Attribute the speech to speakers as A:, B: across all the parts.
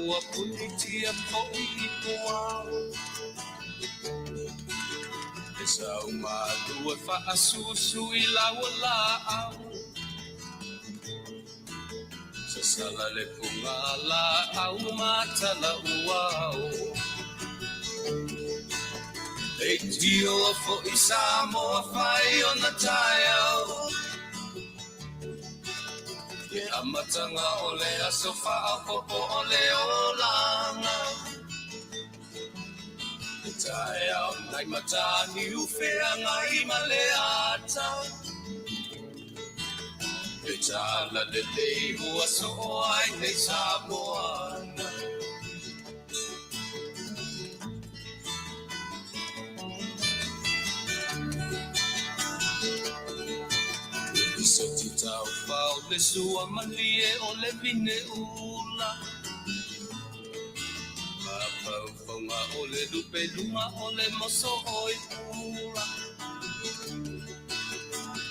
A: ua punitia fo'i i puao. E saumalu e faasusu i lau laau. Sasala le pugalaau ma talauao. Leitioa fo'i Samoa fai ona taeao. Le amataga o le aso faaopoopo o le olaga. Le taeao nai Mataniu Feagai ma le ata. Le talalelei ua soo ai nei Samoana. Le soti taufao le sua malie o le vine ula. Mafaufauga o le lupeluga o le moso oi pula.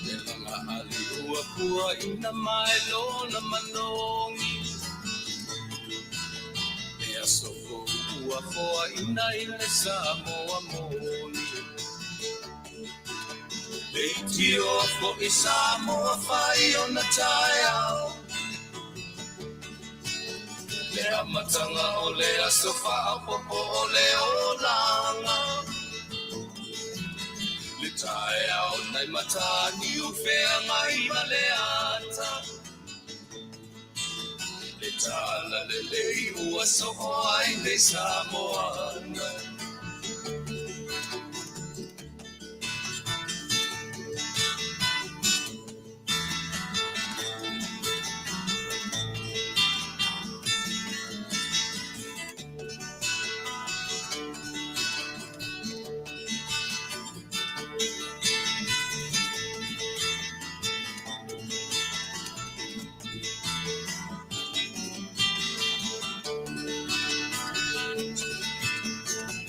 A: Le laga ali ua puaina mai lona manogi. Le aso fou ua foaina i le Samoa moni. Leitioa fo'i Samoa fai ona taeao. Le amataga o le aso faaopoopo o le olaga. Le taeao nai Mataniu Feagai ma le ata. Le talalelei ua soo ai nei Samoana.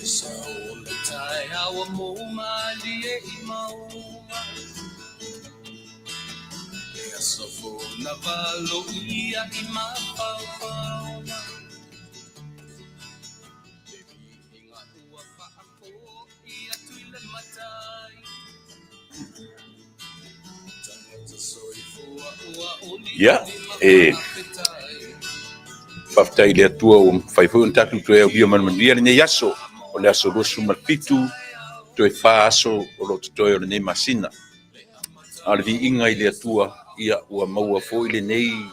A: Le sao o le taeao ua mou malie i mauga. Le aso fou na valoia i mafaufauga. Le viiga ua faafoi atu i le matai. Tagata soifua ua
B: Ia, e faafetai i le Atua ua mafai foi ona tatou toe aulia ma le manuia lenei aso, o le aso 27, toe 4 aso o lo o totoe o lenei masina. A o le viiga i le Atua, ia ua maua foi lenei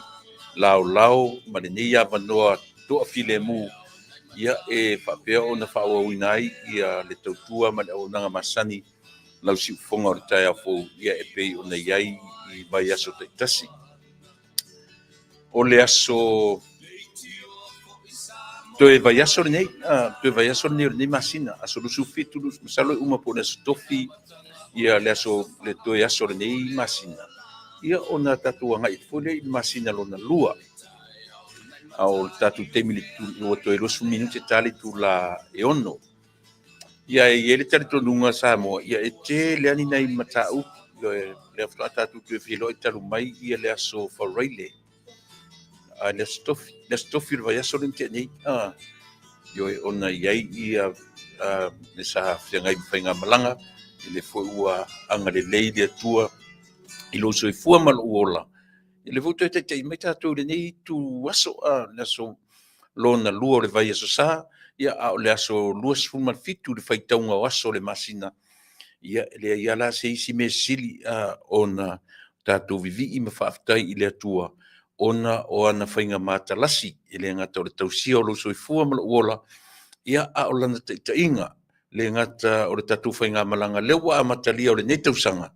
B: laolao ma lenei avanoa toafilemu, ia e faapea ona faaauauina ai ia le tautua ma le auaunaga masani lau siufofoga o le taeao fou, ia e pei ona i ai i vaiaso taitasi. O le aso toe vaiaso lenei, toe vaiaso lenei o lenei masina, aso 27, masalo e uma po o le aso Tofi, ia le aso, le toe aso o lenei masina, ia ona tatou agai atu foi lea i le masina lona lua. A o le tatou taimi i le ua toe 20 minute ta le itula e 6. Ia e i ai le talitonuga Samoa, ia e tele lava ni nai mataupu, lea faatoa tatou toe feiloai talu mai ia le aso Faraile, a le aso Tofi, le aso Tofi o le vaiaso lea na tea nei, ioe, ona i ai ia le sa feagai ma faigamalaga, o lea foi ua agalelei le Atua i lou soifua ma lou ola, o lea foi ua toe taitai mai tatou i lenei itu aso, le aso lona lua o le vaiaso sa, ia a o le aso 27 i le faitauga o aso o le masina, ia e leai lava la se isi mea sili ona tatou vivii ma faafetai i le Atua ona o ana faiga matalasi, e le gata o le tausia o lou soifua ma lou ola, ia a o lana taitaiga, le gata o le tatou faigamalaga lea ua amatalia o lenei tausaga,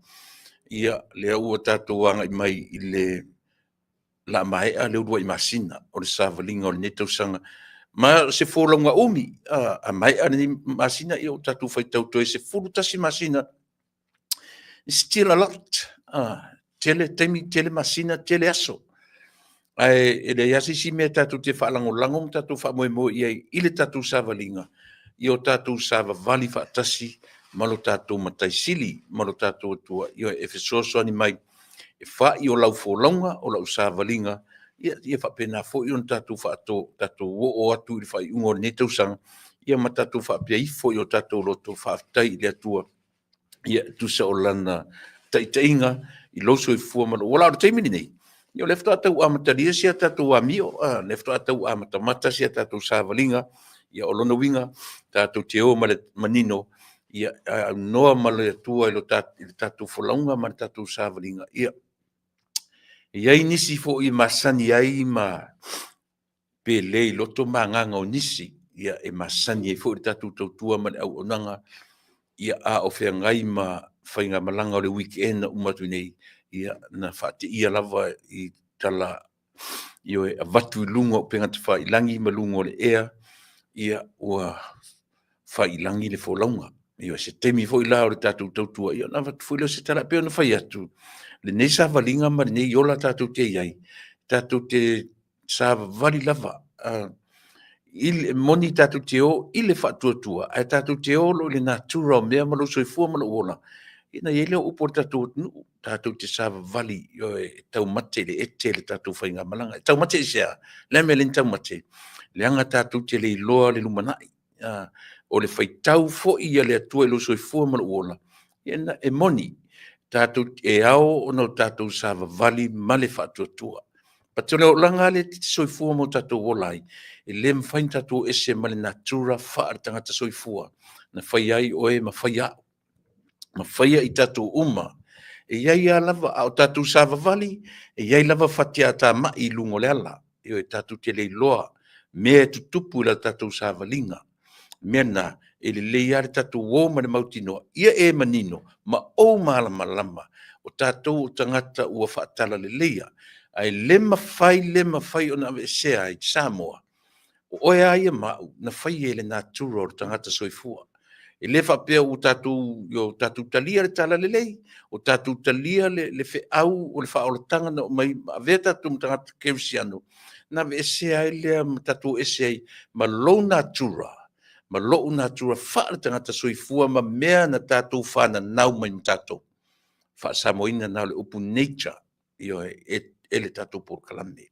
B: ia lea ua tatou agai mai i le la maea le uluai masina o le savaliga o lenei tausaga. Ma o se folauga umi, a maea lenei masina, ia ua tatou faitau toe 11 masina. It's still a lot. Tele taimi, tele masina, tele aso. Ae e leai lava se isi mea tatou te faalagolago ma tatou faamoemoe i ai i le tatou savaliga, ia o tatou savavali faatasi ma lo tatou Matai Sili ma lo tatou Atua, ioe, e fesoasoani mai e fa'i o lau folauga, o lau savaliga. Ia, ia faapena foi ona tatou faato, tatou oo atu i le faaiuga o lenei tausaga, ia ma tatou faapea ifo i o tatou loto, faafetai i le Atua, ia e tusa o Lana taitaiga i lou soifua ma lou ola. A o le taimi lenei, ia o lea faatoa tau amatalia si a tatou amio, o lea faatoa tau amatamata si a tatou savaliga. Ia o lona uiga, tatou te o ma le manino, ia aunoa ma le Atua i le tatou folauga ma le tatou savaliga. Ia, e i ai nisi foi e masani ai ma pe le iloto ma agaga o nisi, ia e masani ai foi le tatou tautua ma le auaunaga, ia a o feagai ma faigamalaga o le weekend na uma atu nei, ia na faateia lava i tala, ioe, avatu i luga o upega tafailagi ma luga o le ea, ia ua faiilagi le folauga. Ioe, se taimi foi la o le tatou tautua, ia ona avatu foi lea o se tala. E pei ona fai atu, lenei savaliga ma lenei ola tatou te i ai, tatou te savavali lava, e moni tatou te o i le faatuatua, ae tatou te o loa i le natura o mea ma lou soifua ma lou ola, ia ona i ai lea o upu a le tatou atunuu, tatou te savavali, ioe, e taumate i le ete le tatou faigamalaga. E taumate aisea? O le a le mea e ala ai ona taumate? Leaga tatou te le iloa le lumanai. O le faitau foi a le Atua i lou soifua ma lou ola, e moni, tatou, e ao ona tatou savavali ma le faatuatua. But o le olaga lava lea e te soifua ma o tatou ola ai, e le mafai ona tatou o ese ma le natura faale-tagata soifua na faia ai oe ma faia au, ma faia i tatou uma. E i ai lava, a o tatou savavali, e i ai lava fatiatamai i luga o le ala. Ioe, tatou te le iloa mea e tutupu i la tatou savaliga. O le mea lena, e lelei lava le tatou o ma le mautinoa, ia e manino ma ou malamalama, o tatou o tagata ua faatalaleia, ae le mafai, le mafai ona aveesea ai Samoa. O oe lava ia ma au, na faia i le natura o le tagata soifua. E le faapea ua tatou, ua tatou talia le talalelei, ua tatou talia le feau o le faaolataga na aumai ma avea tatou ma tagata kerisiano, ona aveesea ai lea ma tatou o ese ai ma lou natura, ma lou natura faale-tagata soifua ma mea na tatou fananau mai ma tatou. Faa-Samoaina lena o le upu nature, ioe, e le tatou polokalame.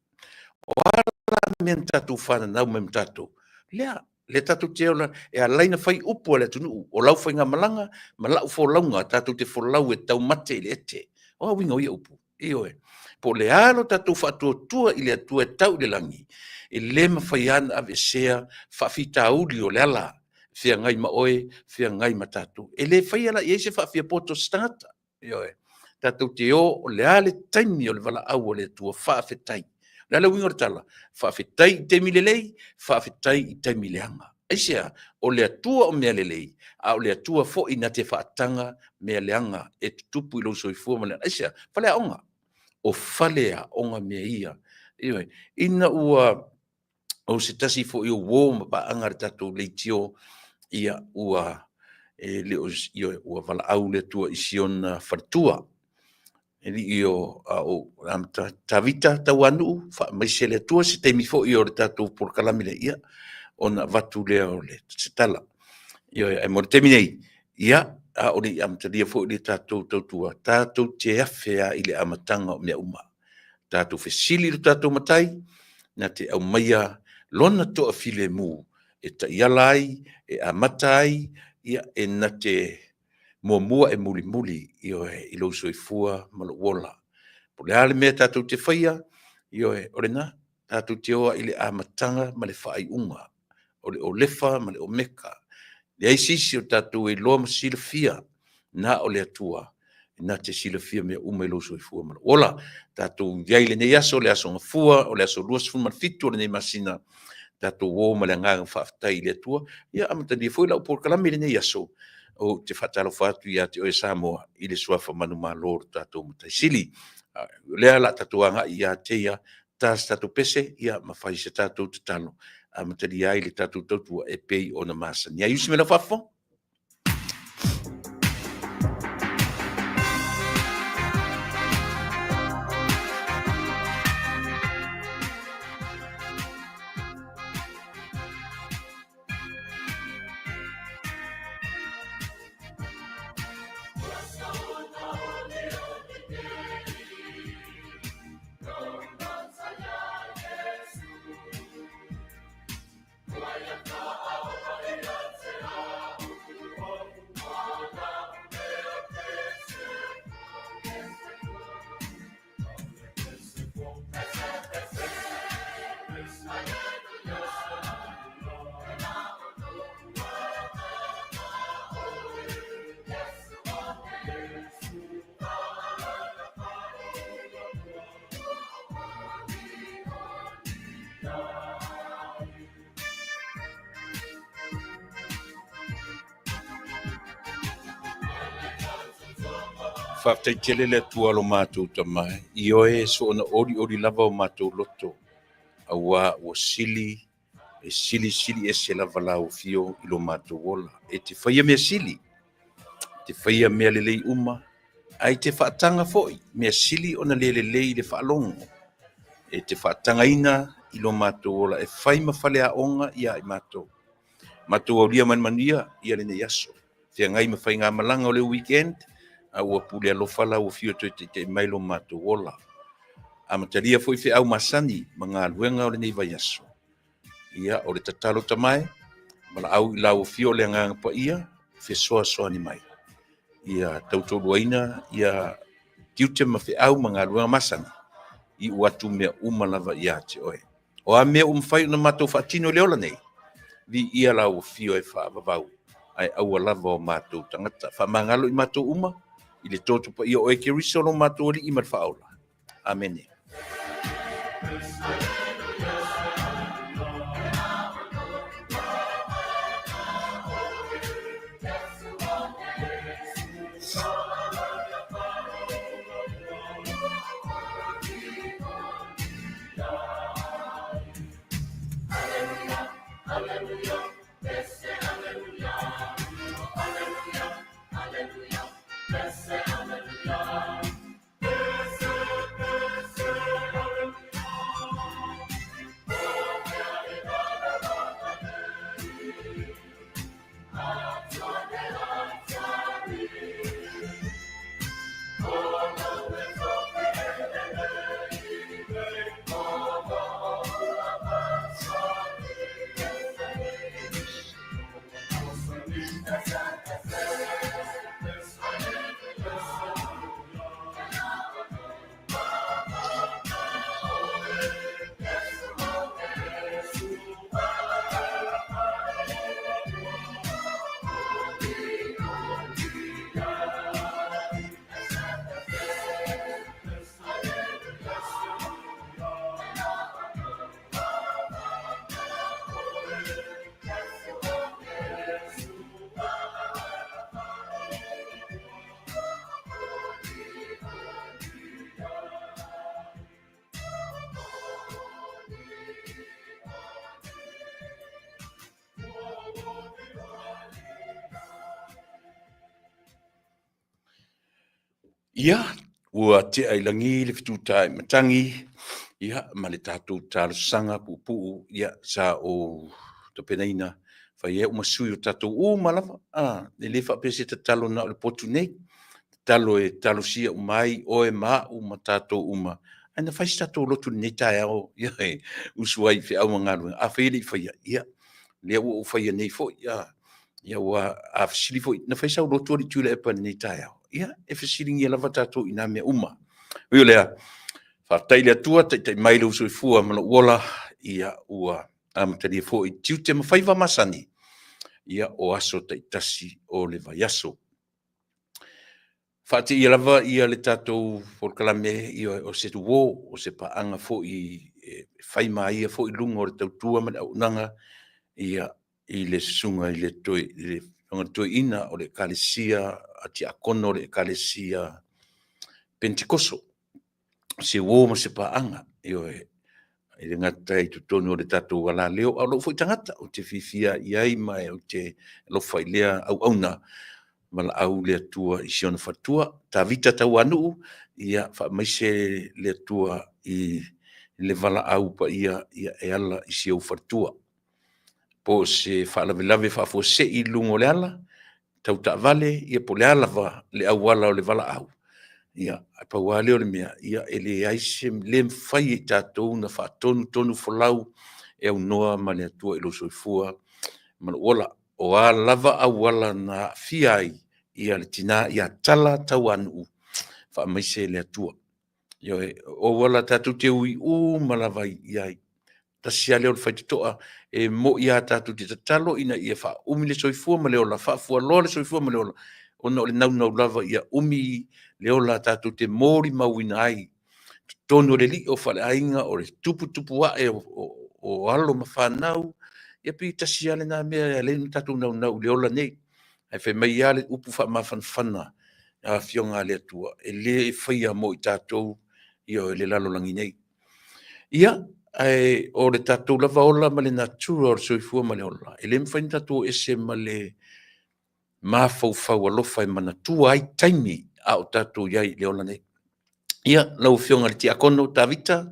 B: O a la mea na tatou fananau mai ma tatou? Lea, lea tatou te ola, e ala ai ona fai upu a le atunuu, o lau faigamalaga ma lau folauga tatou te folau e taumate i le ete. O a uiga o ia upu? Ioe. Po o le a lo tatou faatuatua i le Atua e tau i le lagi, e le mafai lava ona aveesea faafitauli o le ala feagai ma oe, feagai ma tatou. E le faia la i ai se faafiapoto a se tagata. Ioe. Tatou te o, o le a le taimi o le valaau a le Atua, faafetai. O le a le uiga o le tala? Faafetai i taimi lelei, faafetai i taimi leaga. Aisea? O le Atua o mea lelei, a o le Atua foi na te faataga mea leaga e tutupu i lou soifua ma le. Aisea? Faleaoga. O faleaoga mea ia. Ioe. Ina ua o se tasi foi o uo ma paaga a le tatou leitio, ia ua e le o, ioe, ua valaau le Atua i si ona faletua, e alii o a o Tavita Tauanuu, faamaise le Atua, se taimi foi o le tatou polokalame lea, ia, ona avatu lea o le se tala. Ioe, ae mo le taimi nei, ia, a o le i amatalia foi le tatou tautua, tatou te afe lava i le amataga o mea uma. Tatou fesili i lo tatou Matai, na te aumaia lona toafilemu e taiala ai, e amata ai, ia, e na te muamua e mulimuli, ioe, i lou soifua ma lou ola. Po o le a le mea tatou te faia, ioe, o lena, tatou te o lava i le amataga ma le faaiuga, o le Olefa ma le Omeka. E leai se isi o tatou e iloa ma silafia, na o le Atua na te silafia mea uma i lou soifua ma lou ola. Tatou i ai i lenei aso, le aso Gafua, o le aso 27 o lenei masina, tatou o ma le agaga faafetai i le Atua. Ia amatalia foi lau polokalame i lenei aso, ou te faatalofa atu ia te oe Samoa i le suafa manumalo o le tatou Matai Sili. O lea o le a tatou agai ia te ia, ta se tatou pese, ia ma fai se tatou tatalo, amatalia ai le tatou tautua e pei ona masani ai. Usi mai lau faafofoga. Faafetai tele le Atua lo matou Tama, ioe soona olioli lava o matou loto, auā ua sili e silisili ese lava lau afio i lo matou ola. E te faia mea sili, e te faia mea lelei uma, ae te faataga foi mea sili ona le lelei i le faalogo. E te faatagaina i lo matou ola e fai ma faleaoga ia i matou. Matou aulia ma le manuia ia lenei aso. Feagai ma faigamalaga o le weekend, a ua pule alofa lau afio toe taitai mai lo matou ola. Amatalia foi feau masani ma galuega o lenei vaiaso. Ia, o le tatalo tamae, valaau i lau afio o le Agaga Paia, fesoasoani mai. Ia tautoaluaina ia tiute ma feau ma galuega masani, iu atu mea uma lava ia te oe. O a mea ua mafai ona matou faatino i le ola nei, viia lau afio e faavavau, ae aua lava o matou tagata. Faamagalo i matou uma i le toto paia o oe Keriso lo matou Alii ma le Faaola. Amene. Ia, ua tea i lagi le fetuta i matagi, ia, ma le tatou talosaga puupuu, ia, sa ou tapenaina, fai ai au ma sui o tatou uma lava, a, e le faapea se tatalo na o le potu nei, tatalo e talosia uma ai oe ma au ma tatou uma, ae na fai se tatou lotu i lenei taeao, ia, e usu ai i feau ma galuega, afai e le i faia, ia, lea ua ou faia nei foi, a, ia ua, a fesili foi, na fai sau lotu alii Tuilaepa i lenei taeao? Ia, e fesiligia lava tatou i na mea uma. Ui o lea, faafetai i le Atua, taitai mai lou soifua ma lou ola, ia ua amatalia foi tiute ma faiva masani, ia o aso taitasi o le vaiaso. Faateia lava ia le tatou polokalame, ia o se uo, o se paaga foi e fai ma ia foi luga o le tautua ma le auaunaga, ia i le susuga i le toeaina o le Ekalesia a Tiakono o le Ekalesia Penetikoso. O se uo ma se paaga, ioe, e le gata i totonu o le tatou alaleo, a o lou foi tagata ou te fiafia i ai ma ou te alofa i lea auauna, valaau le Atua i si ona faletua. Tavita Tauanuu, ia faamaise le Atua i le valaau paia ia e ala i si ou faletua. Po o se faalavelave faafuasei i luga o le ala, tau taavale, ia po o le a lava le auala o le valaau, ia ae pau lava lea o le mea, ia e leai se, le mafai e i tatou ona faatonutonufolau e aunoa ma le Atua i lou soifua ma lou ola. O a lava auala na aafia ai ia le tina ia Tala Tauanuu, faamaise le Atua. Ioe, o auala tatou te ui uma lava i ai, tasi lava lea o le faitotoa, e moi lava tatou te tatalo ina ia faaumi le soifua ma le ola, faafualoa le soifua ma le ola, ona o le naunau lava ia umi le ola tatou te molimauina ai totonu o le alii o faleaiga, o le tuputupu ae o alo ma fanau, ia pei tasi lava lena mea e ala ai ona tatou naunau i le ola nei. Ae fai mai lava le upu faamafanafana, Afioga a le Atua, e le faia mo i tatou ia le lalolagi nei. Ia, ae o le tatou lava ola ma le natura o le soifua ma le ola, e le mafai ona tatou ese ma le mafaufau alofa e manatua ai taimi a o tatou i ai i le ola nei. Ia, lau Afioga i le Tiakono Tavita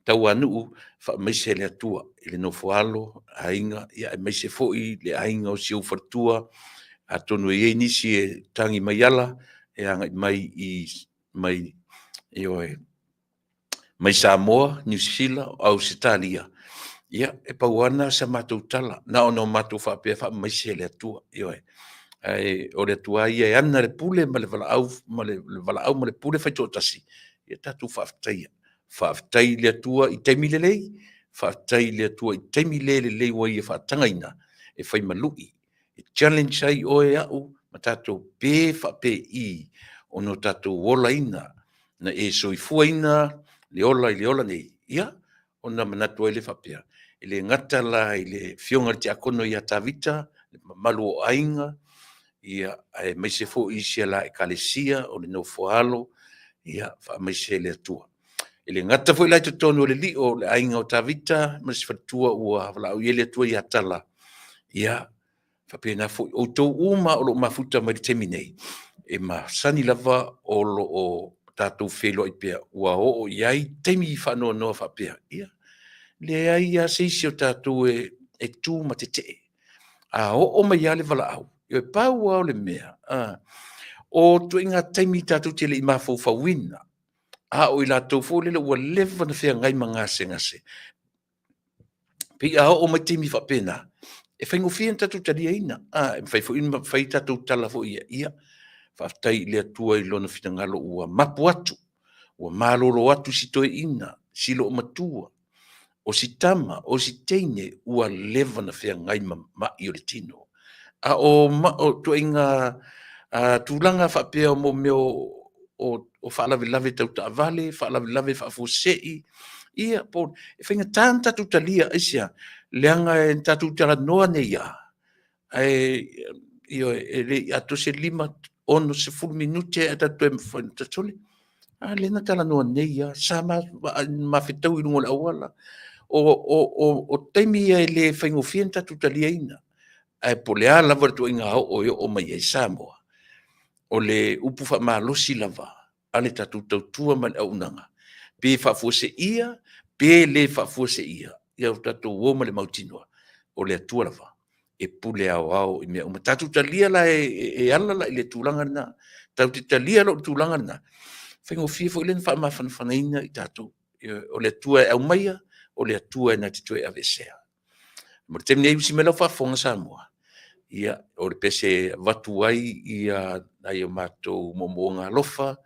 B: Tauanuu, faamaise le Atua i le nofoalo, aiga, ia aemaise foi le aiga o si ou faletua, atonu e i ai nisi e tagi mai ala e agai mai i mai ioe mai Samoa, Niu Sila, Ausetalia, ia e pau lava lena o sa matou tala, na ona matou faapea faamaise le Atua, ioe. Ae o le Atua lava ia e ana le pule ma le valaau ma le valaau ma le pule faitoatasi, ia tatou faafetaia. Faafetai i le Atua i taimi lelei, faafetai i le Atua i taimi le lelei ua Ia faatagaina e fai ma lui, e challenge ai oe au ma tatou pe faapei ona o tatou olaina na e soifuaina le ola i le ola nei, ia ona manatu ai lea faapea, e le gata la i le Afioga i le Tiakono ia Tavita, le mamalu o aiga, ia aemaise foi i si ala Ekalesia o le nofo a alo, ia faamaise le Atua. E le gata foi la i totonu o le lio o le aiga o Tavita ma si faletua ua valaau i ai le Atua ia Tala, ia faapena foi outou uma o lo o mafuta mai i le taimi nei, e masani lava o lo o tatou feiloai pea, ua oo i ai taimi faanoanoa faapea, ia, leai lava se isi o tatou e tu ma tetee. A oo mai lava le valaau, e pau lava o le mea, o ituaiga taimi tatou te le i mafaufauina, a o i latou foi lele ua leva ona feagai ma gasegase, pei a oo mai taimi faapena, e faigofie ona tatou taliaina. E mafai foi ona fai tatou tala foi ia, ia, faafetai i le Atua i Lona finagalo ua mapu atu, ua malolo atu si toeaina, si loomatua, o si tama, o si teine ua leva ona feagai ma mai o le tino. A o ituaiga tulaga faapea mo mea o faalavelave tau taavale, faalavelave faafuasei, ia, po e faigata ona tatou talia. Aisea? Leaga e tatou te talanoa nei lava, ae ioe, e le i atoa se 5, 6, 10 minute ae tatou toe sole, a lea na talanoa nei lava, sa ma fetaui i luga o le auala. O taimi ia e le faigofie ona tatou taliaina, ae po o le a lava le ituaiga oo e oo mai ai Samoa, o le upu faamalosi lava a le tatou tautua ma le auaunaga, pe faafuaseia pe le faafuaseia, ia tatou o ma le mautinoa, o le Atua lava e pule aoao i mea uma. Tatou talia la e ala la i le tulaga lena, tatou te talia loa i le tulaga lena, e faigofie foi lea ona faamafanafanaina i tatou. O le Atua e aumaia, o le Atua e na te toe aveesea. Mo le taimi nei, usi mai lau faafofoga Samoa, ia, o le pese e avatu ai nai o matou moomooga alofa,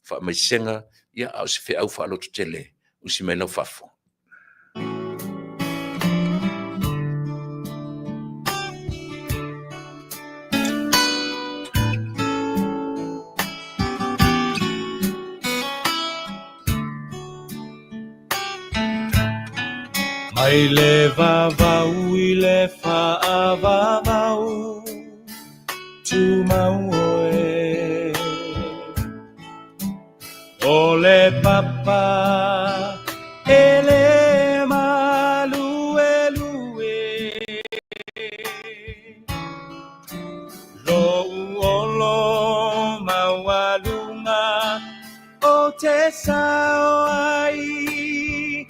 B: faamaisega, a o se feau faalototele, usi mai lau faafofoga.
A: Mai le vavau i le faavavau, tumau oe. O le papa e le maluelue, Lou olo maualuga o te sao ai,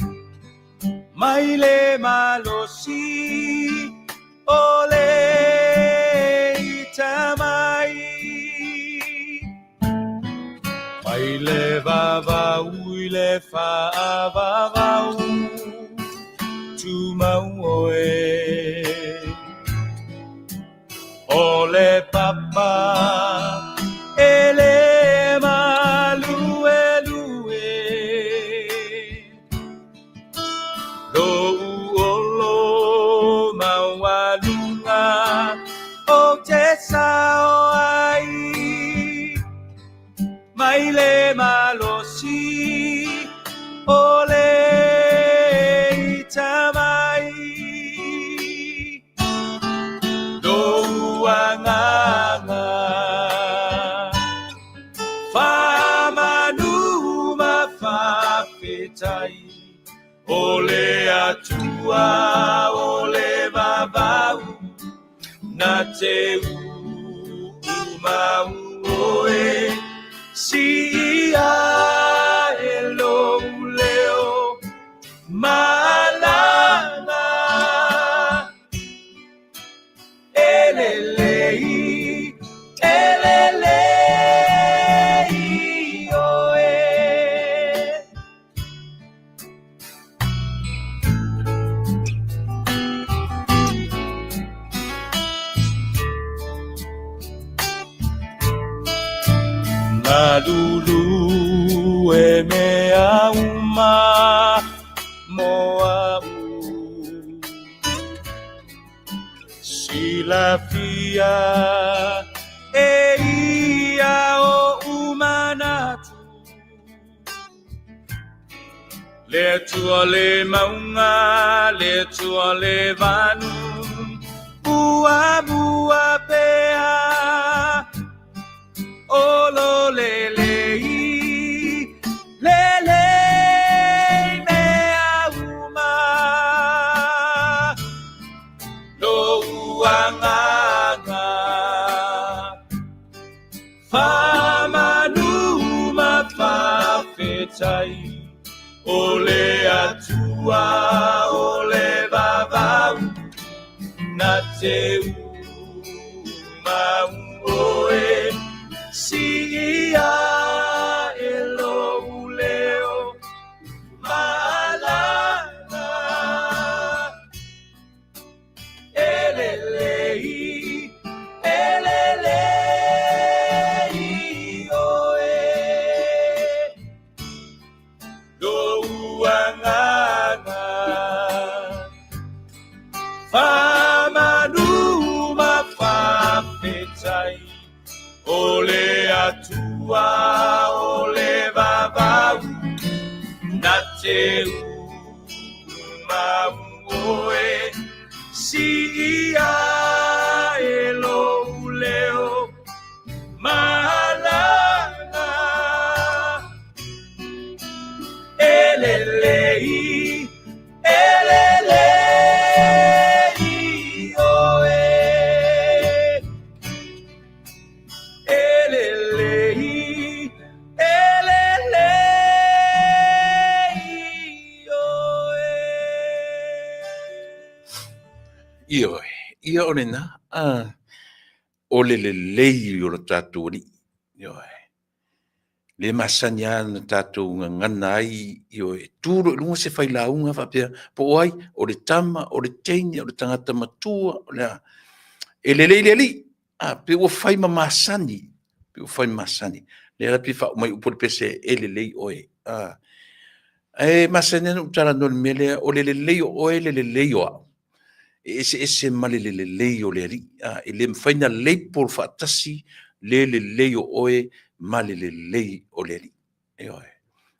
A: mai le malosi o le ita mai. Mai le vavau i le faavavau, tumau oe. O le papa e le maluelue, Lou olo maualuga o te sao ai, mai le malosi o le Atua o le vavau na te umau oe si ia e lou leo malama e lelei e lelei oe. Malulu e mea uma mo a'u Silafia e ia oʻu manatu Le Atua le mauga, le Atua le vanu, ua mua pea, o lo lelei, lelei mea uma, lou agaga. Faamanu ma faafetai, o le Atua o le vavau, na te umau oe, siia e lou leo malama. E lelei, e lelei oe, lou agaga. Faamanu ma faafetai, o le Atua o le vavau, na te umau oe, siia e lou leo malama. E lelei, e lelei oe, e lelei, e lelei oe.
B: Ioe, ia o lena, a, o le lelei o le tatou Alii. Ioe. Le masani lava na tatou gagana ai, ioe, e tu loa i luga se failauga faapea, po o ai, o le tama, o le teine, o le tagata matua, o le a. E lelei le Alii, a, pe ua fai ma masani, pe ua fai ma masani. Lea la pei faauma ai upu o le pese, e lelei oe. A, ae masani lava ona ou talanoa i le mea lea, o le lelei o oe, le lelei o au, e eseese ma le lelei o le Alii. A, e le mafai ona label faatasi le lelei o oe ma le lelei o le Alii. Ioe.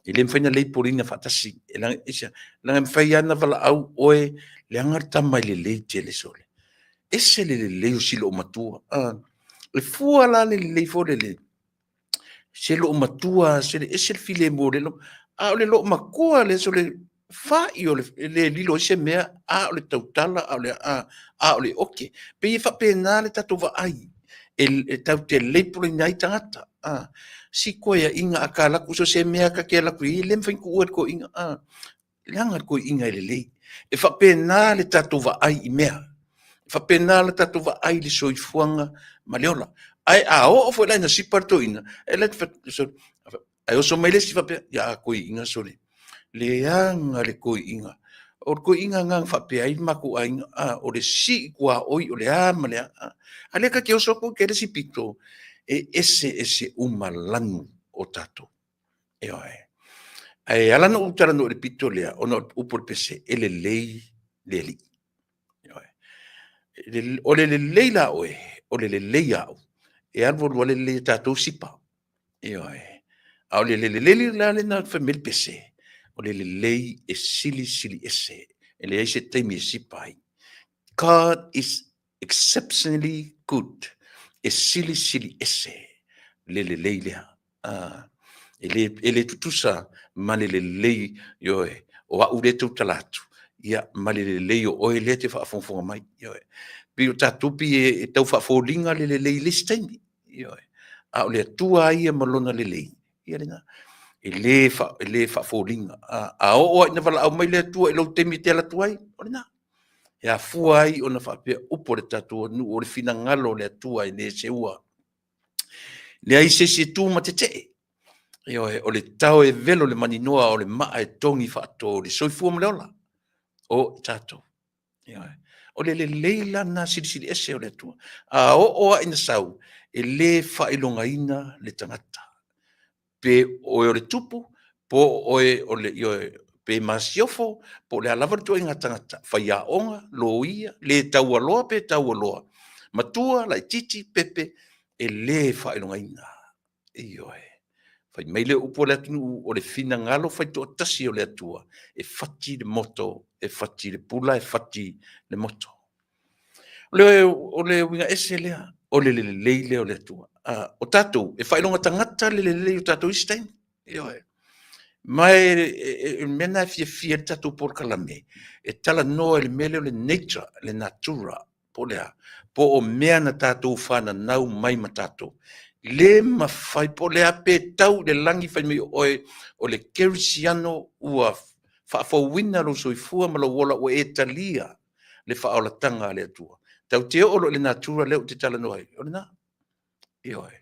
B: E le mafai ona label ina faatasi. E leaga, aisea? Leaga e mafai lava ona valaau oe, leaga le tama e lelei tele sole. Ese le lelei o si loomatua. A, e fua la le lelei foi lele, se loomatua, se ese le filemu o le lo, a o le loomatua le sole, fa'i o le le lilo ai se mea, a o le tautala, a o le a, a o le oke. Pei e faapena le tatou vaai e, e tatou te label ina ai tagata. A, si koeaʻiga a ka alu atu so se mea ka te alu atu i ai, e le mafai ona tuua e le toeaina. A, leaga le toeaina e lelei. E faapena le tatou vaai i mea. E faapena le tatou vaai i le soifuaga ma le ola. Ae a oo foi la ina sipa le toeaina, e le ae oso mai le isi faapea, ia a toeaina sole, leaga le toeaina. O le toeaina lena na faapea ai le matou aiga, a, o le sii tuaoi, o le a ma le a. A lea ta te oso atu i le isi pito, e eseese uma lanu o tatou. Ioe. Ae ala ona ou talanoa i le pito lea, ona o le upu o le pese, e lelei le Alii. Ioe. O le lelei la oe, o le lelei au, e alu alu lava le lelei o tatou sipa. Ioe. A o le lelei la lena fai mai le pese, o le lelei e silisili ese, e leai se taimi e sipa ai. God is exceptionally good, e silisili ese le lelei lea. Ah, e le tutusa ma le lelei, ioe, o au lea e tautala atu. ia, ma le lelei o oe lea e te faafogafoga mai. Ioe. Pei o tatou pei e tau faafoliga le lelei i le isi taimi. Ioe. A o le Atua lava ia ma Lona lelei, ia lena. E le faafoliga. A oo lava ina valaau mai le Atua i lou taimi e te alu atu ai, o lena. E afua ai ona faapea upu a le tatou atunuu, o le finagalo o le Atua e le seua. E leai se isi e tu ma tetee. Ioe, o le tao e velo i le maninoa, o le maa e togi faato i le soifua ma le ola o i tatou. Ioe. O le lelei la lena silisili ese o le Atua. A oo lava ina sau, e le faailogaina le tagata. Pe o oe o le tupu, po o oe o le, ioe, pe masiofo, po o le a lava le ituaiga tagata, faiaoga, loia, le taualoa pe taualoa, matua, laitiiti, pepe, e le faailogaina. Ioe. Fai mai le upu a le atunuu, o le finagalo faitoatasi o le Atua, e fati le moto, e fati le pula, e fati le moto. O le uiga ese lea, o le lelei lea o le Atua. O tatou, e faailoga tagata le lelei o tatou i isi taimi. Ioe. Ma o le mea lena e fiafia ai le tatou polokalame, e talanoa i le mea lea o le nature, le natura, po o le a? Po o mea na tatou fananau mai ma tatou. Le mafai, po o le a pe tau i le lagi fai mai o oe o le kerisiano ua faafouina lou soifua ma lou ola ua e talia le faaolataga a le Atua. Tatou te oo loa i le natura lea ou te talanoa ai, o lena. Ioe.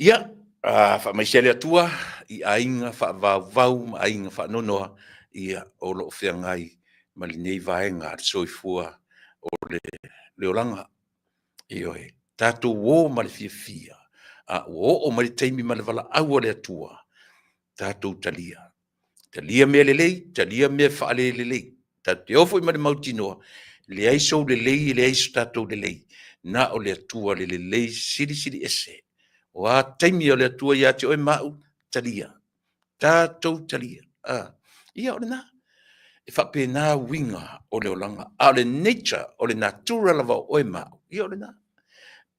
B: Ia, faamaise le Atua i aiga faavauvau ma aiga faanoanoa, ia, o lo o feagai ma lenei vaega le soifua o le olaga. Ioe, tatou o ma le fiafia, a ua oo mai le taimi ma le valaau a le Atua, tatou talia. Talia mea lelei, talia mea faalelelei. Tatou te o foi ma le mautinoa, leai sou lelei, e leai so tatou lelei, na o le Atua le lelei silisili ese. O a taimi o le Atua ia te oe ma au, talia, tatou talia. Ia o lena. E faapena uiga o le olaga, a o le nature, o le natura lava o oe ma au, ia o lena.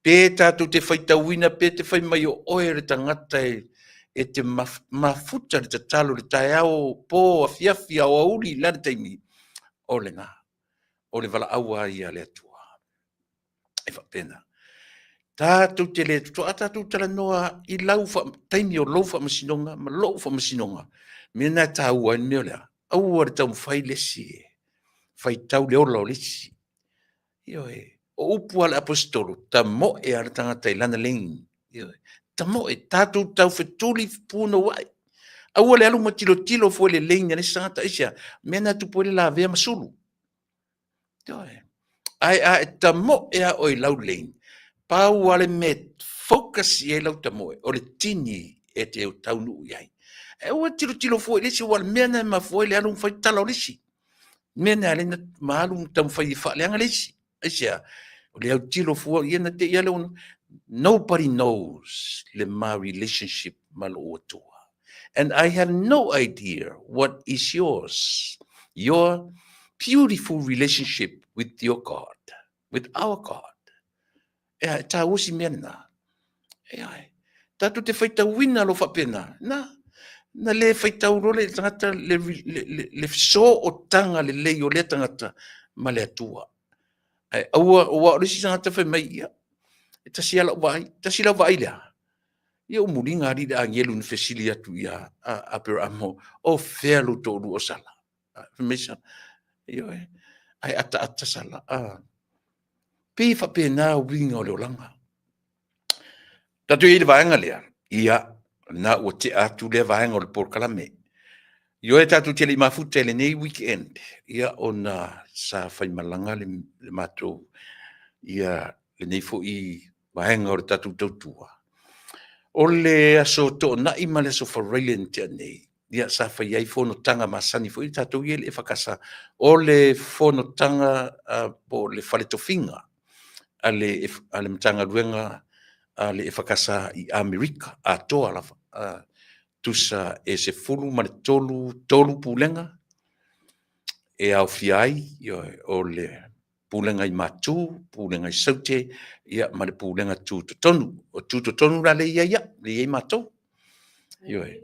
B: Pe tatou te faitauina, pe te fai mai o oe le tagata e te mafuta le tatalo i le taeao, po, afiafi, aoauli, o le a le taimi, o lena. O le valaau lava ia a le Atua. E faapena. Tatou te le totoa tatou talanoa i lau taimi o lou faamasinoga ma lou faamasinoga, mea na e taua ai le mea o le a? Aua le taumafai le isi e faitau le ola o le isi. Ioe. O upu a le Aposetolo, tamoe lava le tagata i lana lane. Ioe. Tamoe, tatou taufetuli punouai. Aua le alu ma tilotilo fua i le lane a le isi tagata. Aisea? Mea na e tupu ai le lavea ma sulu. Ioe. Ae a e tamoe lava oe i lau lane, pau lava le mea e focus i ai lau tamoe, o le tini e te taunuu i ai. Ae aua e tilotilo fua i le isi, aua o le mea lena e mafua ai le alu ma fai tala o le isi. O le mea lena e ala ai ona alu ma taumafai e faaleaga le isi. Aisea? O le autilo fua, ia na te i lava le nobody knows le ma relationship ma lou Atua. And I have no idea what is yours, your beautiful relationship with your God, with our God. E a, e tāua si mea lena. E ai, tātou te faitauina lo faapena. Na, na le faitau loa le tagata le, le, le, le fesootanga lelei o lea tagata ma le Atua. Ae aua, aua o le isi tagata fai mai, ia, e tasi lava lau vaai, tasi lau vaai lea. Ia ua muliga alii le agelu na fesili atu ia Aperamo, o fea lou toalua o Sala? Fai mai Sala, ioe, ae ataata Sala. Pei e faapena uiga o le olaga. Tatou i ai i le vaega lea, ia, na ua tea atu lea vaega o le polokalame. Ioe, tatou te le i mafuta i lenei weekend, ia, ona sa faimalaga le matou, ia, lenei foi vaega o le tatou tautua. O le aso Toonai ma le aso Faraile na tea nei, ia, sa fai ai fonotaga masani foi tatou ia i le EFKS, o le fonotaga po o le fale tofiga a le Matagaluega a le EFKS i Amerika atoa lava. Tusa e 13 tolu pulega e aofia ai, o le pulega i Matu, pulega i Saute, ia, ma le pulega tutotonu. O tutotonu la lea e i ai au, lea e i ai matou. Ioe.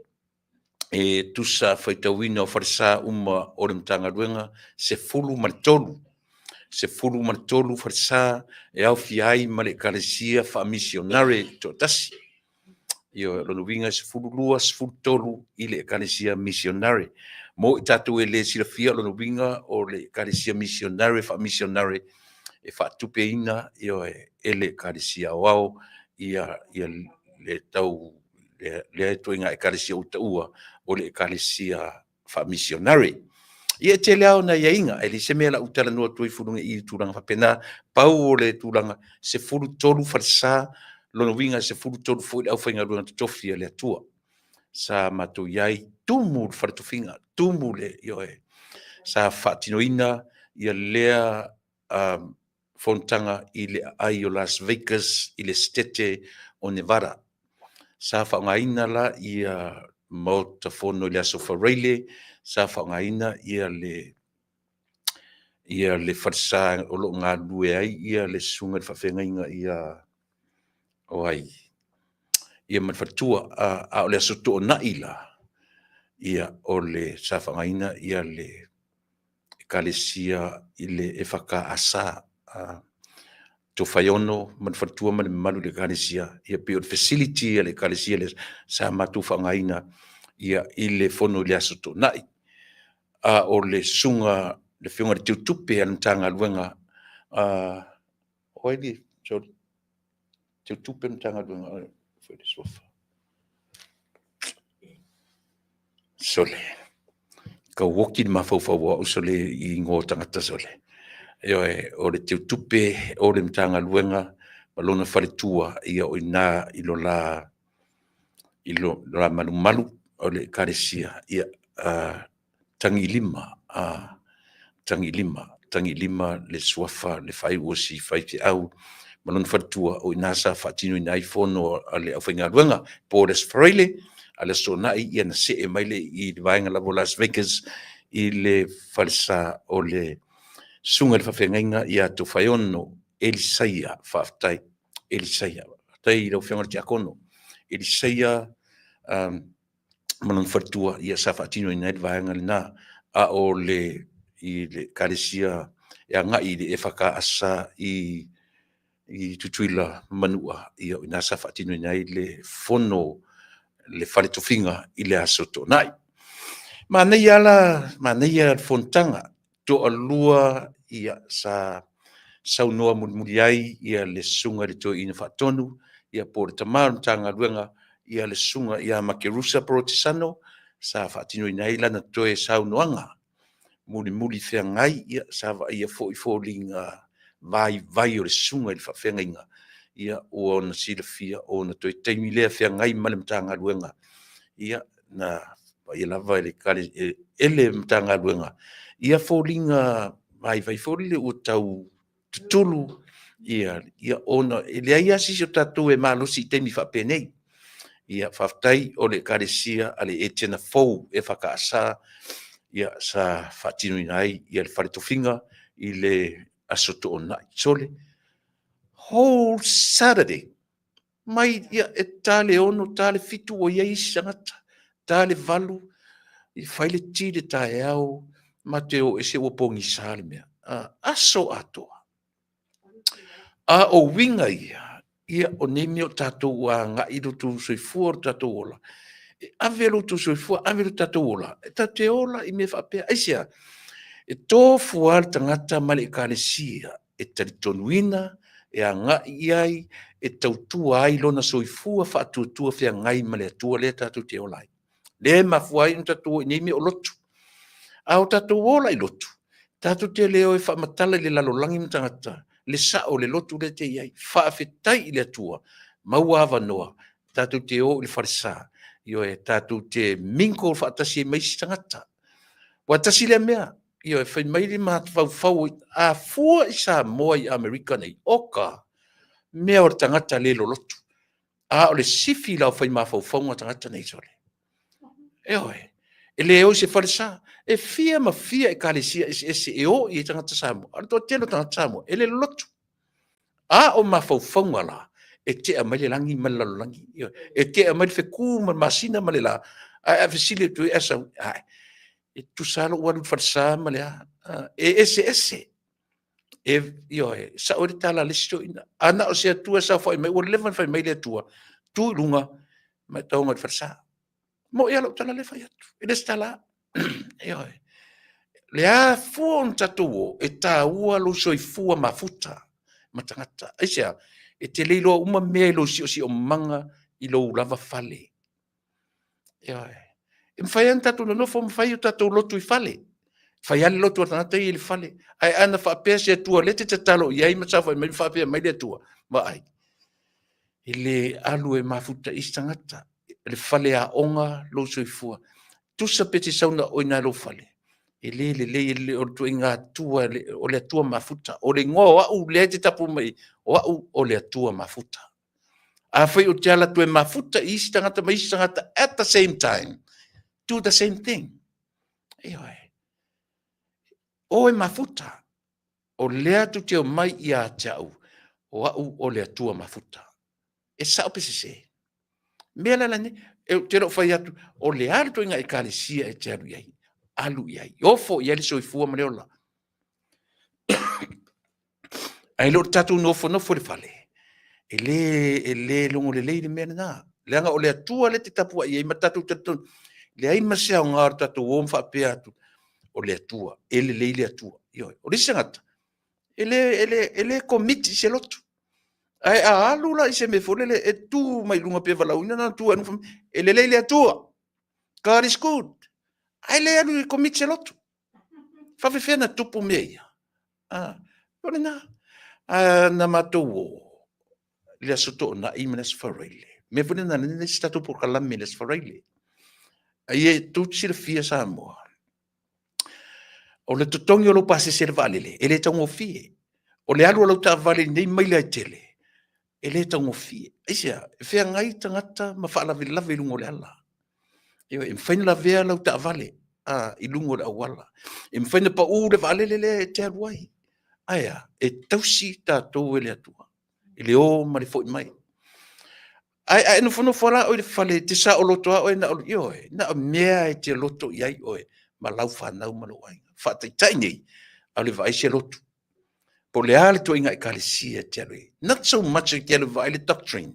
B: E tusa faitauina o falesa uma o le Matagaluega, 13. 13 falesa e aofia ai ma le Ekalesia Faamisionare toatasi. Ioe, o lona uiga e 12, 13 i le Ekalesia Misionare. Mo i tatou e le silafia, o lona uiga o le Ekalesia Misionare Faamisionare e faatupeina, ioe, e le Ekalesia Aoao ia le tau lea ituaiga Ekalesia ua taua o le Ekalesia Faamisionare. Ia, e tele lava ona aiaiga, e leai se mea o le a ou talanoa atu ai fuluge i tulaga faapena. Pau o le tulaga, 13 falesa, lona uiga e 13 foi le aufaigaluega totofi a le Atua sa matou i ai, tumu le faletofiga, tumu le, ioe, sa faatinoina ia lea fonotaga i le aai o Las Vegas i le Setete o Nevada. Sa faaaogaina la ia Maota Fono i le Aso Faraile, sa faaaogaina ia le falesa o lo o galulue ai ia le susuga i le faafeagaiga ia o ai ia ma le faletua. A o le Aso Toonai la, ia o le sa faaaogaina ia le Ekalesia i le EFKS a Tofaeono ma le faletua ma le mamalu i le Ekalesia, ia pei o le facility a le Ekalesia lea sa matou faaaogaina ia i le fono i le Aso Toonai. A o le susuga le Afioga i le Teutupe a le Matagaluega, o ai le, sorry, Teutupe o le Matagaluega, foi le suafa. Sole, tau oti le mafaufau o au sole i igoa o tagata sole. Ioe, o le Teutupe o le Matagaluega ma lona faletua, ia o i ina i lo la malumalu o le Ekalesia, ia, Tagilima, Tagilima, Tagilima le suafa le faaiu o si faifeau ma lona faletua, o i ina sa faatinoina ai fono a le aufaigaluega po o le Aso Faraile, a le Aso Toonai ia na see mai lea i le vaega lava o Las Vegas i le falesa o le susuga i le faafeagaiga ia Tofaeono Elisaia. Faafetai Elisaia, faafetai i lau Afioga i le Tiakono Elisaia ma lona faletua, ia sa faatinoina ai le vaega lena. A o le i le Ekalesia e agai i le EFKS i Tutuila ma Manua, ia o i ina sa faatinoina ai le fono le fale tofiga i le Aso Toonai. Manaia la, manaia le fonotaga, toalua ia sa saunoa mulimuli ai ia le susuga i le Toeaina Faatonu, ia po o le tama o le Matagaluega, ia le susuga ia Makerusa Porotesano, sa faatinoina ai lana toe saunoaga mulimuli feagai, ia sa vaaia foi foliga vaivai o le susuga i le faafeagaiga, ia ua ona silafia o ona toe taimi lea feagai ma le Matagaluega, ia na vaaia lava e le Matagaluega ia foliga vaivai foi lele ua tau tutulu ia ona e leai lava se isi o tatou e malosi i taimi faapenei. Ia faafetai o le Ekalesia a le Etena Fou EFKS ia sa faatinoina ai ia le fale tofiga i le Aso Toonai. Sole, whole Saturday mai ia e ta le 6, ta le 7 ua i ai isi tagata, ta le 8 i fai le ti le taeao, ma te o ese ua pogisa le mea. Aso atoa. A o uiga ia, ia o nei mea o tatou ua agai lo outou soifua, lo tatou ola, e ave lo outou soifua, ave lo tatou ola, e tatou te ola i mea faapea. Aisea? E tofu lava le tagata ma le ekalesia e talitonuina, e agai i ai, e tautua ai lona soifua faatuatua feagai ma le Atua lea tatou te ola ai. Lea e mafua ai ona tatou o i nei mea o lotu. A o tatou ola i lotu, tatou te le o e faamatala i le lalolagi ma tagata le sao o le lotu lea te i ai. Faafetai i le Atua, maua avanoa, tatou te o i le falesa, ioe, tatou te mingle faatasi ai ma isi tagata. Ua tasi lea mea, ioe, fai mai le mafaufau, a fua i Samoa i Amerika nei, oka, mea o le tagata le lolotu. A o le sifi la o fai mafaufauga tagata nei sole. Ioe, e le o i se falesa, e fia ma fia ekalesia eseese e o i ai tagata Samoa, a o le toatele o tagata Samoa, e le lolotu. A o mafaufauga la, e tea mai le lagi ma le lalolagi, ioe, e tea mai le fetu ma le masina ma le la, Ae a fesili atu ai sau, ai, e tutusa lava lou alu i le falesa ma le a. E eseese. E, ioe, sao ai le tala a le isi toeaina. A na o se Atua e saofai mai, ua leva ona fai mai le Atua, tu i luga ma e taogo i le falesa. Mo'i lava lau tala lea e fai atu, e le o se tala a. Ioe. Le afua ona tatou o, e taua lou soifua mafuta ma tagata. Aisea? E te le iloa uma mea i lou siosiomaga i lou lava fale. Ioe. E mafai lava ona tatou nonofo ma fai o tatou lotu i fale. Fai lava le lotu a le tagata ia i le fale. Ae ana faapea se Atua o lea e te tatalo i ai ma saofai mai ma faapea mai le Atua, vaai, e le alu e mafuta i isi tagata, le faleaoga lou soifua. Tusa pe te sau na o i ina i lou fale, e le lelei, e le o le ituaiga Atua, o le Atua mafuta. O le igoa o au lea e te tapu mai ai, o au o le Atua mafuta. Afai ou te alu atu e mafuta i isi tagata ma isi tagata at the same time, do the same thing. Ioe. O e mafuta. O lea tou te omai ia te au, o au o le Atua mafuta. E sao pe sese? Mea la lenei, ou te le o fai atu, o le a le ituaiga ekalesia e te alu i ai, alu i ai, ofo i ai le soifua ma le ola. Ae le o le tatou nofonofo i le fale, e le logo lelei le mea lena. Leaga o le Atua lea e te tapuai ai ma tatou talitonu, leai ma se aoga o le tatou o ma faapea atu, o le Atua, e lelei le Atua. Ioe. O le isi tagata, e le commit i se lotu. Ae a alu la i se mea foi lele, e tu mai luga pe valaauina ona tu ae e lelei le Atua. God is good. Ae le alu e commit se lotu. Faafefea na tupu mea ia? Ah, o lena. Ah, na matou o le Aso Toonai ma le Aso Faraile. Mea foi lena le isi tatou polokalame i le Aso Faraile. Ai e tou te silafia Samoa, o le totogi o lou pasese i le vaalele, e le taugofie. O le alu o lau taavale i nei maila e tele, e le taugofie. Aisea? E feagai tagata ma faalavelave i luga o le ala. E mafai ona lavea lau taavale i luga o le auala. E mafai ona pau le vaalele lea e te alu ai. Ae a? E tausi tatou e le Atua i le o ma le foi mai. Ae a e nofonofo la oe i le fale, e te saoloto lava oe na o, ioe, na o mea e te loto i ai oe ma lau fanau ma lou aiga. Faataitai nei, alu e vaai se lotu. Po o le a le ituaiga ekalesia e te alu i ai. Not so much e te alu e vaai le doctrine.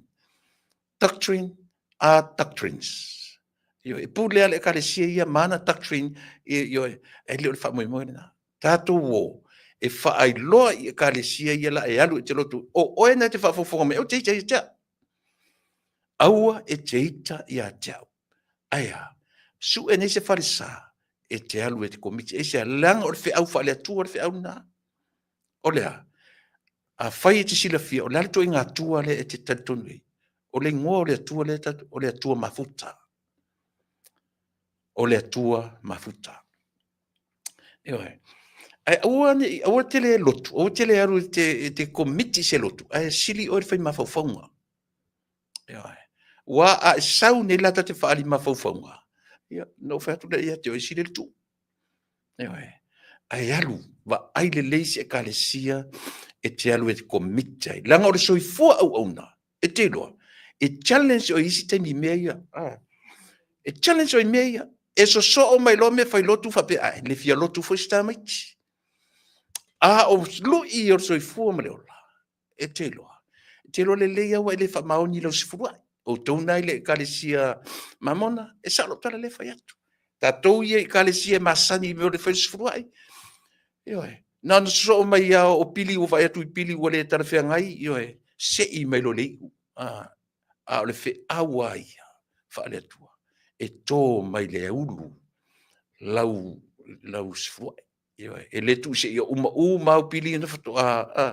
B: Doctrine are doctrines. Ioe, e pule lava le ekalesia ia ma ana doctrine, ioe, e le o le faamoemoe lena. Tatou o e faailoa i ekalesia ia la e alu e te lotu, o oe na e te faafofoga mai, aua te ita ia te au. Aua e te ita ia te au. Ae a? Sue nei se falesa e te alu e te komiti. Aisea? Leaga o le feau faale-Atua le feau lena. O le a? Afai e te silafia, o le a le ituaiga Atua lea e te talitonu i ai? O le igoa o le Atua lea tatou, o le Atua mafuta. O le Atua mafuta. Ioe. Ae aua ne i, aua te le lotu, aua te le alu e te komiti i se lotu, ae sili oe le fai mafaufauga. Ioe. Ua a e sau nei la ta te faaali mafaufauga, ia, na ou fai atu lea ia te oe, sili le tuu. Ioe. Ae alu, vaai lelei se ekalesia e te alu e te commit ai. Leaga o le soifua auauna, e te iloa, e challenge oe i isi taimi i mea ia. Ah. E challenge oe i mea ia. E sosoo mai loa mea fai lotu faapea, ai, le fia lotu foi se tamaiti. A o lui o le soifua ma le ola, e te iloa. E te iloa lelei aua e le faamaoni i lau sefuluai. Outou na i le ekalesia Mamona, e sao lau tala lea e fai atu. Tatou ia i ekalesia e masani i mea o le fai o le sefuluai. Ioe. Na ona sosoo mai lava o pili ua vaai atu i pili ua le talafeagai, ioe, sei mai loa le iu. A, a o le feau lava ia faale-Atua, e to mai le ulu lau sefuluai. Ioe, e le tuu seia uma uma au pili ona faatoa, a,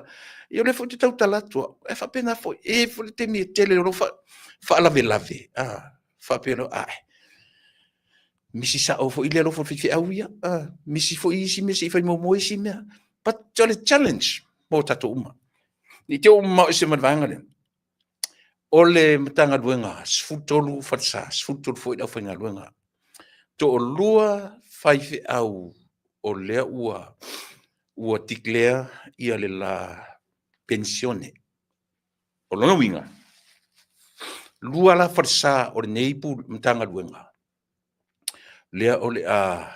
B: ia o lea foi ou te tautala atu au, e faapena foi, e i ai foi le taimi e tele o lou faalavelave, a, faapea loa, ae, misi sao foi le alofa o le faifeau ia, a, misi foi isi mea se i fai muamua isi mea. But o le challenge mo tatou uma. Ne i te i ua mamao ese ma le vaega lea. O le Matagaluega 13 falesa, 13 foi le aufaigaluega. Toalua faifeau o lea ua declare ia le la penisione. O lona uiga, lua la falesa o lenei Matagaluega. Lea o le a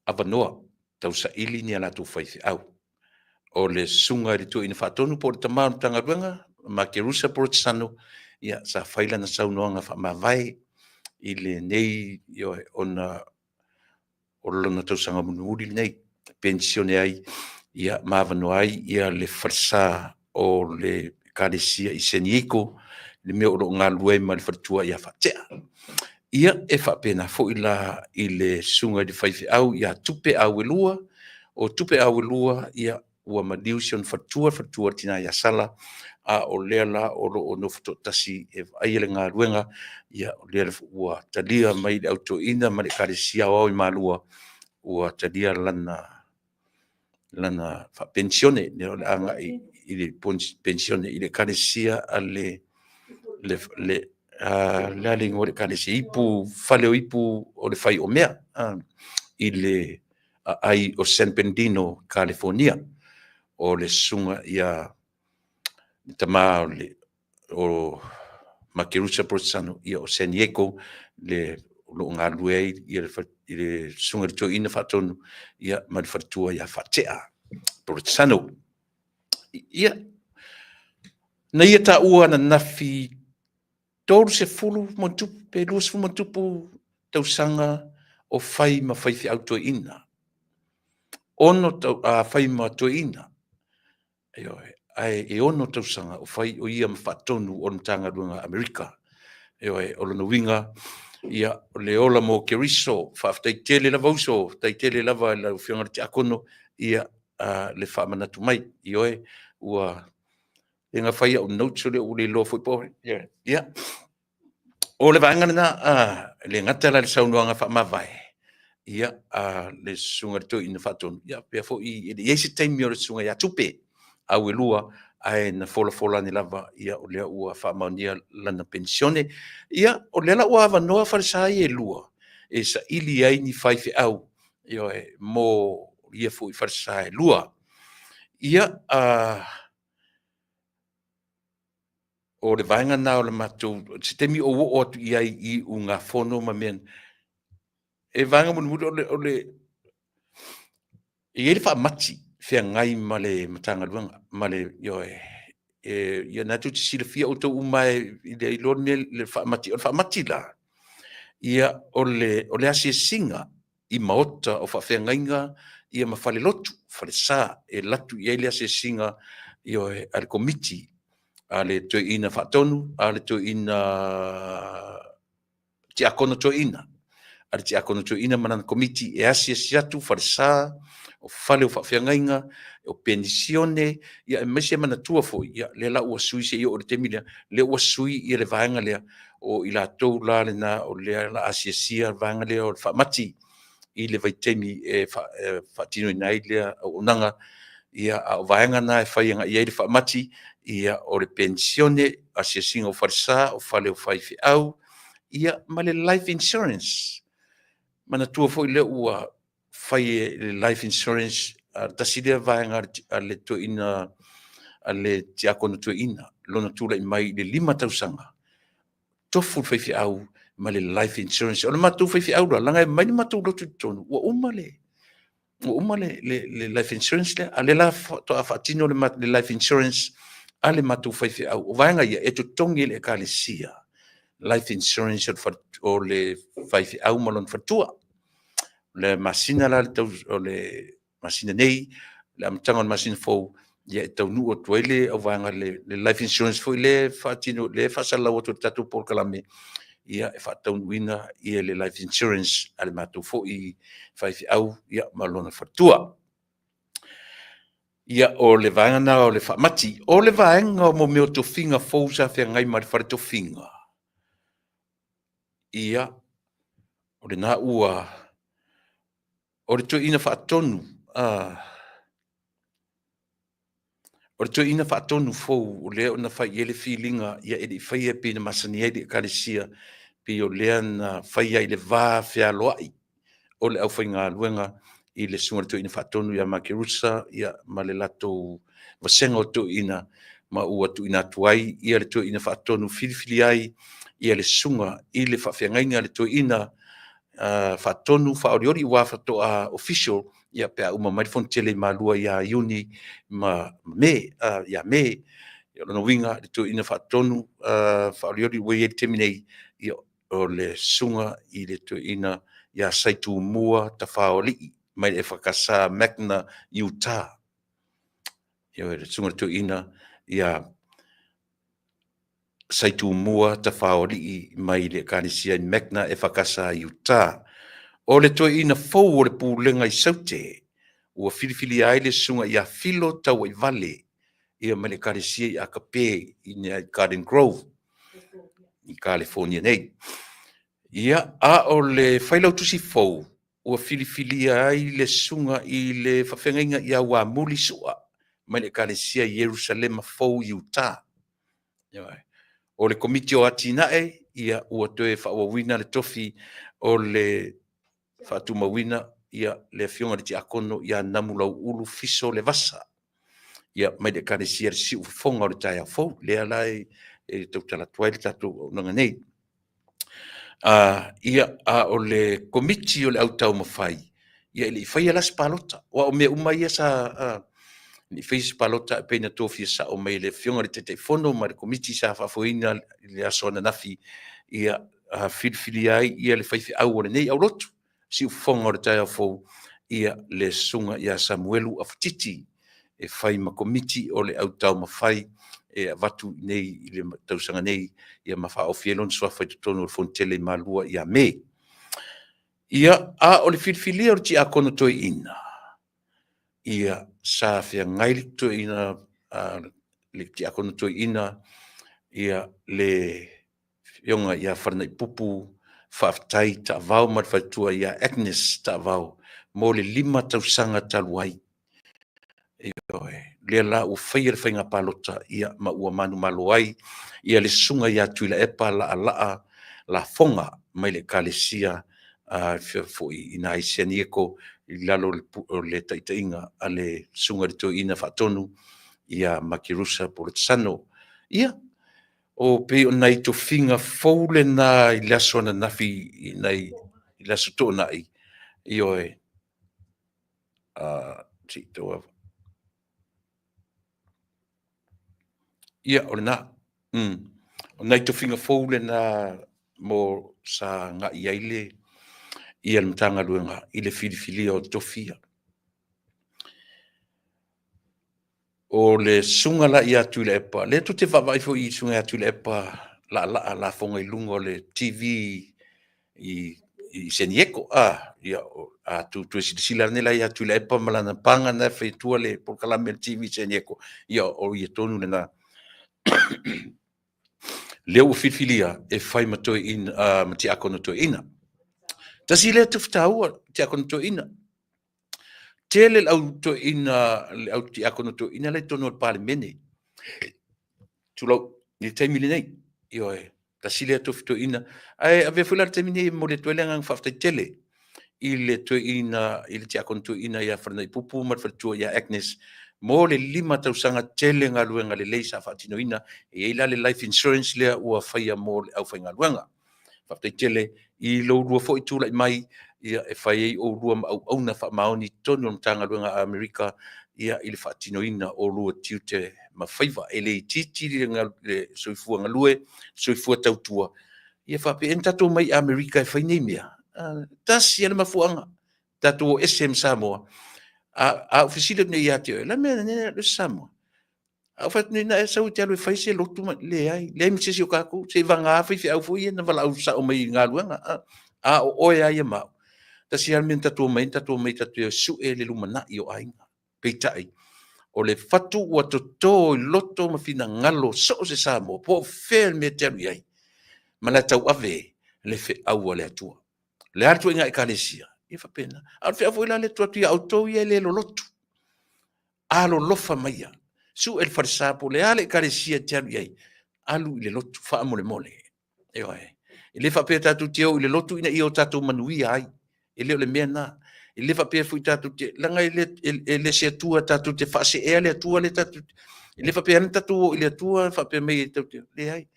B: avanoa tausaili ni a latou faifeau. O le susuga i le Toeaina Faatonu po o le Tama o le Matagaluega, Makerusa Polotsano, ia sa fai lana saunoaga faamavae i lenei, ioe, ona o lona tausaga mulimuli lenei, e penisione ai, ia ma avanoa ai ia le falesa o le Ekalesia i San Diego, le mea o lo o galulue ai ma le faletua ia Faatea. Ia, e faapena foi la i le susuga i le faifeau ia Tupe Auelua, o Tupe Auelua, ia, ua maliu si ona faletua, le faletua o le tina ia Sala, a o lea la o lo o nofo toatasi e vaaia le galuega, ia o lea ua talia mai e le Au Toeaina ma le Ekalesia Aoao i Malua, ua talia lana faapenisione, lea o le a agai i le penisione i le Ekalesia a le le a le igoa o le Ekalesia, Ipu, Fale o Ipu o le Fai o Mea, i le aai o San Bernardino, Kalifonia. O le susuga ia le tama o Makerusa Polotsano, ia o San Diego le o lo o galulue ai le susuga i le Toeaina Faatonu ma le faletua ia Faatea Polotsano. Ia, na ia taua ananafi 30+ pe 20+ tausaga o fai ma faifeau toeaina, fai ma toeaina, ioe, ae e 6 tausaga o fai o ia ma faatonu o le Matagaluega a Amerika. Ioe, o lona uiga, ia, o le ola mo Keriso, faafetai tele lava uso, faafetai tele lava i lau Afioga i le Tiakono, ia, le faamanatu mai. Ioe, ua le na fai au notes ua ou le iloa foi po o… Ia, o le vaega lena, e le gata la i le saunoaga faamavae, ia, a le Susuga i le Toeaina Faatonu, ia faapea foi, e le i i ai se taimi o le Susuga ia Tupe Auelua, ae na folafola ane lava, ia o lea ua faamaonia lana penisione. Ia, o lea la ua avanoa falesa ia e lua e saili ai ni faifeau, ioe, mo ia foi falesa e lua. Ia, o le vaega lena o le matou, se taimi ou oo atu i ai i iugafono ma mea, e vaega mulimuli o le e i ai le faamati feagai ma le Matagaluega, ma le, ioe, ia o lena tou te silafia outou uma lava e le iloa le mea le faamati. O le faamati la, ia o le asiasiga i maota o faafeagaiga ma falelotu, falesa, e alu atu i ai le asiasiga, ioe, a le Komiti a le Toeaina Faatonu, a le Toeaina Tiakono Toeaina, a le Tiakono Toeaina ma lana Komiti e asiasi atu falesa, o fale o faafeagaiga, o penisione, aemaise manatua foi, ia lea la ua sui seia oo i le taimi lea, lea ua sui le vaega lea, o i latou la lena o lea o le a asiasia le vaega lea o le faamati i le vaitaimi e faatinoina ai lea auaunaga. Ia, a o vaega na e fai agai i ai le faamati, ia o le penisione, asiasiga o falesa, o fale o faifeau, ia ma le life insurance. Manatua foi lea ua fai e le life insurance, tasi lea vaega a le toeaina, a le tiakono toeaina, lona tulai mai i le 5 tausaga, tofu le faifeau ma le life insurance. O le matou faifeau la, leaga e aumai le matou lotu i totonu, ua uma le life insurance lea, a o lea la faatoa faatino le life insurance a le matou faifeau. O vaega ia e totogi e le Ekalesia life insurance o le faifeau ma lona faletua. O le masina la o le masina nei, le amataga o le masina fou, ia e taunuu atu ai le auvaega le life insurance foi lea e faatino, lea e faasalalau atu e le tatou polokalame, ia e faataunuuina le life insurance a le matou foi faifeau ma lona faletua. Ia, o le vaega lena o le faamati. O le vaega o mea o tofiga fou sa feagai ma le fale tofiga, ia, o lena ua, o le toeaina faatonu, o le toeaina faatonu fou o lea na fai i ai le filiga, ia e le i faia pei ona masani ai le Ekalesia, pei o lea na fai ai i le va fealoai o le aufaigaluega i le susuga i le Toeaina Faatonu ia Makerusa ma le latou vasega o toeaiina, ma ua tuuina atu ai le Toeaina Faatonu filifilia ai le susuga i le faafeagaiga le toeaina. faatonu faaolioli aua faatoa official ia pe a uma mai le Fonotele i Malua ia Iuni ma Me, ia Me. O lona uiga le toeaina faatonu faaolioli ua i ai i le taimi nei, ia o le susuga i le toeaina ia Saitumua Tafaoalii mai le EFKS Magna i Utah. Ioe, le susuga i le toeaina ia Saitumua Tafaoalii mai le Ekalesia i Magna EFKS i Utah. O le toeaina fou o le Pulega i Saute, ua filifilia ai le susuga ia Filo Tauaivale ia mai le Ekalesia i Akape i Garden Grove i Kalifonia nei. Ia, a o le Failautusi fou, ua filifilia ai le susuga i le faafeagaiga ia Uamuli Sua mai le Ekalesia i Ierusalema Fou i Utah. O le Komiti o Atinae, ia, ua toe faaauauina le tofi o le faatumauina ia, le afioga i le Tiakono ia Namulauulu Fiso Levasa, ia, mai le Ekalesia Le Siufofoga o le Taeao Fou, lea la e tautala atu ai le tatou auaunaga nei. Ia, a o le Komiti o le Au Taumafai, ia e le i faia la se palota, aua o mea uma ia sa e le i faia se palota, e pei na tofia sao mai e le Afioga i le Taitaifono ma le Komiti sa faafoeina i le aso ananafi, ia, filifilia ai ia le faifeau o lenei aulotu, Siufofoga o le Taeao Fou, ia le Susuga ia Samuelu Afatiti e fai ma Komiti o le Au Taumafai e avatu i nei i le tausaga nei, ia ma faaofi ai lona suafa i totonu o le Fonotele i Malua ia Me. Ia, a o le filifilia o le Tiakono Toeaina, ia, sa feagai le toeaina, le Tiakono Toeaina, ia, le Afioga ia Falanaipupu Faafetai Taavao ma le faletua ia Agnes Taavao mo le 5 tausaga talu ai. Ioe, lea la ua faia le faiga palota, ia, ma ua manumalo ai ia le susuga ia Tuilaepa Laalaa Lafoga mai le Ekalesia foi i ina i San Diego i lalo o le taitaiga a le susuga i le Toeaina Faatonu ia Makerusa Poletsano. Ia, o pei o nai tofiga fou lena i le aso ananafi i nai i le aso Toonai. Ioe, se i tau Ia, o lena. O nai tofiga fou lena mo sa agai ai le ia le Matagaluega i le filifilia o tofi ia. O le susuga la ia Tuilaepa, lea tou te vaavaai foi i le susuga ia Tuilaepa Laalaa Lafoga i luga o le TV i San Diego. Ia, a tou toe silasila ane la ia Tuilaepa ma lana paga na e fai atua le polokalame a le TV i San Diego, ia o ia tonu lena. Lea ua filifilia e fai ma toeaina, ma tiakono toeaina. Tasi lea tofi taua, tiakono toeaina. Tele le au toeaina, le au tiakono toeaina la i totonu o le Palemene. Tulou, i le taimi lenei. Ioe, tasi lea tofi toeaina. Ae avea foi la le taimi lenei e momoli atu ai le agaga faafetai tele i le toeaina, i le tiakono toeaina ia Falanaipupu ma le faletua ia Agnes mo le 5 tausaga tele galuega lelei sa faatinoina. E i ai la le life insurance lea ua faia mo le aufaigaluega. Faafetai tele i lo oulua foi tulai mai ia e fai ai oulua ma auauna faamaoni i totonu o le Matagaluega a Amerika ia i le faatinoina o lua tiute ma faiva. E le itiiti le soifua galue, soifua tautua, ia faapea na tatou omai i Amerika e fai nei mea. Tasi lava le mafuaaga, tatou o ese ma Samoa. A ou fesili atu nei ia te oe, o le a le mea e alu ese Samoa? A ou fai atu nei, na e sau e te alu e fai se lotu ma... Leai, leai ma se isi o tatou, seiavagana faifeau foi ia na valaau sao mai i galuega. A o oe lava ia ma au, tasi lava le mea na tatou omai ai, na tatou omai tatou te sue le lumanai o aiga. Peitai, o le fatu ua toto i loto ma finagalo so o se Samoa, po o fea le mea e te alu i ai, ma la e tauave le feau a le Atua. O le a le ituaiga Ekalesia? Ia faapena. A o le feau foi la lea e tuu atu ia outou ia e le lolotu, alolofa maia, sue le falesa po o le a le Ekalesia e te alu i ai, alu i le lotu faamolemole. Ioe. E le faapea tatou te o i le lotu ina ia o tatou manuia ai. E le o le mea lena. E le faapea foi tatou te, leaga e le se Atua tatou te faaseea le Atua lea tatou te, e le faapea na tatou o i le Atua faapea mai e tatou te, leai.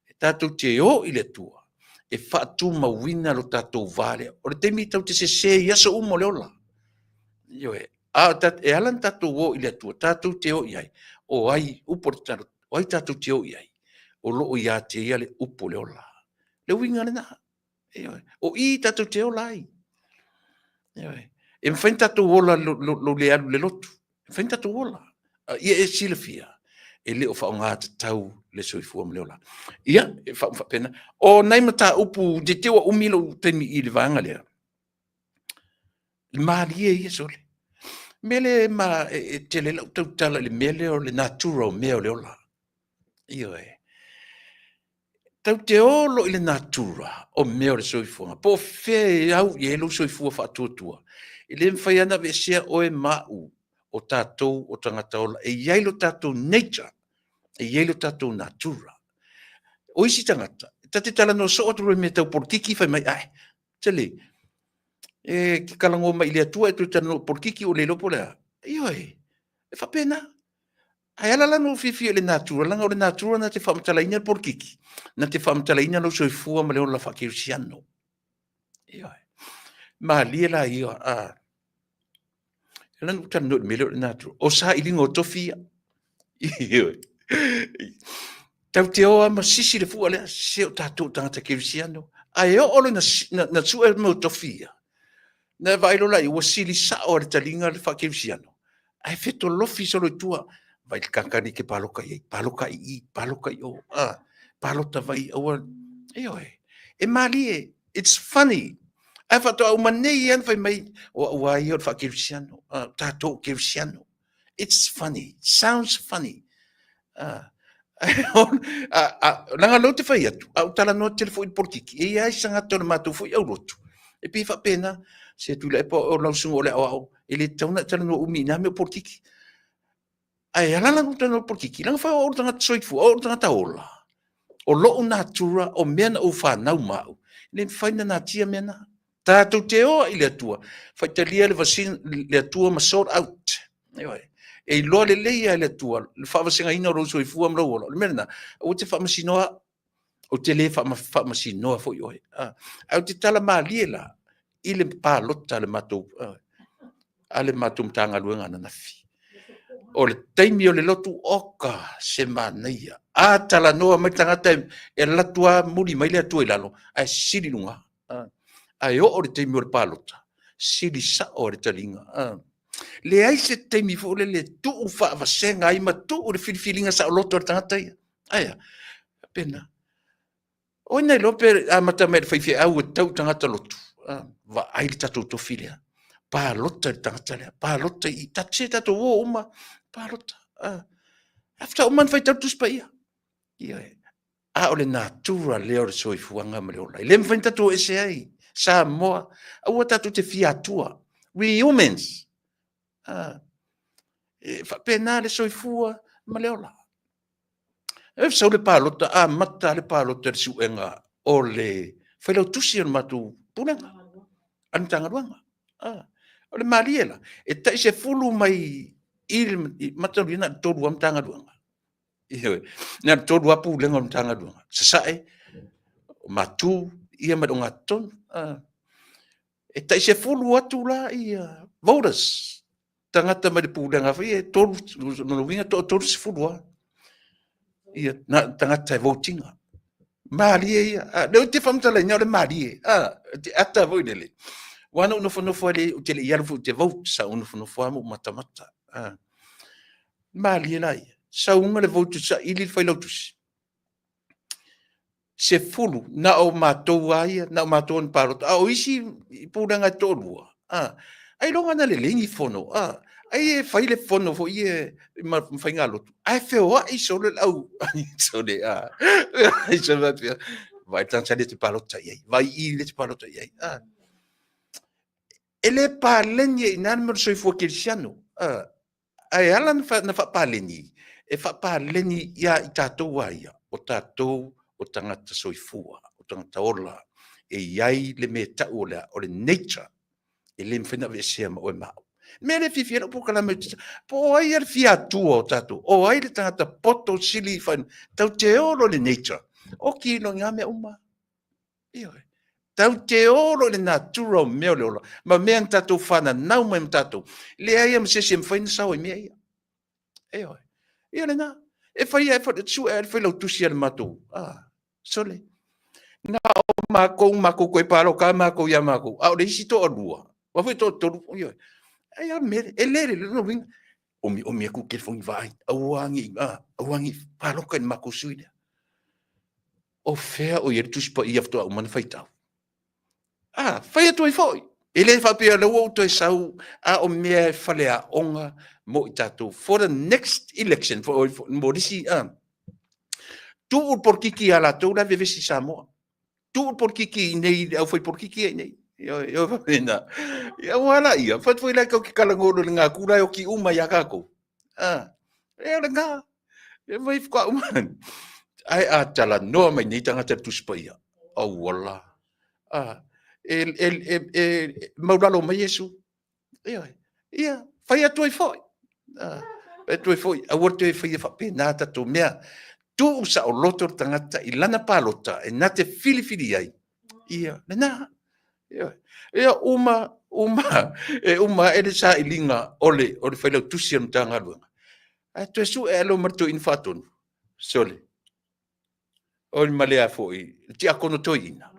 B: E tatou te o i le Atua. e faatumauina lo tatou va lea. O le taimi tatou te sese i aso uma o le ola. Ioe. A e ala ona tatou o i le Atua, tatou te o i ai, o ai, upu o le tatalo, o ai tatou te o i ai? O lo o ia te ia le upu o le ola. Le uiga lena. Ioe. O i tatou te ola ai. Ioe. E mafai ona tatou ola lou le alu i le lotu. E mafai ona tatou ola. Ia e silafia, e le o faaaoga tatau le soifua ma le ola. Ia, e faapena. O nai mataupu, te i ua umi lou taimi i le vaega lea, le malie ia sole. Mea lea ma e tele lau tautala i le mea lea o le natura o mea o le ola. Ioe. Tatou te o loa i le natura o mea o le soifuaga, po o fea e au i ai lou soifua faatuatua, e le mafai lava ona aveesea oe ma au o tatou o tagata ola. E i ai lo tatou nature, e i ai lo tatou natura. O isi tagata, ta te talanoa soo atu loa i mea tau polokiki, fai mai, ae, tele, e te talanoa mai i le Atua e toe talanoa i polokiki ua le iloa po o le a. Ioe, e faapena. Ae ala la ona ou fiafia i le natura, leaga o le natura na te faamatalaina le polokiki, na te faamatalaina lou soifua ma le ola faakerisiano. Ioe. Malie la ia, a ala ona ou talanoa i le mea lea o le natura, o sailiga o tofi ia. Ioe. Tatou te o lava ma sisi le fua lea, se o tatou o tagata kerisiano. Ae oo loa ina sue mea o tofi ia, na vaai loa laia ua sili sao lava i le taliga le faakerisiano, ae fetolofi solo i tua, vaai i le tagata lenei e te palota i ai, palota i i, palota i o, palota mai, aua, ioe, e malie, it's funny. Ae faatoa uma nei lava na fai mai, o au lava ia o le faakerisiano, tatou o kerisiano. It's funny, sounds funny. Leaga o lea ou te fai atu, a ou talanoa tele foi i le polokiki, e i ai se tagata o le matou foi aulotu, e pei e faapena, se Tuilaepa o lau susuga o le aoao, e le tatau ona e talanoa umi i na mea o polokiki. Ae ala la ona ou talanoa i le polokiki, leaga foi o au o le tagata soifua, o au o le tagata ola. O lou natura, o mea na ou fanau ma au, e le mafai ona natia mea na. Tatou te o i le Atua, faitalia le vasina, le Atua ma sort out. Ioe. E iloa lelei lava e le Atua le faavasegaina o lou soifua ma lou ola. O le mea lena, aua te faamasinoa, ou te le faamasinoa foi oe. Ae ou te tala malie la i le palota a le matou, a le matou Matagaluega ananafi. O le taimi o le lotu, oka se manaia. A talanoa mai le tagata e alu atu lava muli mai le Atua i lalo, ae sili luga. Ae oo le taimi o le palota, sili sao le taliga. Leai se taimi foi lele e tuu faavasega ai ma tuu le filifiliga saoloto a le tagata ia. Ae a? Faapena. O ai na iloa pe amata mai i le faifeau e tau i tagata lotu, vaai le tatou tofi lea, palota i le tagata lea, palota i i, se tatou o uma, palota. Ae faatoa uma ona faitau le Tusi Paia. Ioe. A o le natura lea o le soifuaga ma le ola. E le mafai ona tatou o ese ai. Samoa, aua tatou te fia atua. We humans. E faapena le soifua ma le ola. E sau le palota, amata le palota i le suega o le failautusi o le matou pulega, a le Matagaluega. O le malie la, e tai 10 mai i le mataulia na o le 3 lava Matagaluega. Ioe, na o le 3 lava Pulega o le Matagaluega, Sasae, o Matu, ia ma le Ogatotonu. E tai 10 atu la ia voters, tagata mai le pulega foi e 3, lona uiga e toa-30 lava ia na tagata e vote ina. Malie ia. Lea ou te faamatalaina o le malie. Te ata foi lele. Aua na ou nofonofo lava, ou te le i alu foi ou te vote, sa ou nofonofo lava ma ou matamata. Malie la ia. Sauga le vote saili le failautusi. 10, na o matou lava ia, na o matou na palota, a o isi pulega e toalua, ailoga na lelei ni fono, ai e fai le fono foi ia ma faigalotu, ae feoai solo le au, sole, ai sole faapea, vai le tagata lea e te palota i ai, vai i lea e te palota i ai, E le paleni ai i ina le mea o le soifua kerisiano, Ae ala na faapaleni, e faapaleni ia i tatou a ia, o tatou o tagata soifua, o tagata ola, e i ai le mea e tau o le a, o le nature, e le mafai ona aveesea ma oe ma au. Mea lea e fiafia ai lau polokalame, po o ai le fia atua o tatou, o ai le tagata poto sili, tatou te o loa i le nature, oki loa i na mea uma. Ioe. Tau te olo i le natura o mea o le ola, ma mea na tatou fananau mai ma tatou. Leai ma se isi e mafai ona sao i mea ia. Ioe. Ia lena. E fai e sue le failautusi a le matou. Ah, sole. Na o makou, makou toe paloka makou ia makou. A o le isi toalua, ua foi toatolu, ioe. Ai a mea, e le le lona uiga. Omi omi atu telefoni vaai, aua ne i, aua ne i paloka i le matou sui lea. O fea o i ai le Tusi Paia faatoa uma ona faitau? A, fai atu ai foi. E le faapea o lea ua ou toe sau, a o mea e faleaoga mo i tatou for the next election, for, mo le isi, a, tuu le polokiki ia latou la e vevesi i Samoa. Tuu le polokiki i inei i le aufai polokiki ia i inei. Ioe, ioe faapena. Ia aua la ia, fai atu foi la tatou te talanoa loa i le natura e oti uma ia tatou. A, e o lena. E mai faatoa uma. Ae a talanoa mai nei tagata i le Tusi Paia, auala. A, e maulalo mai Iesu. Ioe. Ia, fai atu ai foi. A, fai atu ai foi, aua le toe faia faapena tatou mea. Tuu saoloto le tagata i lana palota e na te filifili ai. Ia, lena. Ioe. Ia, uma, uma, e uma ae le sailiga o le Failautusi o le Matagaluega. Ae toe sue ae loa ma le toeaina faatonu. Sole, o le ma le a foi, le tiakono toeaina.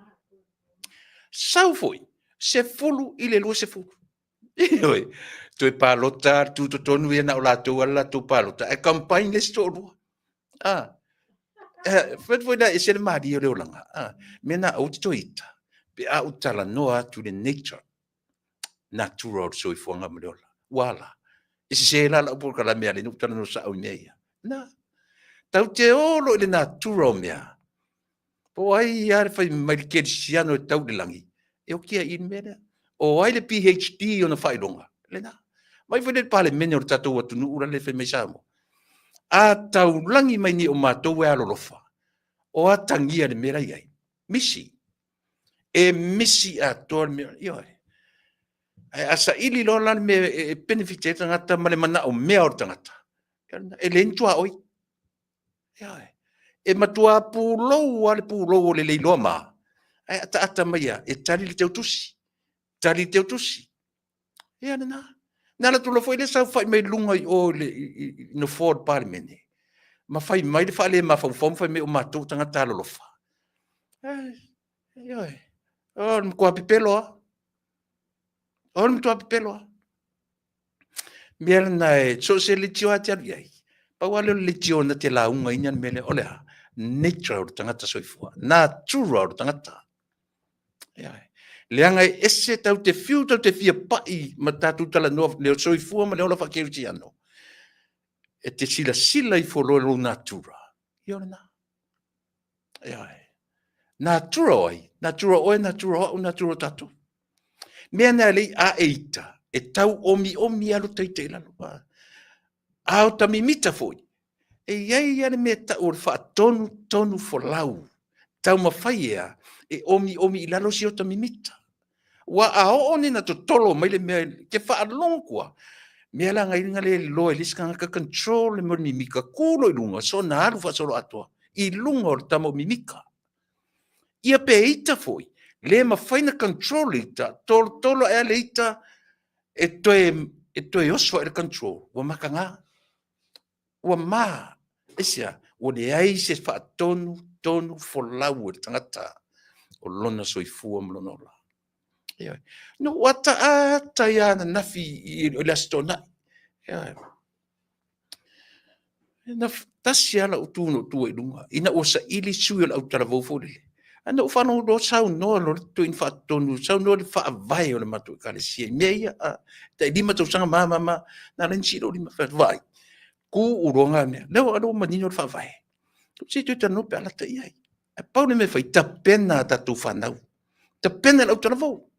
B: Sau foi, 10 i le 20. Ioe, toe palota le tutotonu ia na o latou lava le latou palota, ae campaign le isi toalua. Ah, eh, fai foi la ese le malie o le olaga. Ah, mea na aua te toe ita, pe a ou talanoa atu i le nature, natura o le soifuaga ma le ola. Ua a la? E sese la lau polokalame a le na ou talanoa sao i mea ia. Na, tau te olo i le natura o mea. Po o ai lava le fai mai le kerisiano e tau i le lagi, e oti ai i le mea lea. O ai le PhD i ona faailoga? Lena. Mai foi le Palemene o le tatou atunuu la le fai mai Samoa. A taulagi mai nei o matou e alolofa, o atagia le mea la i ai. Misi. E misi atoa le mea. Ioe. Ae a saili loa la le mea e benefit ai le tagata ma le manaomea o le tagata, e leai ni tuaoi. Ioe. E matua pulou lava le pulou o le leiloa ma, ae ataata mai lava e tali le teutusi, tali le teutusi. Ia lena. Na alu atu loa foi le saofai mai luga i o i le nofoa o le Palemene, ma fai mai le faalemafaufau ma fai mai o matou o tagata alolofa. Ioe. O le matua pepelo lava. O le matua pepelo lava. Mea lena e so o se leitio lava e te alu i ai, pau lava lea o le leitio na te laugaina le mea lea, o le a? Nature o le tagata soifua, natura o le tagata. Ioe. Leaga e ese tau te fiu tau te fia pai ma tatou talanoa le soifua ma le ola faakerisiano. E te silasila ifo loa i lou natura, ia o lena. Ioe. Natura o ai? Natura o oe, natura o au, natura o tatou. Mea na e lei a e ita, e tau omiomi lava lo ta ita i lalo. A o ta mimita foi, e i ai lava le mea e tau o le faatonutonu folau, taumafai ea e omiomi i lalo si ota mimita. Ua a oo nei na totolo mai le mea ke faalogo kua, mea la ngai nga le loa i le isi tagata control le mea o le mimika, tu loa i luga, soona alu faasoloatoa i luga o le tama o mimika. Ia pe ita foi, le mafai na control le ita, tolotolo ae a le ita e toe oso ae le control, ua mataga. Ua ma, aisea? Ua leai se faatonu tonu folau e le tagata o lona soifua ma lona ola. Ioe. Na ou ataata ai lava ananafi i le Aso Toonai. Ioe. Na tasi lava lau tu na ou tu ai i luga, ina ua saili sui o le autalavou foi lele. Ae na ou faalogo loa saunoa loa le toeaina faatonu, saunoa i le faavae o le matou ekalesia i mea ia, a, tai 5 tausaga ma, ma, ma, na ala ai ona sii lou lima, fai atu, vaai, tu loa na mea, lea ua manino le faavae. Se i toe talanoa pe a lata i ai. Ae pau le mea e fai, tapena a tatou fanau, tapena le autalavou.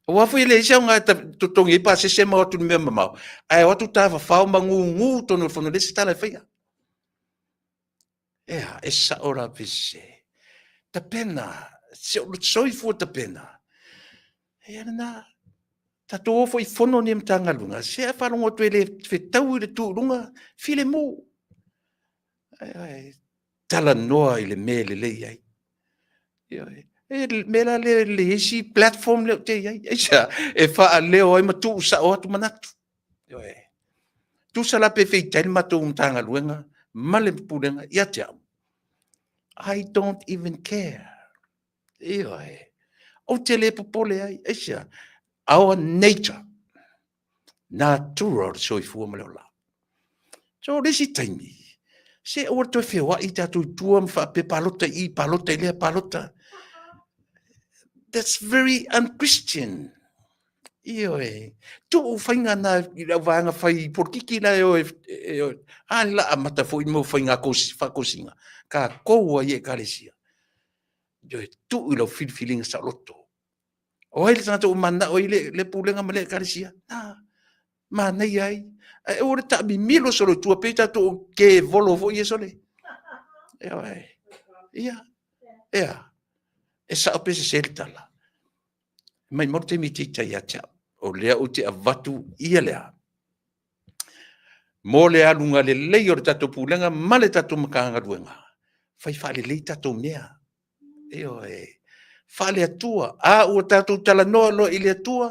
B: Aua foi e leai se aoga e totogi ai pasese ma o atu i le mea mamao, ae o atu tafafao ma gugu totonu o le fono, e leai se tala e faia. Ea, e sao la pe sese. Tapena, se o le soifua tapena. Ia lena, tatou o foi i fono nei a Matagaluega, se a faalogo atu e le fetaui le tu i luga, filemu. Ai, talanoa i le mea e lelei ai. Ioe. E le mea la lea le isi platform lea ou te i ai. Aisea? E faaleo ai ma tuusao atu manatu. Ioe. Tusa la pe feitai le matou Matagaluega ma le Pulega ia te au, I don't even care. Ioe. Ou te le popole ai. Aisea? Our nature, natura o le soifua ma le ola. So, le isi taimi, se aua le toe feoai tatou i tua ma faapea palota i i, palota i lea palota. That's very unchristian. Ioe. Tuu faiga na i le auvaega fai polokiki la e o e, e, e a la amata foi mo faiga faakosina. Tatou ai ekalesia. Ioe, tuu i lau filifiliga saoloto. O ai le tagata ua mananao ai le, le pulega ma le ekalesia? Na, manaia ai. Ae aua le taamimilo solo i tua pei tatou kevolo foi ia sole. Ioe. Ia, ea, e sao pe sese le tala. Maimau le taimi e te ita ia te au. O lea ou te avatu ia lea. Mo le aluga lelei o le tatou pulega ma le tatou Matagaluega, fai faalelei tatou mea. Ioe. Faale-Atua. A ua tatou talanoa loa i le Atua,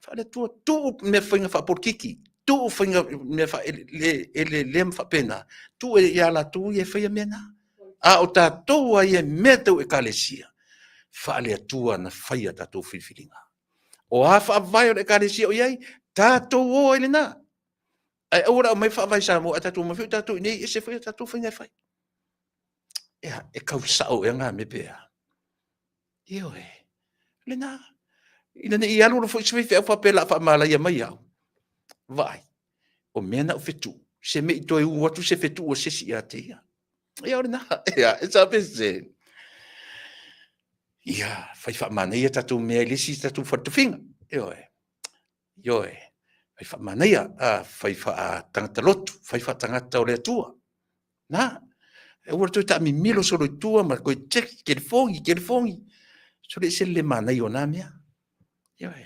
B: faale-Atua, tuu mea faiga faapolokiki, tuu faiga mea faale ma faapena, tuu ia latou ia e faia mea na. A o tatou lava ia i mea tau ekalesia, faale-Atua na faia tatou filifiliga. O a faavae o le ekalesia o i ai, tatou o ai i lena. Ae aua le aumai faavae Samoa, ae tatou omai foi tatou i inei, e ese foi a tatou faiga e fai. Ea, e kau sao ea ngā mea pe a? Ioe, lena. Ina ne i alu alu foi se faifeau faapea o le a faamalaia mai au. Vaai, o mea na o fetuu, se mea i toe u atu se fetuu a se isi ia te ia. Ia o lena, ia, e sao pe sese. Ia, fai faamanaia tatou mea i le isi tatou fale tofiga. Ioe, ioe, fai faamanaia, fai faatagata lotu, fai faatagata o le Atua. Na, aua le toe taamimilo solo i tua ma toe check telefoni, telefoni. Sole ese le le manaia o na mea. Ioe.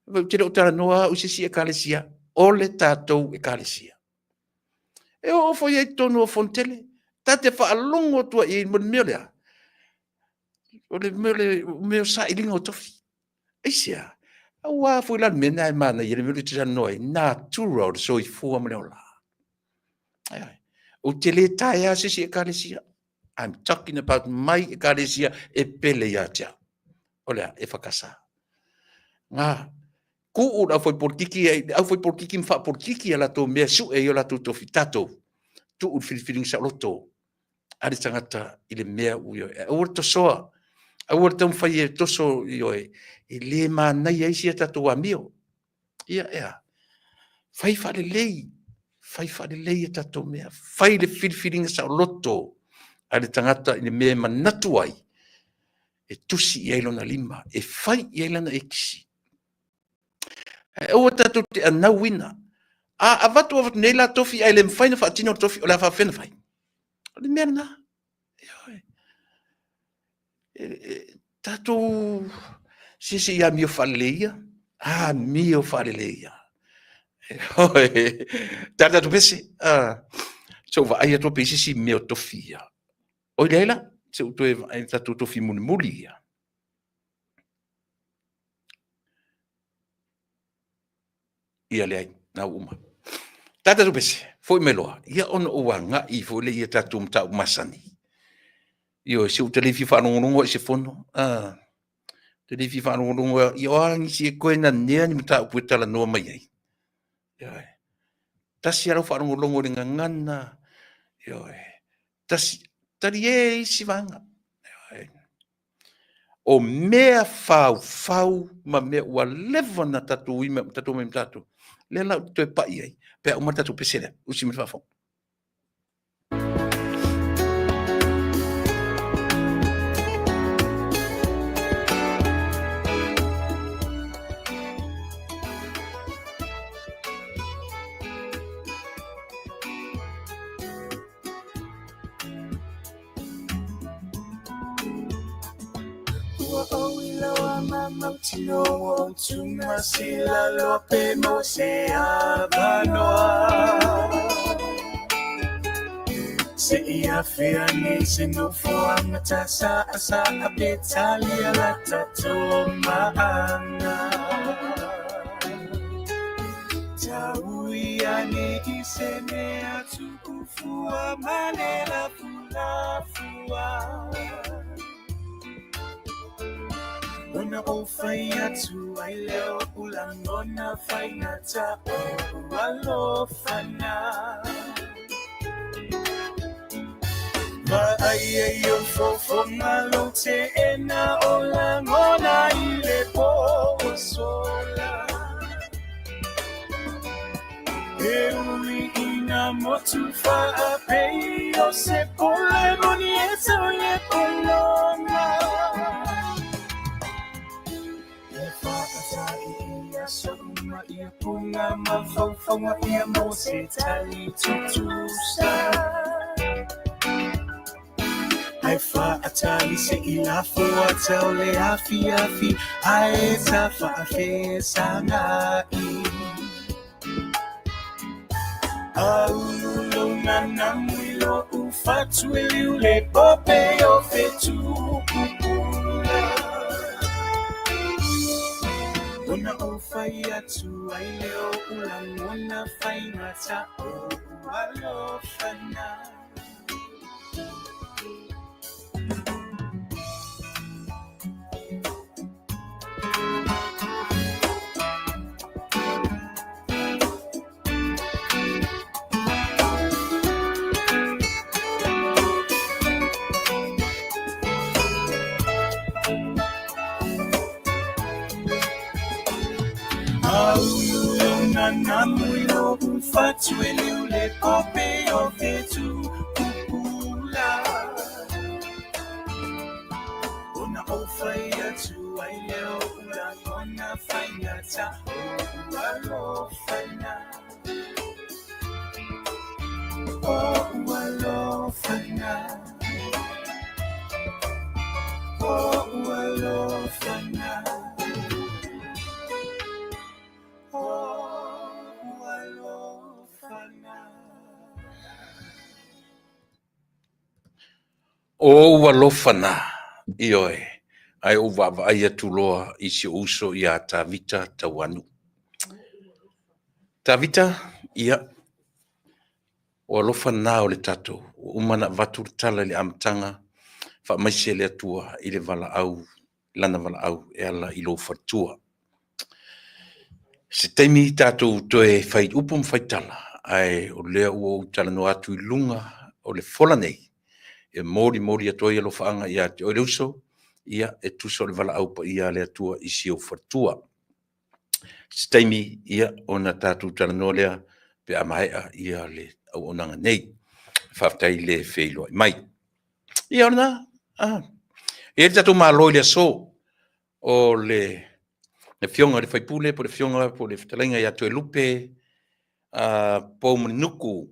B: Ou te le o talanoa au i se isi ekalesia, o le tatou ekalesia. E oo foi i ai i totonu o Fonotele, ta te faalogo atu ai i le mea lea, o le mea o sailiga o tofi. Aisea? Aua foi la le mea lena e manaia, le mea lea ou te talanoa ai, natura o le soifua ma le ola. Ou te le taea se isi ekalesia. I'm talking about my ekalesia e pele ia te au. O le a? E whakasa. Ngā, kuu le auwhai politiki, le auwhai politiki ma whaapolitiki a latou mea sue i o latou tofi, tatou, tuu le filifiliga saoloto a le tagata i le mea ua ioe. Aua le tosoa, aua le taumafai e toso ioe, e le manaia ai sia tatou amio. Ia, ea, fai faalelei, fai faalelei a tatou mea, fai le filifiliga saoloto a le tagata i le mea e manatu ai, e tusi i ai lona lima, e fai i ai lana ekisi. Ae aua tatou te anauina. A avatu avatu nei la tofi ae le mafai ona faatino le tofi, o le a faapefea ona fai? O le mea lena. Ioe. Tatou se se i amio faalelei ia. Amio faalelei ia. Ioe. Tala tatou pese. Se i ou vaai atu pe i ai se isi mea o tofi ia. Oi leai la, se i ou toe vaai i le tatou tofi mulimuli ia. Ia leai, na ua uma. Tata tu pese, foi mai loa. Ia ona ou agai foi lea i a tatou mataupu masani. Ioe, se ua ta le fia faalogologo i se fono. Ah, ta le fia faalogologo ia o a nisi e toe nanea ni mataupu e talanoa mai ai. Ioe. Tasi lava lau faalogologo i le gagana. Ioe. Tasi, talie isi vaega. Ioe. O mea faufau ma mea ua leva ona tatou ui tatou omai ma tatou. Lea la ou te toe pai ai pe a uma le tatou pese lea. Usi mai le faafofoga.
A: Ua ou iloa ma mautinoa ua ou tumasila loa pe maua se avanoa. Se i afea nei se nofoaga tasaasaa pe talia la tatou maaga. Tau ia ane i se mea tupu fua ma le lafulafua. Ona ou fai atu ai lea o oʻu lagona faigata o ou alofa na. Vaaia i ou fofoga lou teena o lagona i le po ua sola. E ui ina motu faaapei o se pule moni e tau i le pologa. E faata'i i aso uma ia puna mafaufauga ia mo se tali tutusa. Ae faatali se i lafo ata o le afiafi ae ta faafesaga'i. Aulu lou nanamu i lo'u fatu e liu le ope o fetu pupula. Ona ou fai atu ai lea o oʻu lagona faigata o ou alofa na. Aulu lou nanamu i lo'u fatu e liu le ope o fetu pupula. Ona ou fai atu ai lea o oʻu lagona faigata o ou alofa na. O ou alofa na. O ou alofa na. O ou alofa na.
B: O ou alofa na, ioe, ae ou vaavaai atu loa i si ou uso iā Tavita Tauanuu. Tavita, ia, o alofa na o le tatou, ua uma ona avatu le tala i le amataga, faamaise le Atua i le valaau, Lana valaau e ala i lou faletua. Se taimi tatou toe fai upu ma fai tala, ae o lea ua ou talanoa atu i luga o le fola nei, e molimoli atu ai alofaaga ia te oe le uso, ia, e tusa o le valaau paia a le Atua i si ou faletua. Se taimi, ia, ona tatou talanoa lea pe a maea ia le auaunaga nei. Faafetai le feiloai mai. Ia, o lena, ah. E i ai le tatou Malo i le aso, o le Afioga i le sui usufono po o le Afioga po o le Fetalaiga ia Toelupe Poumulinuku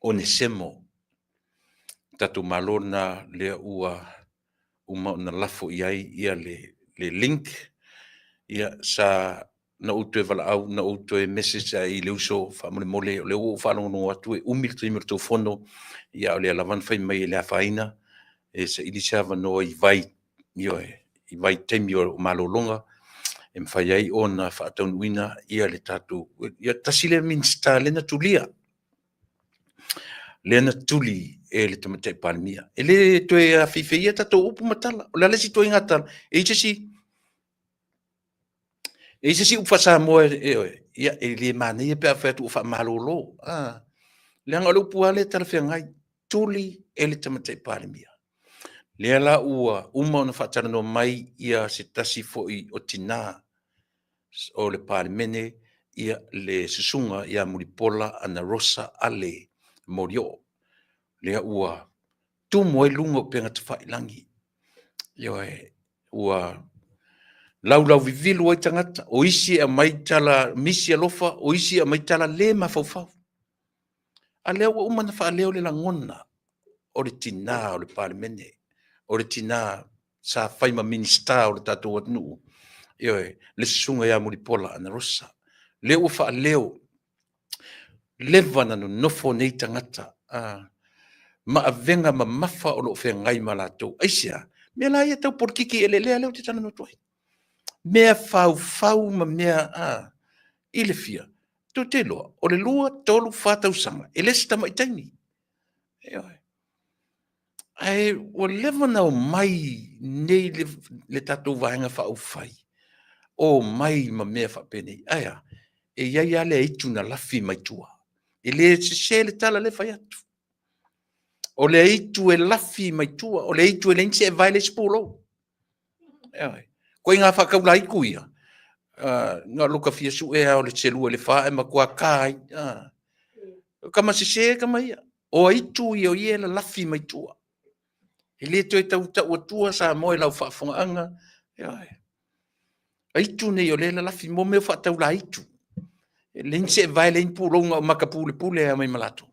B: Onesemo. Tatou Malo lena lea ua uma ona lafo i ai ia le link. Ia, sa na ou toe valaau, na ou toe message ai i le uso faamolemole, o lea ua ou faalogologo atu e umi le taimi o le tou fono, ia a o lea lava na fai mai e le afaina, e saili se avanoa i vai, ioe, i vaitaimi o malologa e mafai ai ona faataunuuina ia le tatou, ia tasi lea Minisita lea na tulia, lea na tuli e le Tamaitai Palemia. E le toe afeifeia tatou upu ma tala. O le a le isi ituaiga tala? E i ai se isi E i ai se isi upu faa-Samoa e, oe, ia, e le manaia pe a fai atu ua faamalolo. Ah, leaga o le upu lava lea e talafeagai, tuli e le Tamaitai Palemia. Lea la ua uma ona faatalanoa mai ia se tasi foi o tina o le Palemene, ia le susuga ia Mulipola Anarosa Ale Molioo, lea ua tumu ai luga o upega tafailagi. Ioe, ua laulauvivilu ai tagata, o isi e aumai tala misi alofa, o isi e aumai tala le mafaufau. A lea ua uma ona faaleo le lagona o le tina o le Palemene, o le tina sa fai ma Minisita o le tatou atunuu, ioe, le susuga ia Mulipola Anarosa. Lea ua faaleo. Leva na nonofo nei tagata a ma avega mamafa o lo o feagai ma latou. Aisea? Mea la ia tau polokiki eleelea lea ou te talanoa atu ai. Mea faufau ma mea a i le fia, tou te iloa, o le 2, 3, 4 tausaga, e le se tamai taimi. Ioe. Ae ua leva ona omai nei le, le tatou Vaega Faaupufai, omai ma mea faapenei. Ae a? E i ai lava le aitu na lafi mai tua. E le sese le tala lea e fai atu. O le aitu e lafi mai tua, o le aitu e leai ni seevae, leai se pulou. Ioe. Ituaiga faataulaitu ia, na o lota fia sue lava o le selua i le fa ae matua ta ai. O tama sese tama ia. O aitu ia o ia e lalafi mai tua. E le toe tau tau atua Samoa i lau faafofogaaga. Ioe. Aitu nei o lea e lalafi mo mea faataulaitu. E leai ni seevae, leai ni pulou, na o makapulepule lava mai ma latou.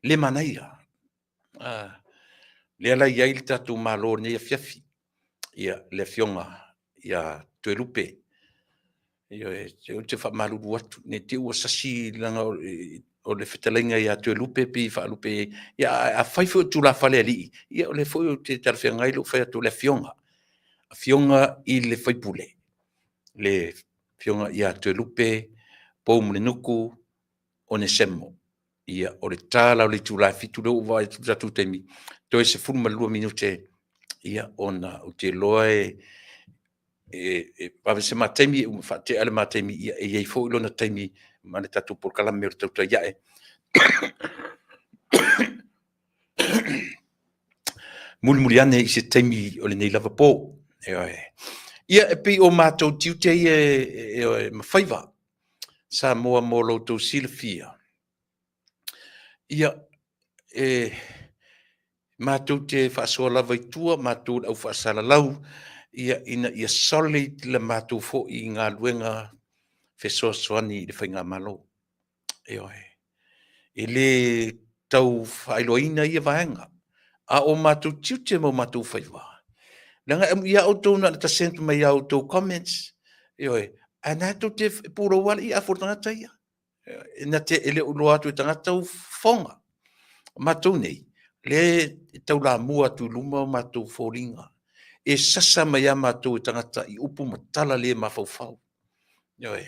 B: Le manaia. Lea la i ai le tatou Malo i lenei afiafi, ia, le Afioga ia Toelupe. Ioe, ou te faamalulu atu, ne i te i ua sasi leaga o le fetalaiga ia Toelupe pei e faalupe i ai. Ia, ae afai foi o tulafale a alii, ia o lea foi ou te talafeagai lou fai atu o le Afioga, Afioga i le sui usufono, le Afioga ia Toelupe Poumulinuku Onesemo. Ia, o le ta la o le itula e 7 lea ua ou vaai atu i le tatou taimi, toe 12 minute, ia, ona ou te iloa e vave se ma taimi, e faatea le ma taimi, ia e i ai foi lona taimi ma le tatou polokalame o le Tautai Ae. Mulimuli ane i se taimi o lenei lava po. Ioe. Ia, e pei o matou tiute ia e ma faiva Samoa mo lo outou silafia. Ia, e matou te faasoa lava i tua, matou le au faasalalau, ia, ina ia solid le matou foi galuega fesoasoani i le faigamalo. Ioe. E le tau faailoaina ia vaega, a o matou tiute ma o matou faiva, leaga ia outou na ona ta send mai a outou comments, ioe, ae na tou te pulou lava le iafu o le tagata ia. E na te e le o iloa atu e tagata ou fofoga. O matou nei, lea e taulamua atu i luma o matou foliga. E sasa mai a matou e tagata i upu ma tala le mafaufau. Ioe.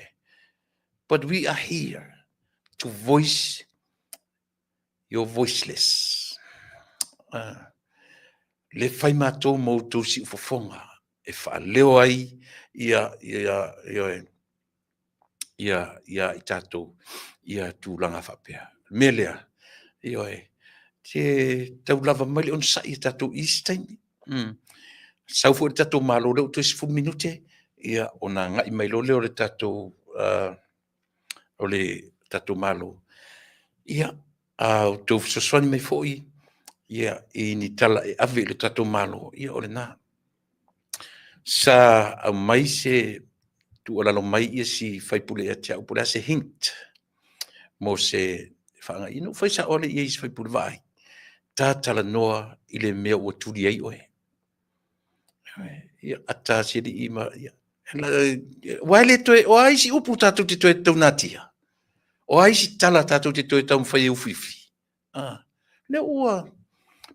B: But we are here to voice your voiceless. Le fai matou ma outou siufofoga e faaleo ai ia, ia, ia, ia, ia i tatou ia tulaga faapea. O le mea lea, ioe, te tau lava mai le onosai i tatou i isi taimi. Sau foi le tatou Malo lea ua toe 10 minute, ia ona agai mai loa lea o le tatou o le tatou Malo. Ia, a outou fesoasoani mai foi ia i ni tala e ave i le tatou Malo, ia o lena. Sa aumai se tuualalo mai ia si faipule ia te au, po o le a se hint mo se faagaiina. Ua fai sao lea i ai i si faipule, vaai, ta talanoa i le mea ua tuli ai oe. Ia, ata si alii ma, ia, ua le toe, o a isi upu tatou te toe taunatia? O a isi tala tatou te toe taumafai e ufiufi? Ah, lea ua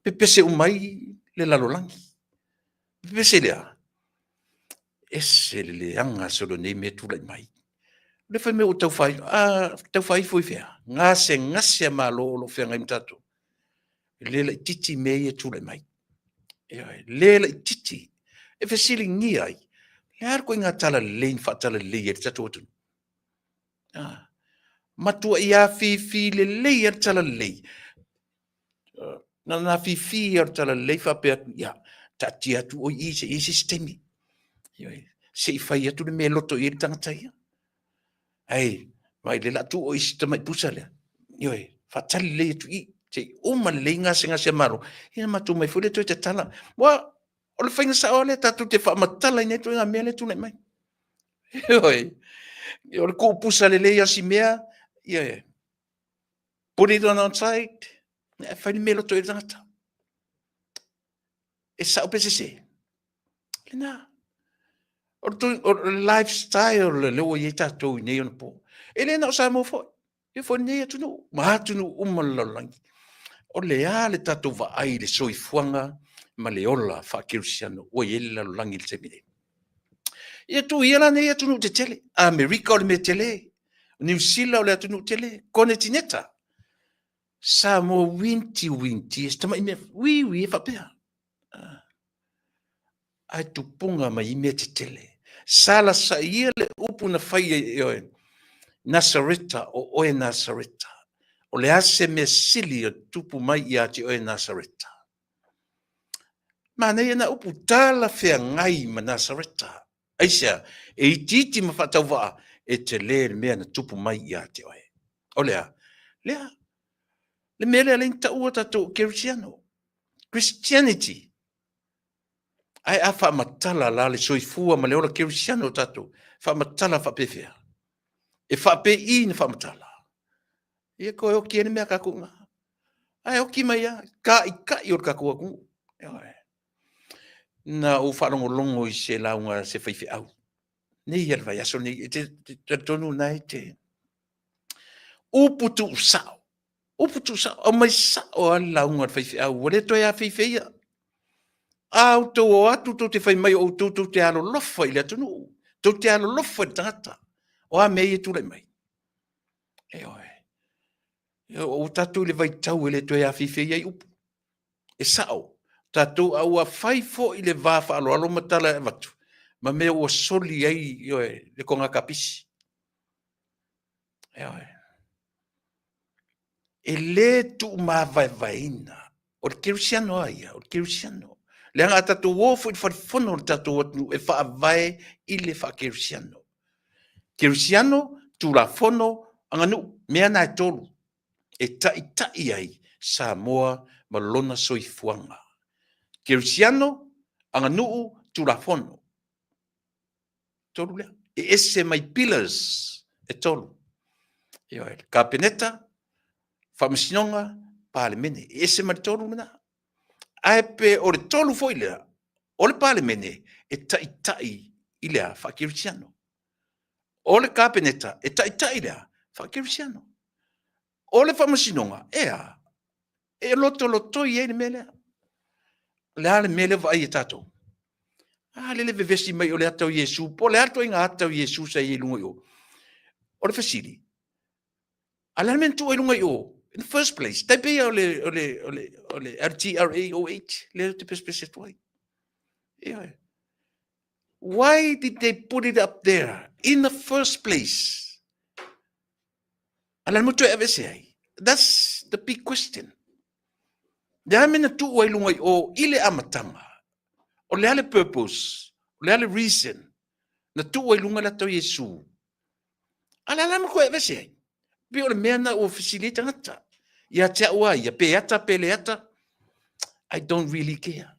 B: pepese uma ai le lalolagi. Pepese lea, ese le leaga solo nei mea tulai mai. O lea fai mai ua tau faaifo i fea? Gasegase a Malo o lo o feagai ma tatou. E le laitiiti mea ia e tulai mai. Ioe, le laitiiti. E fesiligia ai, le a le ituaiga talalelei na faatalalelei ai le tatou atunuu? Ah, matuai afifi lelei lava le talalelei. Na ona afifi lava o le talalelei faapea atu, ia, taatia atu oe i i se i i ai se isi taimi. Ioe, se i fai atu le mea e loto i ai le tagata ia. Ae, vaai, lea o le a tuu oe i si tamai pusa lea. Ioe, faatali lelei atu i i, se i uma lelei gasegase a Malo, ia ona matou omai foi lea toe tatala. Aua o le faiga sao lava lea tatou te faamatalaina ai ituaiga mea lea e tulai mai. Ioe, o le tuupusa lelei o si mea, ioe, put it on outside, ae fai le mea e loto i ai le tagata. E sao pe sese? Lena. O le lifestyle lea ua i ai tatou i nei onapo. E le na o Samoa foi. Ia foi lenei atunuu ma atunuu uma o le lalolagi. O le a le tatou vaai i le soifuaga ma le ola faakerisiano ua i ai le lalolagi i le taimi nei? Ia tuu ia la nei atunuu tetele, Amerika o le mea tele, Niu Sila o le atunuu tele, Konetineta, Samoa uiti uiti, se tamai mea uiui e faapea. Ae tupuga mai i mea tetele. Sa lasaia le upu na fai e oe, Nasareta, o oe Nasareta. O le a se mea sili o tupu mai ia te oe Nasareta? Manaia na upu talafeagai ma Nasareta. Aisea? E itiiti ma faatauvaa, e tele le mea na tupu mai ia te oe. O le a? Lea. Le mea lea lea na taua tatou Kerisiano. Christianity. Ae a faamatala la le soifua ma le ola kerisiano o tatou, faamatala faapefea? E faapei na faamatala? Ia toe oki ai le mea a tatou i ina. Ae oki mai lava, ta'ita'i o le tatou atunuu. Ioe. Na ou faalogologo i se lauga a se faifeau nei lava i le vaiaso lenei, e te talitonu o lena e te upu tuusao upu tuusao, aumai sao lava le lauga a le faifeau, ua le toe afeifeia. A outou o atu tou te fai mai o outou tou te alolofa i le atunuu, tou te alolofa i le tagata, o a mea ia e tulai mai? Ioe. Ua tatou i le vaitau e le toe afeifeia ai upu. E sao, tatou a ua fai foi le va faaaloalo ma tala e avatu, ma mea ua soli ai, ioe, le toga kapisi. Ioe. E le tuumavaevaeina. O le kerisiano a ia, o le kerisiano. Leaga a tatou o foi i le falefono o le tatou atunuu e faavae i le faakerisiano. Kerisiano, Tulafono, aganuu, mea na e tolu e taitai ai Samoa ma lona soifuaga. Kerisiano, aganuu, Tulafono. Tolu lea. E ese mai pillars e tolu. Ioe, Kapeneta, Faamasinoga, Palemene. E ese mai le tolu lena. Ae pe o le tolu foi lea, o le Palemene e taitai i le a? Faakerisiano. O le Kapeneta e taitai i le a? Faakerisiano. O le Faamasinoga, e a? E lotolotoi ai le mea lea. O le a le mea lea vaai e tatou? A lele vevesi mai o le ata o Iesu, po o le a le ituaiga ata o Iesu sa i ai i luga i o? O le fesili, a le a le mea na tuu ai i luga i o? In the first place, tai pei o le, o le, o le, o le LTRAOH, lea ou te pesepese atu ai. Ioe. Why did they put it up there in the first place? A le a le mea ua toe aveese ai? That's the big question. Le a mea na tuu ai lunga i o i le amataga? O le a le purpose? O le a le reason? Na tuu ai lunga le ata o Iesu. A le a la mea toe aveese ai? Pei o le mea na ua fesili ai tagata. Ia te au a ia, pe ata pe le ata, I don't really care.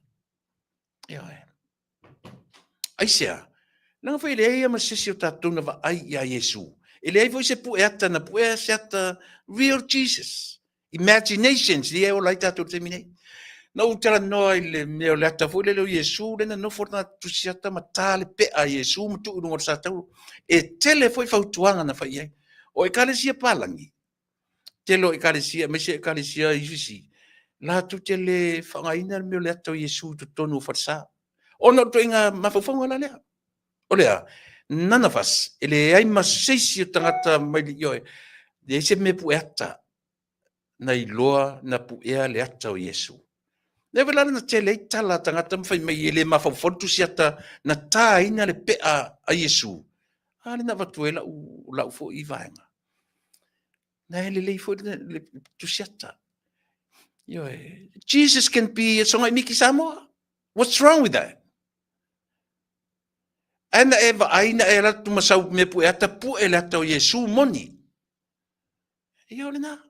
B: Ioe. Aisea? Leaga foi e leai lava ma se isi o tatou na vaai iā Iesu. E leai foi se pue ata na puea se ata real Jesus. Imaginations lea e ola ai tatou i le taimi nei. Na ou talanoa i le mea o le ata foi lele o Iesu lea na nofo le tagata tusi ata ma ta le pea a Iesu ma tuu i luga o le satauro. E tele foi fautuaga na fai i ai. O Ekalesia palagi, tele o Ekalesia, aemaise Ekalesia UCC, latou te le faaaogaina le mea o le ata o Iesu i totonu o falesa. Ona o le ituaiga mafaufauga la lea. O le a? None of us, e leai ma se isi o tagata mai le, ioe, leai se mea pue ata na iloa na puea le ata o Iesu. Lea foi la na tele ai tala a tagata ma fai mai e le mafaufau le tusi ata na taina le pea a Iesu. A lea na avatu ai lau, lau foi vaega. Na e lelei foi le tusi ata. Ioe, Jesus can be a Songai Miki Samoa. What's wrong with that? Ae na e vaai na e alu atu ma sau mea pue ata, pue le ata o Iesu moni. Ia o lena.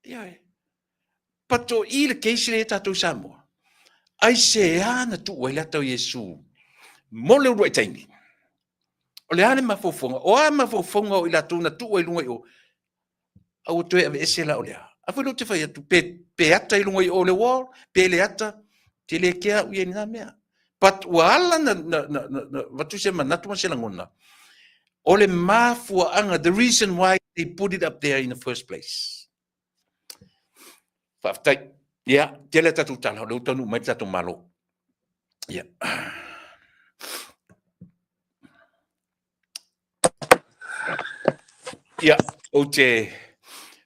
B: Ioe. But o i le case lea tatou i Samoa, aisea na tuu ai le ata o Iesu mo le uluai taimi? O le a le mafaufauga? O a mafaufauga o i latou na tuu ai i luga i o? A ua toe aveese la o le a? A foi lea ou te fai atu, pe, pe ata i luga i o le wall, pe le ata, te le kea au i ai i lena mea. But ua ala na, na, na, na, na avatu se manatu ma se lagona, O le mafuaaga, the reason why they put it up there in the first place. Faafetai. Ia, tele a tatou tala, o lea ua taunuu mai le tatou Malo. Ia. Ia, ou te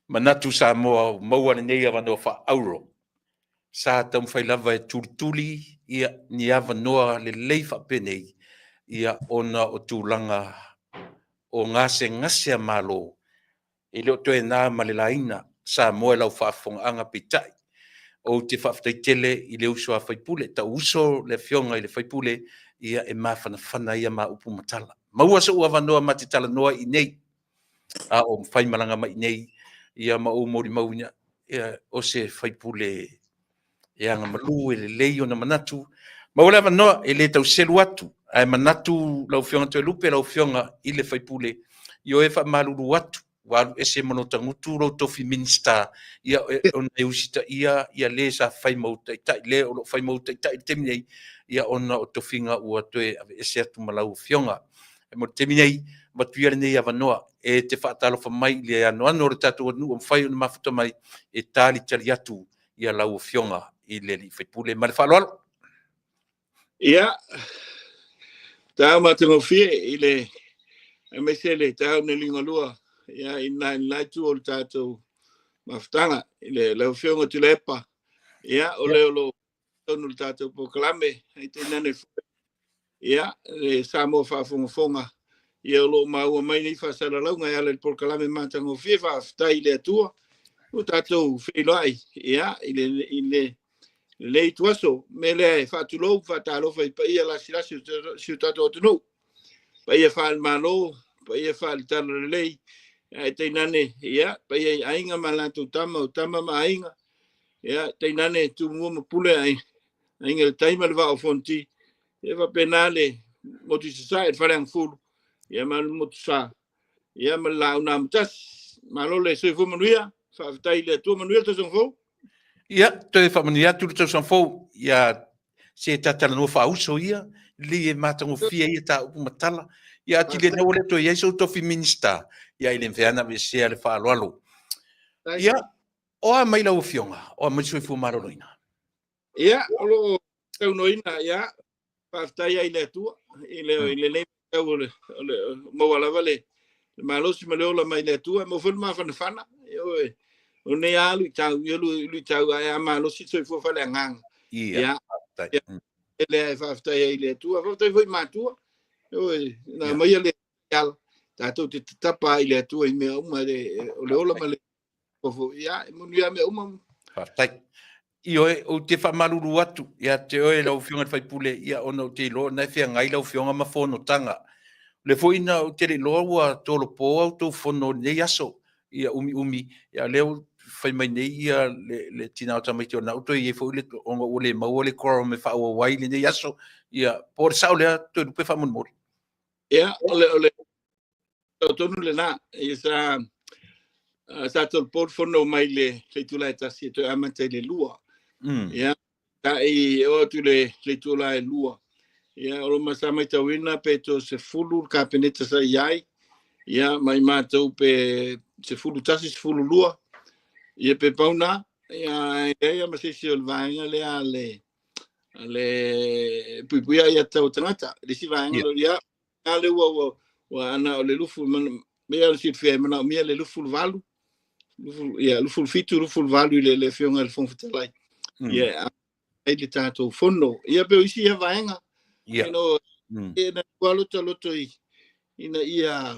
B: manatu Samoa ua maua lenei avanoa faaauro. Sa taumafai lava e tulituli ia ni avanoa lelei faapenei ia ona o tulaga o gasegase a Malo e le o toe na ma le laina Samoa i lau faafofogaaga. Peitai, ou te faafetai tele i le uso a faipule, tau uso le afioga i le faipule, ia e mafanafana ia ma upu ma tala. Maua sou avanoa ma te talanoa i inei, a o faimalaga mai i inei, ia ma ou molimauina, ia, o se faipule e agamalu, e lelei ona manatu. Maua le avanoa, e le tau selu atu, ae manatu lau Afioga Toelupe, lau Afioga i le faipule, ioe faamalulu atu, ua alu ese ma lota gutu lou tofi Minisita, ia, ona e usitaia ia le sa fai ma ou taitai, le o lo o fai ma ou taitai i le taimi nei, ia ona o tofiga ua toe aveese atu ma lau Afioga. E mo le taimi nei, avatu ia lenei avanoa e te faatalofa mai i le anoano o le tatou atunuu ua mafai ona mafuta mai e talitali atu ia lau Afioga i le alii faipule. Ma le faaaloalo.
C: Ia, taeao matagofie i le aemaise le taeao nei liugalua ia i lena itu o le tatou mafutaga i le lau Afioga Tuilaepa, ia o le o lo o totonu o le tatou polokalame ae tainane foi ia le Samoa faafogafoga ia o lo o maua mai nei faasalalauga e ala i le polokalame matagofie. Faafetai i le Atua ua tatou feiloai ia i le lenei ituaso. Mea lea e faatulou faatalofa i paia lasilasi o si o tatou atunuu, paia faale-Malo, paia faale-Talalelei, ae tainane ia paia i aiga ma latou tama, o tama ma aiga, ia tainane Tumua ma Pule, aiga i le Tai ma le Vaa o Fonoti, ia faapena le motu i Sasae, le Faleagafulu, ia ma le motu Sa, ia ma le Laau na Amotasi. Malo le soifua manuia, faafetai i le Atua, manuia le tausaga fou.
B: Ia, toe faamanuia atu le tausaga fou, ia se tatalanoa faauso ia, lelei e matagofie ia ta upu ma tala. Ia atili ina ua le toe i ai sou tofi Minisita, ia e le mafai lava ona aveesea le faaaloalo. Ia, o a mai lau Afioga, o a mai le soifua maloloina?
C: Ia, o lo o taunoaina, ia, faafetai ai i le Atua, i lenei vaitau o le maua lava le malosi ma le ola mai le Atua, e maua foi le mafanafana. Ioe, o nei lava luitau, ia luitau, ae a malosi le soifua faaleagaga.
B: Ia,
C: e lea e faafetai ai i le Atua. Faafetai foi i matua, ioe, na aumaia le ala, tatou te tatapa ai i le Atua i mea uma, o le ola ma le foi, ia, e manuia mea uma.
B: Faafetai. Ioe, ou te faamalulu atu ia te oe lau Afioga i le faipule, ia ona ou te iloa na e feagai lau Afioga ma fonotaga. O lea foi na ou te le iloa ua tolopo a outou fono i lenei aso, ia umiumi, ia lea ua fai mai nei ia le tina o tamaiti o lena ua toe i ai foi le, ona ua le maua le quorum e faaauau ai lenei aso. Ia, po o le sao lea, Toelupe faamolemole?
C: Ia, o le tonu lena, ia sa tolopo le fono mai le itula e 1 e toe amata i le 2. Ia, ta'i o atu le itula e 2. Ia, o lo ma sa maitauina pe to 10 le kapeneta sa i ai. Ia, mai mātou pe 11, 12. Ia, pe pauna. Ia, e ma se isi o le vaega lea le puipuia ia tau tagata. Le isi vaega lo ia, a le ua ua ana o le lufu mea o le silafia e manaomia le 28, ia 27, 28 i le Afioga i le Fofoga Fetalai. Ia, ai le tatou fono. Ia, pe o isi ia vaega.
B: Ia.
C: No, e na ua loto loto i ina ia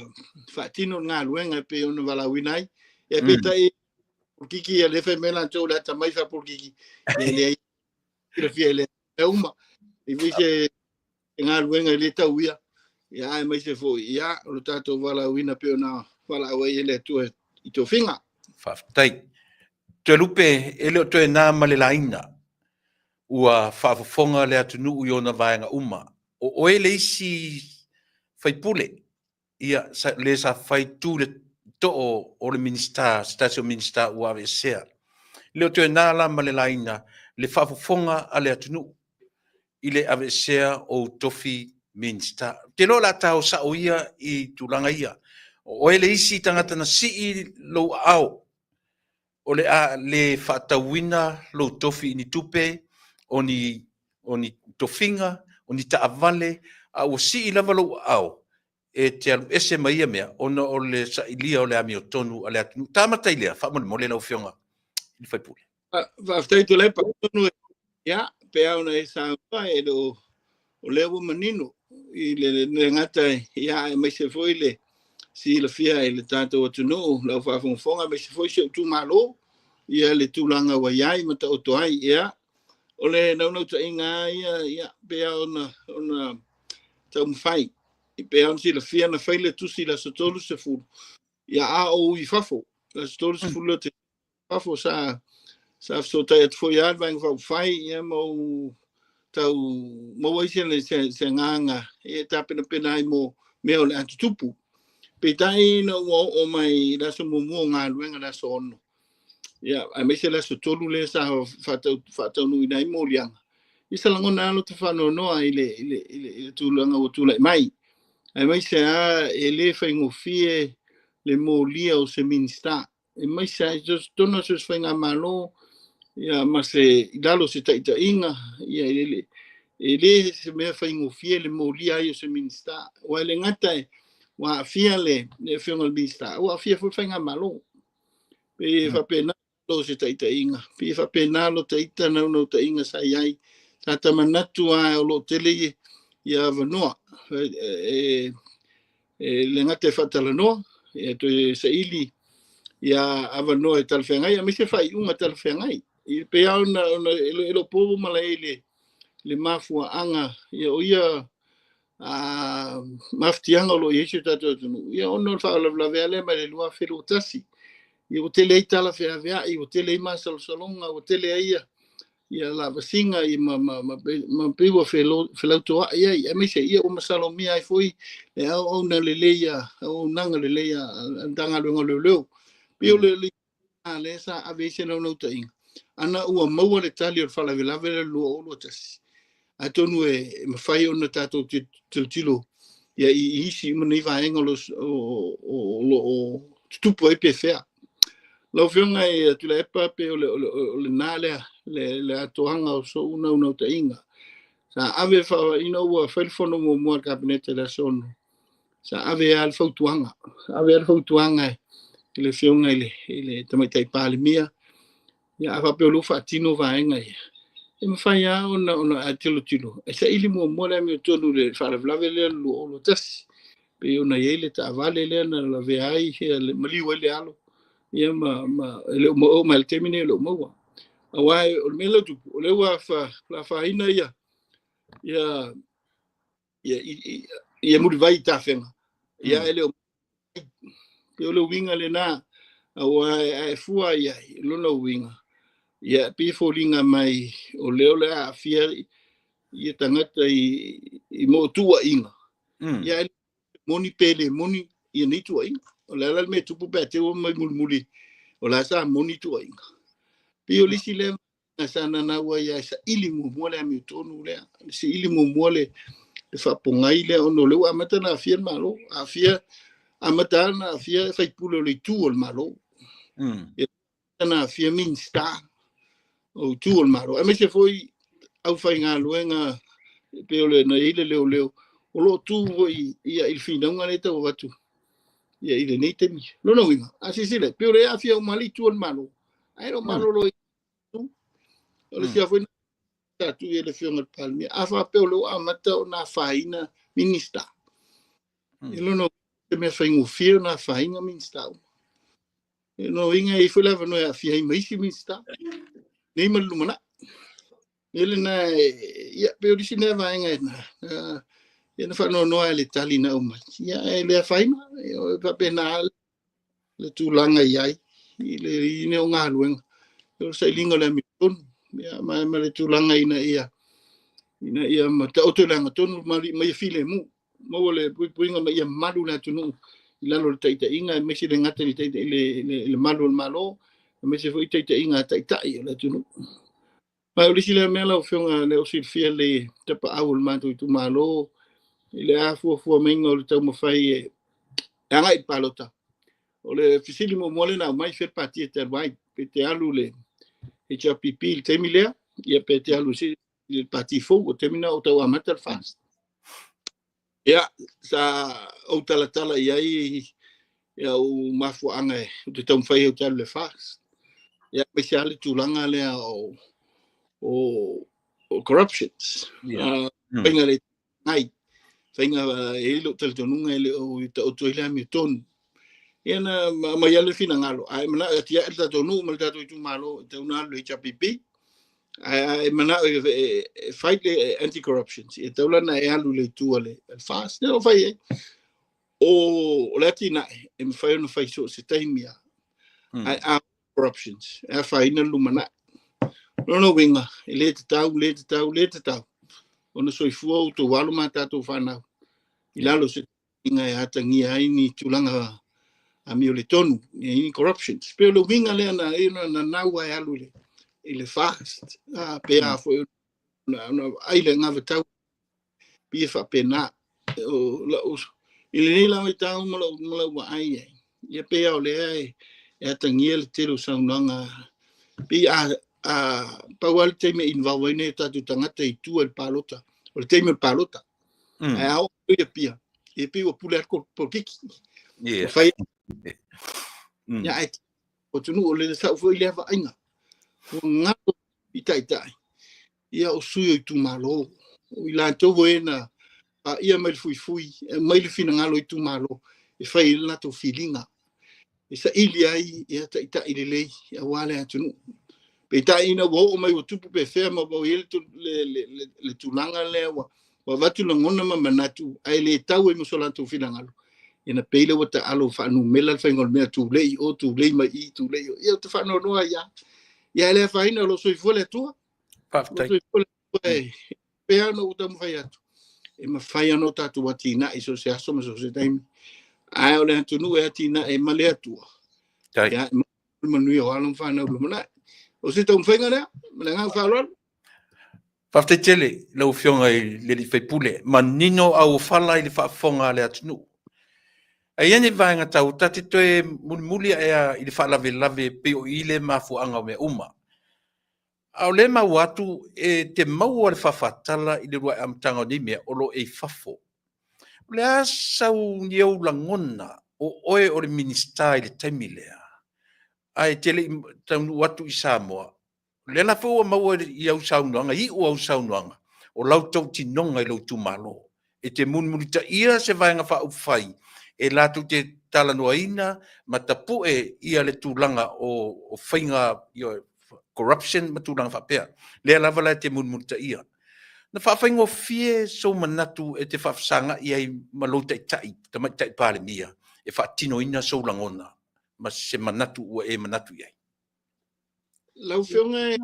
C: faatino le galuega e pei ona valaauina ai. Ia, peitai polokiki ia le fai mai latou le atamai faapolokiki. Ia, leai, silafia e le uma. I foi se galuega e le tau ia. Ia, aemaise foi, ia, o le tatou valaauina pei ona valaau ai e le Atua i tofiga.
B: Faafetai. Toelupe, e le o toe na ma le laina. Ua faafofoga le atunuu i ona vaega uma. O oe le isi faipule, ia, le sa fai tu le too o le Minisita, se tasi o Minisita ua aveesea. Le o toe na la ma le laina le faafofoga a le atunuu i le aveesea o tofi Minista. Ou te iloa o le a tao sa'o ia i tulaga ia. O oe le isi tagata na sii lou aao o le a le faatauina lou tofi i ni tupe, o ni, o ni tofiga, o ni taavale, a ua sii lava lou aao e te alu ese ma ia mea ona o le sailia o le amiotonu a le atunuu. Tamata i lea, faamolemole lau Afioga i le sui usufono.
C: Faafetai Tuilaepa. Atonu ia, pe a ona e saunoa e le o o lea ua manino i le le gata ia aemaise foi le silafia i le tatou atunuu, lau faafogafoga aemaise foi si ou itumalo ia le tulaga ua i ai ma taoto ai. Ia, o le naunautaiga ia, ia pe a ona taumafai pe a ona silafia na fai le tusi i le aso 30, ia a o i fafo, le aso 30 o te fafo sa fesootai atu foi lava le Vaega Faaupufai, ia ma ou tau maua ai se agaga e tapenapena ai mo mea o le a tutupu. Peitai ina ua oo mai i le aso muamua o galuega le aso 6, ia, aemaise le aso 3 lea sa faataunuuina ai moliaga, ia sa lagona lava lota faanoanoa i le tulaga ua tulai mai. Aemaise lava e le faigofie le molia o se Minisita. Aemaise lava i totonu o se faigamalo, ia, ma se i lalo o se taitaiga, ia, e le se mea faigofie le molia ai o se Minisita. Aua e le gata e ua aafia le Afioga i le Minisita, ua aafia foi le faigamalo. Pe faapena lo se taitaiga, pe faapena lo taita naunautaiga sa i ai. Sa tamanatu lava o lo o tele ia avanoa e le gata e faatalanoa, e toe saili ia avanoa e talafeagai, aemaise faaiuga talafeagai. Pe a ona e le o po malae i le mafuaaga, ia o ia mafatiaga o lo o i ai si o tatou atunuu, ia ona o le faalavelave lea mai le 2021. Ia ua tele ai tala feaveai, ua tele ai masalosaloga, ua tele ai ia lavasiga ma pei ua felautoai ai, aemaise ia ua masalomia ai foi le auauna lelei, auaunaga lelei a le Matagaluega o Leoleo. Pei o le lea sa ave ai se naunautaiga, ana ua maua le tali o le faalavelave le 2021. Atonu e mafai ona tatou tilotilo ia i isi uma nei vaega o lo o tutupu ai pe fea. Lau Afioga e Tuilaepa, pe o lena lea le atoaga o sou naunautaiga. Sa ave ina ua fai le fono muamua a le Kapeneta i le aso 6, sa ave lava le fautuaga. Ave lava le fautuaga i le Afioga i le Tamaitai Palemia, ia a faapea o lea ua faatino vaega ia, e mafai lava ona tilotilo e saili muamua le amiotonu i le faalavelave lea le 2021. Pei ona i ai le taavale lea na lavea ai, maliu ai le alo, ia ma e le o oo mai le taimi nei e le o maua. Aua o le mea lea tupu, o lea ua afaina ia mulivai i tafega, ia e le o pei o le uiga lena, aua e fua i ai lona uiga, ia pei e foliga mai o lea o le a aafia ia tagata i mootuaiga, ia e moni pe le moni ia nei tuaiga. O le ala le mea tupu pe a te ua mai mulimuli, o la sa moni tuaiga. Pei o le isi lea sa nanau ai e saili muamua le amiotonu lea, saili muamua le faapogai lea, ona o lea ua amata na aafia le Malo, aafia, amata na aafia faipule o le itu o le Malo. Ia na aafia Minista o itu o le Malo. Aemaise foi au faigaluega pe o le na i le leoleo, o lo o tu foi ia i le finauga lea tau avatu ia i lenei taimi. Lona uiga, a silasila, pe o le aafia uma le itu o le Malo, ae le o malolo i itu. O le sia foi sa tuu i le Afioga i le Palemia, a faapea o lea ua amata ona afaina Minista. E lona se mea faigofie ona afaina Minista uma. E lona uiga e i ai foi le avanoa e aafia ai ma isi Minista, nei ma le lumanai. E lena, ia, pe o le isi lea vaega ia na faanoanoa ai le tali na aumai. Ia, e le afaina, e faapena le tulaga i ai, i le o galuega. O le sailiga o le amiotonu, ia, ma le tulaga ina ia mataoto le agatonu ma ia filemu. Maua le puipuiga ma ia malu le atunuu i lalo o le taitaiga, aemaise le gata i le malu o le Malo, aemaise foi taitaiga a taitai o le atunuu. Ma o le isi lea mea lau Afioga le o silafia le tapaau o le matou itumalo, I le afuafua maiga o le taumafai e agai i le palota. O le fesili muamua lea na aumai, fea le pati e te alu ai, pe te alu le HRPP i le taimi lea, ia pe te alu i le pati fou, o taimi na o tau amata le FAST. Ia, sa ou talatala i ai ia ou mafuaaga e ou te taumafai ai ou te alu i le FAST. Ia, aemaise lava le tulaga lea o corruptions. Faiga le ngai, faiga e i ai lou talitonuga e le o taoto ai le amiotonu. Ia na aumai lava le finagalo, a e manao e atiae le tatou nuu ma le tatou itumalo, e tatau ona alu i le HRPP. Ae manao e fight le anti-corruption, e tatau la ona e alu i le itu a le FAST. Lea o fai ai. O le atinae e mafai ona fai so o se taimi lava. Ae a corruptions, e afaina le lumanai. O lona uiga, e le tatau, le tatau, le tatau ona soifua outou alo ma tatou fanau i lalo o se inga e atagia ai ni tulaga amioletonu, ni corruptions. Pe o le uiga lea na na nau ai alu i le FAST, pe a foi ona ai le gavatau pei e faapena. O lau, i lenei la vaitau ma lau vaai ai, ia pei o lea e atagia le tele o saunoaga, pei a pau lava le taimi e involve ai nei o tatou tagata i tua i le palota, o le taimi o le palota. Ae a oo i Apia, e pei ua pule atu polokiki. Ua fai ia ae o atunuu o le sau foi lea vaaiga. Ua galo i taitai, ia o sui o itumalo. O i latou e na paia mai le fuifui, e aumai le finagalo o itumalo, e fai ai le latou filiga. E saili ai ia taitai lelei aua le atunuu. Peitai ina ua oo mai ua tupu pe fea ma ua i ai le tulaga lea ua avatu lagona ma manatu ae le tau ai ma so latou finagalo. Ia na pei lea ua taalo faanumela le faiga o le mea, tulei o, tulei mai i, tulei o. Ia ou te faanoanoa ai lava. Ia e le afaina o lo o soifua le Atua.
B: Faafetai.
C: Soifua le Atua e pei ona ou taumafai atu. E mafai ona o tatou atinae i so o se aso ma so o se taimi. Ae o le atunuu e atinae ma le Atua. Ia, e manuia o alo ma fanau lumanai. O se taumafaiga lea, ma le agaga faaaloalo.
B: Faafetai tele lau Afioga i le alii faipule, manino auofala i le faafofoga a le atunuu. Ae i ai ni vaega taua, ta te toe mulimuli ae a i le faalavelave pei o i le mafuaaga o mea uma. A o lea e maua atu e te maua le faafatala i le uluai amataga o nei mea o lo o e i fafo. O le a sau ni ou lagona o oe o le Minisita i le taimi lea, ae e te le i taunuu atu i Samoa, o lea la foi ua maua i au saunoaga, iu au saunoaga, o lau tautinoga i lou itumalo. E te mulimulitaia se Vaega Faaupufai e latou te talanoaina ma tapue ia le tulaga o faiga corruption ma tulaga faapea. Lea lava la e te mulimulitaia. Na faafaigofie sou manatu e te faafesagai ai ma lou taitai, Tamaitai Palemia, e faatinoina sou lagona ma se manatu ua e manatu i ai?
C: Lau Afioga, e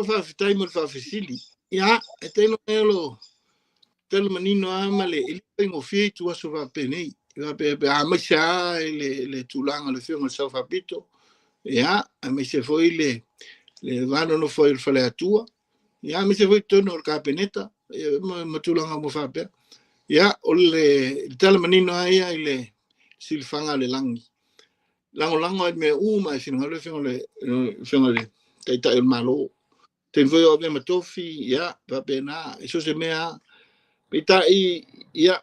C: faafetai mo le faafesili. Ia, e tailo mai o lo tala manino lava ma le e le faigofie ituaso faapenei. Aemaise lava i le tulaga o le Afioga i le Sao Faapito, ia, aemaise foi le va nonofo ai o le Faleatua, ia, aemaise foi totonu o le Kapeneta, ia, ma tulaga uma faapea. Ia, o le tala manino lava ia i le silafaga a le lagi. Lagolago ai mea uma e finagalo le Afioga i le Taitai o le Malo. Taimi foi o avea ma tofi, ia, faapena, i so o se mea. Peitai, ia,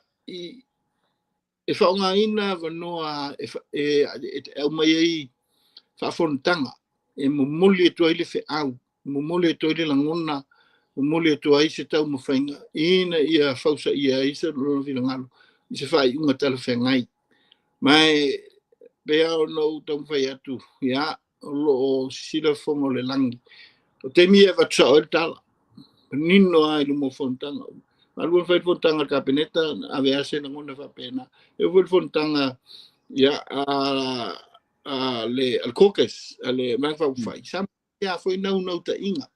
C: e faaaogaina avanoa e aumai ai faafonotaga, e momoli atu ai le feau, momoli atu ai le lagona, momoli atu ai se taumafaiga, ina ia fausaia ai se lona finagalo i se faaiuga talafeagai. Ma e pei ona ou taumafai atu, ia, o lo o sisila fofoga o le lagi. O taimi e avatu sao ai le tala, manino lava i luma o fonotaga. Alu ona fai le fonotaga a le Kapeneta, ave lava se lagona faapena. E oo foi le fonotaga, ia, a le caucus, a le Vaega Faaupufai, sa ia foi naunautaiga,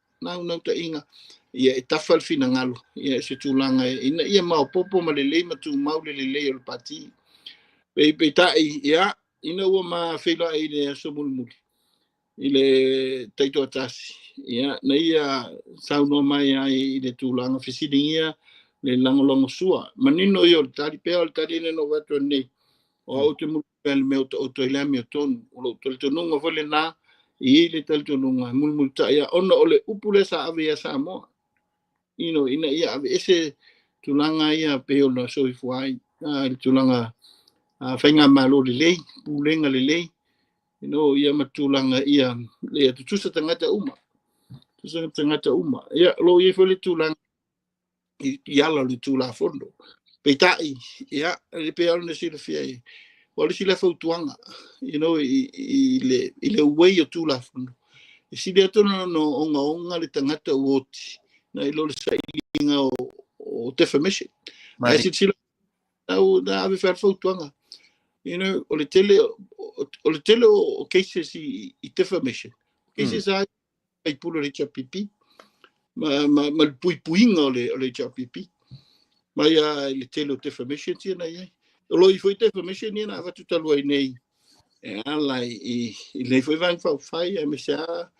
C: ia e tafa le finagalo, ia e se tulaga ina ia maopoopo ma lelei ma tumau le lelei o le pati. Peitai, ia, ina ua ma feiloai i le aso mulimuli, i le taitoatasi, ia, na ia saunoa mai ai i le tulaga fesiligia le lagolagosua. Manino ia o le tali pea o le tali lea na ou avatu nei, o au ou te mulimuli le mea o taoto ai le amiotonu. O lou talitonuga foi lena, e i ai le talitonuga e mulimulitai lava ona o le upu lea sa ave ia Samoa, you know, ina ia aveese tulaga ia pei ona soifua ai, le tulaga faigamalo lelei, pulega lelei, you know, ia ma tulaga ia, ia tutusa tagata uma. Tutusa tagata uma. Ia, o lo o i ai foi le tulaga i ala o le Tulafono. Peitai, ia, e pei ona silafia ai, o le isi lea fautuaga, you know, i le uei o Tulafono, e sili atu ona ogaoga le tagata ua oti, nai lo le sailiga o defamation. Ae silasila, na ave fai le fautuaga, you know, o le tele o cases i defamation, cases a faipule o le HRPP, ma le puipuiga o le HRPP, mai a le tele o defamation ia na i ai. O lo o i foi defamation ia na avatu talu ai nei, e ala i lenei foi vaega faaupufai, aemaise lava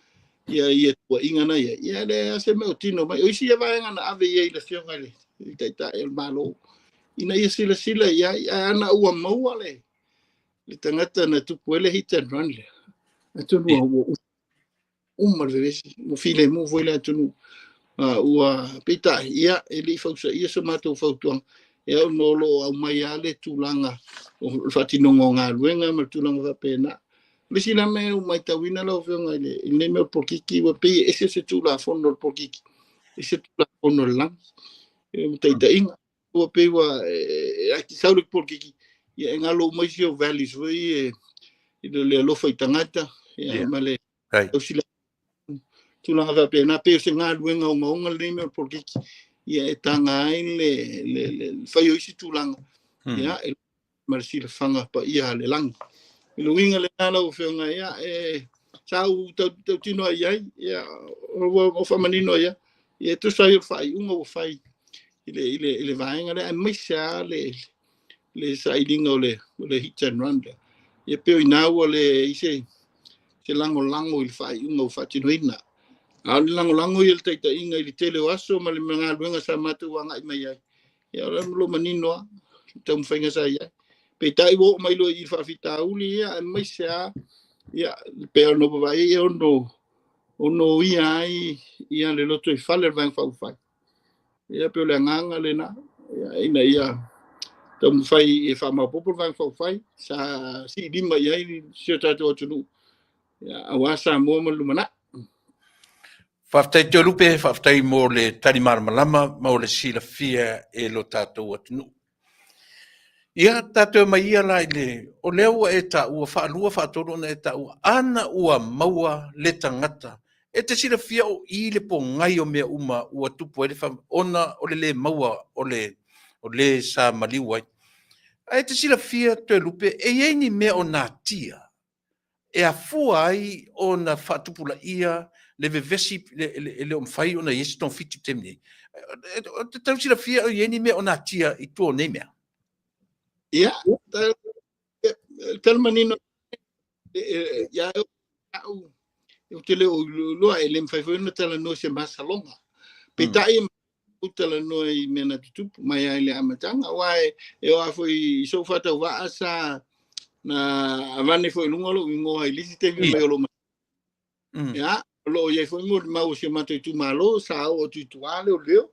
C: ia tuuaiga na i ai. Ia le a se mea o tino mai. O isi ia vaega na ave i ai le afioga i le Taitai o le Malo, ina ia silasila i ai, ae ana ua maua le tagata na tupu ai le hit and run lea. Atonu ua uma le vevesi, ua filemu foi le atunuu. Ua peitai, ia, e le i fausaia so matou fautuaga, e au no lo o aumai lava le tulaga o le faatinoga o galuega ma le tulaga faapena. O le isi la mea ua matauina lau afioga i lenei mea o le polokiki, ua pei e ese se Tulafono o le polokiki, ese Tulafono o le lagi, e taitaiga. Ua pei ua sau le polokiki, ia e galo uma isi o values foi i le alofa i tagata, ia, ma le tausila tulaga faapena, pei o se galuega ogaoga lenei mea o le polokiki, ia e taga ai le fai o isi tulaga, ia, e ma le silafaga paia a le lagi. I le uiga lena lau afioga, ia, e sa ou tautino ai ai, ia, ua faamanino ai, ia, e tusa ai o le faaiuga ua fai i le vaega lea, aemaise lava le sailiga o le hit and run lea. Ia pei o ina ua le i se lagolago i le faaiuga ua faatinoina. A o le lagolago ia le taitaiga i le tele o aso ma le galuega sa matou agai mai ai, ia o le lo manino lava le taumafaiga sa i ai. Peitai ua oo mai loa i le faafitauli, ia, aemaise lava, ia, pei ona vaavaai ia ono ia ai ia le loto i fale o le Vaega Faaupufai. Ia pei o le agaga lena, ia, ina ia taumafai e faamaopoopo le Vaega Faaupufai, sa siilima i ai si o tatou atunuu, ia, aua Samoa ma le lumanai.
B: Faafetai Toelupe, faafetai mo le tali malamalama ma o le silafia e lo tatou atunuu. Ia, tatou mai ia la i le, o lea ua e taua, faalua, faatolu ona e taua, ana ua maua le tagata, e te silafia o i le pogai o mea uma ua tupu ai le ona o le le maua o le sa maliu ai. Ae te silafia Toelupe, e i ai ni mea o natia e afua ai ona faatupulaia le vevesi le o mafai ona i ai se togafiti i le taimi nei. O te tau silafia o i ai ni mea o natia i tua o nei mea?
C: Ia, tala manino, ia au, ou te le o iloa e le mafai foi ona talanoa se masaloga. Peitai e talanoa i mea na tutupu mai ai le amataga, aua e oa foi i sou faatauvaa sa na avane foi i luga o lou igoa i le isi taimi mai o lou ia, o lo o i ai foi molimau o si o matou itumalo, sa oo atu i tua le leoleo,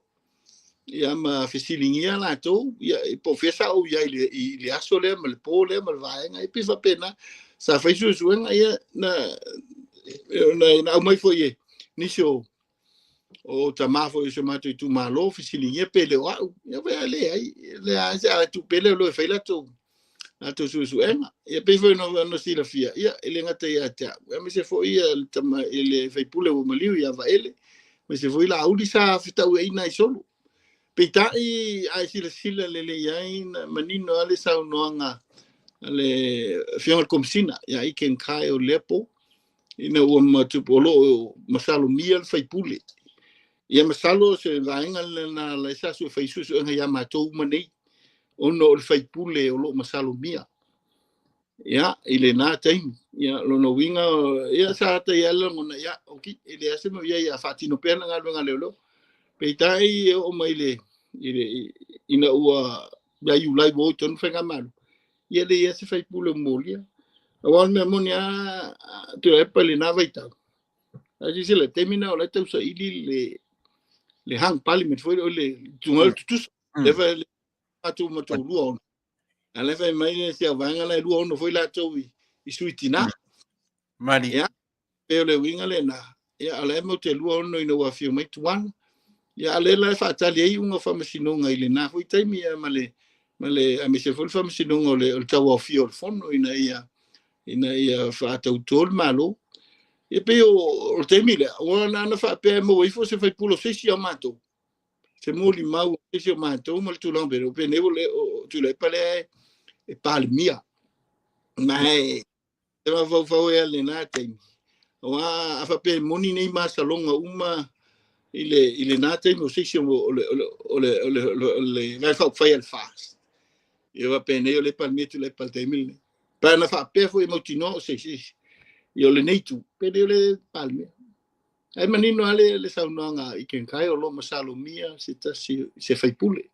C: ia ma fesiligia latou, ia, po o fea sa ou i ai i le aso lea ma le po lea ma le vaega, e pei faapena, sa fai suesuega, ia, na aumai foi e nisi o tamā foi o si o matou itumalo, fesiligia pe le o au, ia, leai, leai, se a tupe le leoleo e fai latou suesuega. Ia pei foi ona silafia, ia, e le gata ia te au, aemaise foi ia le faipule ua maliu ia Vaele, aemaise foi Laauli sa fetauaiina ai solo. Peitai ae silasila lelei ai na manino lava le saunoaga a le afioga i le Komesina ia Ken Kai o Lepo, ina ua matupu o lo o masalomia le faipule. Ia masalo se vaega lena la sa sue fai suesuega ia matou uma nei, ona o le faipule o lo o masalomia. Ia, i lena taimi, ia, lona uiga, ia, sa tai ala lagona, ia, okay, e leai se mea ia faatino pea le galuega leoleo. Peitai e oo mai le I le ina ua ia Iulai ua o i totonu le faigamalo, ia e leai lava se faipule o molia. Aua o le mea moni lava Tuilaepa i lena vaitau, a silasila i le taimi lena o la e tausaili le le hung parliament foi lea, o le tuga o le tutusa. Lea foi matou ma toalua ono. A lea fai mai le si au vaega la e 26 foi latou i sui tina.
B: Mali.
C: Ia, pe o le uiga lena, ia, o la e mau te 26 ina ua afio mai Tuala. Ia, a lea la e faatali ai iuga o faamasinoga i lena foi taimi, ia, ma le aemaise foi le faamasinoga o le tauaofia o le fono ina ia faatauto le Malo. Ia pei o le taimi lea, ua na faapea e maua ifo se faipule o se isi o matou. Se molimau o se isi o matou ma le tulaga pele. O penei o le o Tuilaepa lea e Palemia. Ma e te mafaufau e lena taimi. Aua a faapea e moni nei masaloga uma i lena taimi o se isi o le Vaega Faaupufai a le FAST. Ia faapea o le Palemia Tuilaepa i le taimi lenei. Pa na faapea foi e mautinoa o se isi. Ia o lenei itu, penei o le Palemia. Ai manino ale le saunoaga i Ken Kyle o lo masalomia se tasi se faipule.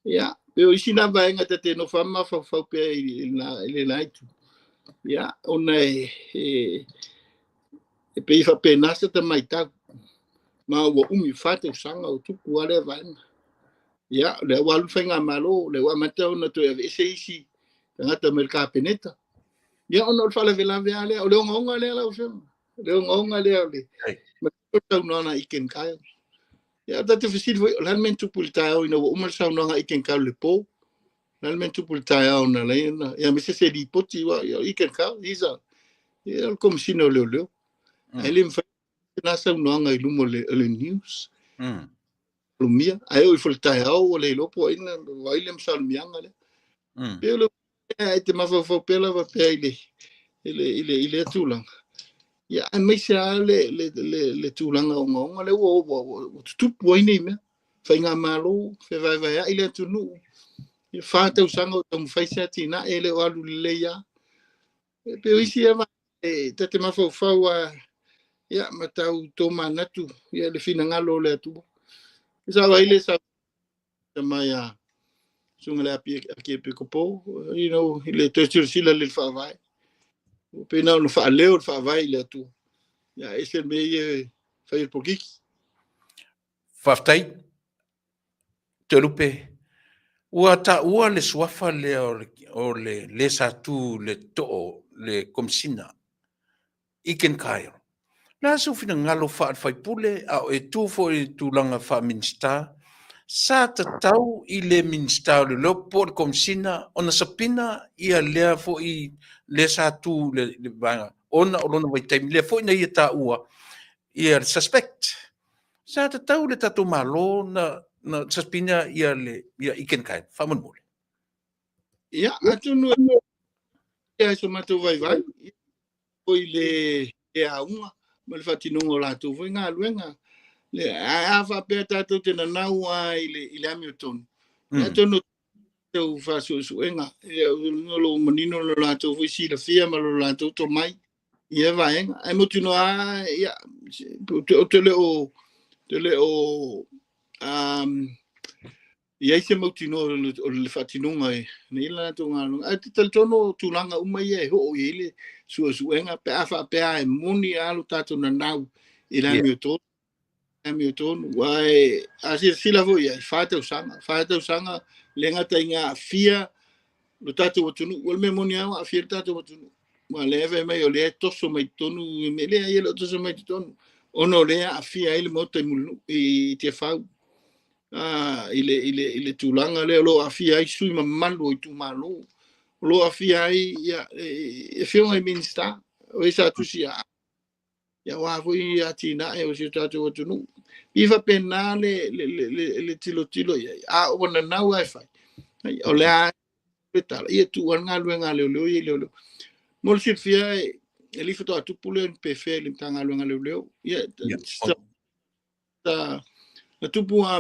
C: Ia, pe o isi na vaega ta te nofo lava ma mafaufau pea i le itu. Ia, ona e pei faapena se tamaitau. Ma ua umi 4 tausaga o tupu lava lea vaega. Ia, o lea ua alu le faigamalo, o lea ua amata ona toe aveese isi tagata mai le Kapeneta. Ia, ona o le faalavelave lava lea, o le ogaoga lea lau Afioga. O le ogaoga lea o le ma le saunoaga i Ken Kyle. Ia, ta te fesili foi, o le a le mea na tupu i le taeao ina ua uma le saunoaga i Ken Kyle le po? O le a le mea na tupu i le taeao na lai na, ia aemaise se lipoti, ua, ia, i Ken Kyle, he's a, ia, o le komisina o leoleo. Ae le mafai na saunoaga i luma o le news. Lumia, ae o i fo le taeao ua le iloa po o ai na vai le masalumiaga lea. Pe o le e te mafaufau pea lava pea i le tulaga. Ia, aemaise lava le tulaga ogaoga lea ua tutupu ai nei mea. Faigamalo, fevaevaeai le atunuu. Ia, 4 tausaga o taumafai se atinae e le o alu lelei lava. E pei o isi ia e ta te mafaufau a ia ma tau tomanatu ia le finagalo o le Atua. E sao ai le sau mai a susuga le Akiepikopo, i le toe silasila i le faavae. Ua pei na ona faaleo le faavae i le Atua. Ia, ese le mea ia e fai e le polokiki.
B: Faafetai. Toelupe, ua taua le suafa lea o le le sa tu le too le komisina i Ken Kyle. Le a sou finagalo faale-faipule a o e tu foi i tulaga faa-Minisita, sa tatau i le Minisita o Leoleo po o le Komisina ona sapina ia lea foi le sa tu le vaega ona o lona vaitaimi lea foi na ia taua ia le suspect. Sa tatau le tatou Malo na sapina ia le ia i Ken Kyle faamolemole.
C: Ia, atonu e so matou vaivai foi le auga ma le faatinoga o latou foi galuega. Le, a faapea tatou te nanau lava i le amiotonu, atonu tau faasuesuega, ia, o lo o manino lo latou foi silafia ma lo latou tomai i ia vaega. Ae mautinoa lava, ia, ou te le o i ai se mautinoa o le faatinoga e nei la latou galuega. Ae te talitonu o tulaga uma ia e oo i ai le suesuega pe a faapea e moni lava lo tatou nanau i le amiotonu. Amiotonu. Aua a silasila foi i ai, 4 tausaga, 4 tausaga le gata i aafia lo tatou atunuu. O le mea moni lava ua aafia le tatou atunuu. Ua lea fai mai o lea e toso mai totonu, lea ia le o toso mai totonu, ona o lea e aafia ai le maota i Mulinuu, i Tiafau. I le tulaga lea o lo o aafia ai sui mamalu o itumalo, o lo o aafia ai ia, e afioga i Minisita, o e sa tusi a ia aua foi atinae o si o tatou atunuu. I faapena le tilotilo i ai. A ua nanau lava e fai, ai, o le a le tala, ia tuu lava le galuega a leoleo ia i leoleo. Mo le silafia e le faatoa tupu lea pe fea i le Matagaluega a Leoleo. Ia, na tupu a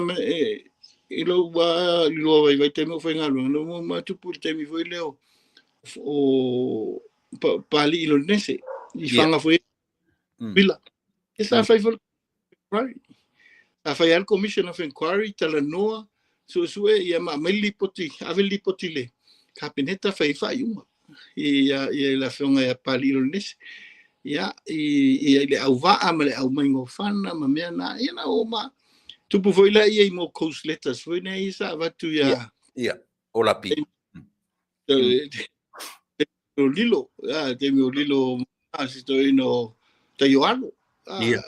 C: i lou i lua vaivai taimi o faigaluega, na ma tupu i le taimi foi lea o Papalii Lonese, i Faga foi vila. E sa fai foi inquiry. Sa fai lava le Commission of Inquiry, talanoa, Suesue ia ma aumai le lipoti, ave le lipoti i le Kapeneta fai ai faaiuga ia ia le afioga ia Papalii Lonese. Ia i ia i le auvaa ma le aumaigofana ma mea na ia na oo ma tupu foi la ia i mo coast letters foi nei sa avatu ia
B: Ia, ia, o lapi.
C: O lilo, a taimi o lilo a si toeaina o Taioalo.
B: Ia.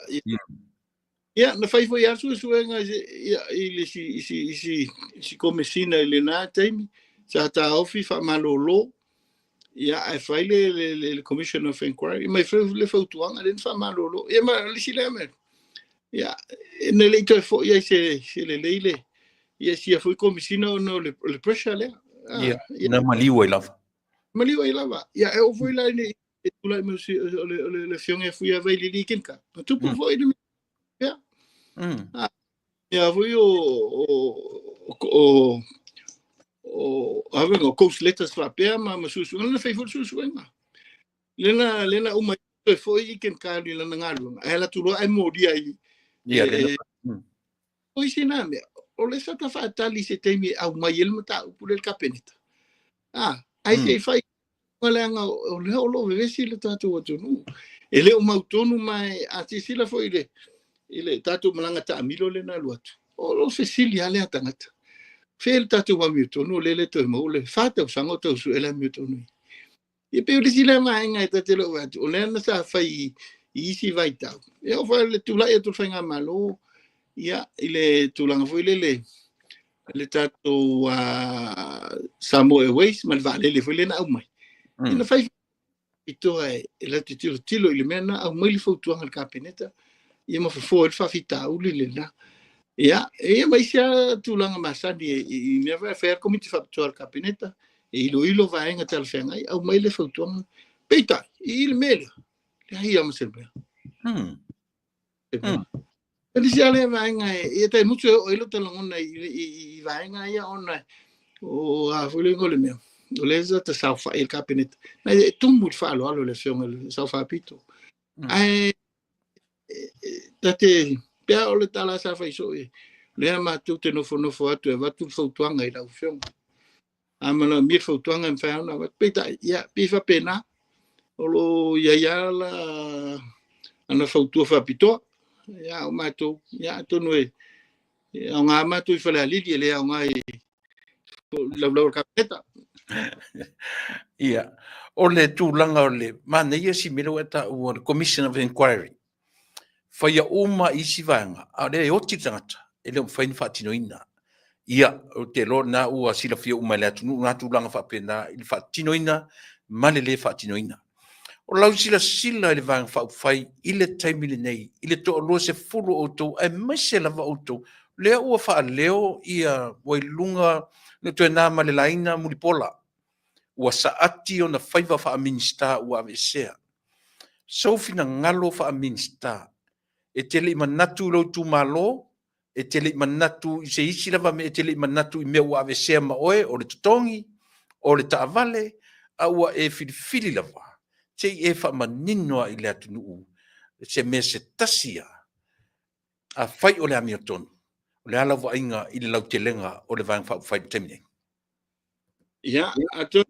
C: Ia, na fai foi lava suesuega i le isi, isi, isi, isi komesina i lena taimi, sa taofi faamalolo, ia, ae fai le, le, le, le Commission of Inquiry, mai foi le fautuaga lea na faamalolo. Ia, ma le isi lea mea, ia, na le i toe foi ai se, se lelei le, ia, sia foi komesina ona o le, o le pressure lea.
B: Ia, na maliu ai lava.
C: Maliu ai lava. Ia, e oo foi la ina e tulai mai o le, o le, le afioga ia Fuiavailili i Kenka. Na tupu foi le mea. Ia foi o avega o coast letters faapea ma suesuega na fai foi le suesuega. Lena lena uma toe foi i Kenka i lana galuega. Ae alu atu loa ae molia i
B: Ia, lena.
C: O isi na mea, o le sa ta faatali se taimi e aumai ai le mataupu lea i le Kapeneta. Ai se i fai leaga o lea o lo o vevesi le tatou atunuu. E le o mautonu ma a silasila foi i le tatou malaga taamilo lea na alu atu. O lo o fesili lava lea tagata. Fea le tatou amiotonu o lea le toe maua le 4 tausaga o tau sue le amiotonu. Ia pei o le isi lea vaega e ta te le o vaai atu, o lea na sa fai i isi vaitau. Ia o le tulai atu o le faigamalo, ia, i le tulaga foi lele, le tatou Samoa Airways ma le vaalele foi lea na aumai. Ina fai pitoa e latou te tilotilo i le mea na aumai le fautuaga a le Kapeneta, ia ma fofo ai le faafitauli lena. Ia, e ia ma isi lava tulaga masani i mea foi, fai lava le komiti faapitoa a le Kapeneta, e iloilo vaega talafeagai, aumai le fautuaga. Peitai, i le mea lea, leai lava ma se mea. E le isi lava lea vaega e tai mutu e oo ai lota lagona i vaega ia ona o a foi le igoa o le mea. O lea sa tasaofai e le Kapeneta. Na e tumu i le faaaloalo i le afioga i le Sao Faapito. Ae ta te pea o le tala sa fai soo e lea matou te nofonofo atu e avatu le fautuaga i lau afioga. A manaomia le fautuaga e mafai ona avatu. Peitai, ia, pei faapena, o lo o i ai lava la ana fautua faapitoa. Ia, o matou, ia, atonu e aoga matou i Falealili, e le aoga i laulau o le Kapeneta.
B: Ia, o le tulaga o le manaia si mea lea ua e taua, le Commission of Inquiry. Faia uma isi vaega, a o lea e oti le tagata, e le o mafai ona faatinoina. Ia, ou te iloa lena ua silafia uma e le atunuu na tulaga faapena i le faatinoina ma le le faatinoina. O lau silasila i le Vaega Faaupufai i le taimi lenei, i le toalua sefulu o outou, aemaise lava outou, lea ua faaleo ia ua i luga le toe na ma le laina Mulipola, ua saati ona faiva faa-Minisita ua aveesea. Sou finagalo faa-Minisita, e te le i manatu i lou itumalo, e te le i manatu i se isi lava mea, e te le i manatu i mea ua aveesea ma oe, o le totogi, o le taavale, a ua e filifili lava, se i e faamanino lava i le atunuu se mea se tasi lava, afai o le amiotonu, o le a lau vaaiga i le lautelega o le Vaega Faaupufai i le taimi nei?
C: Ia, atonu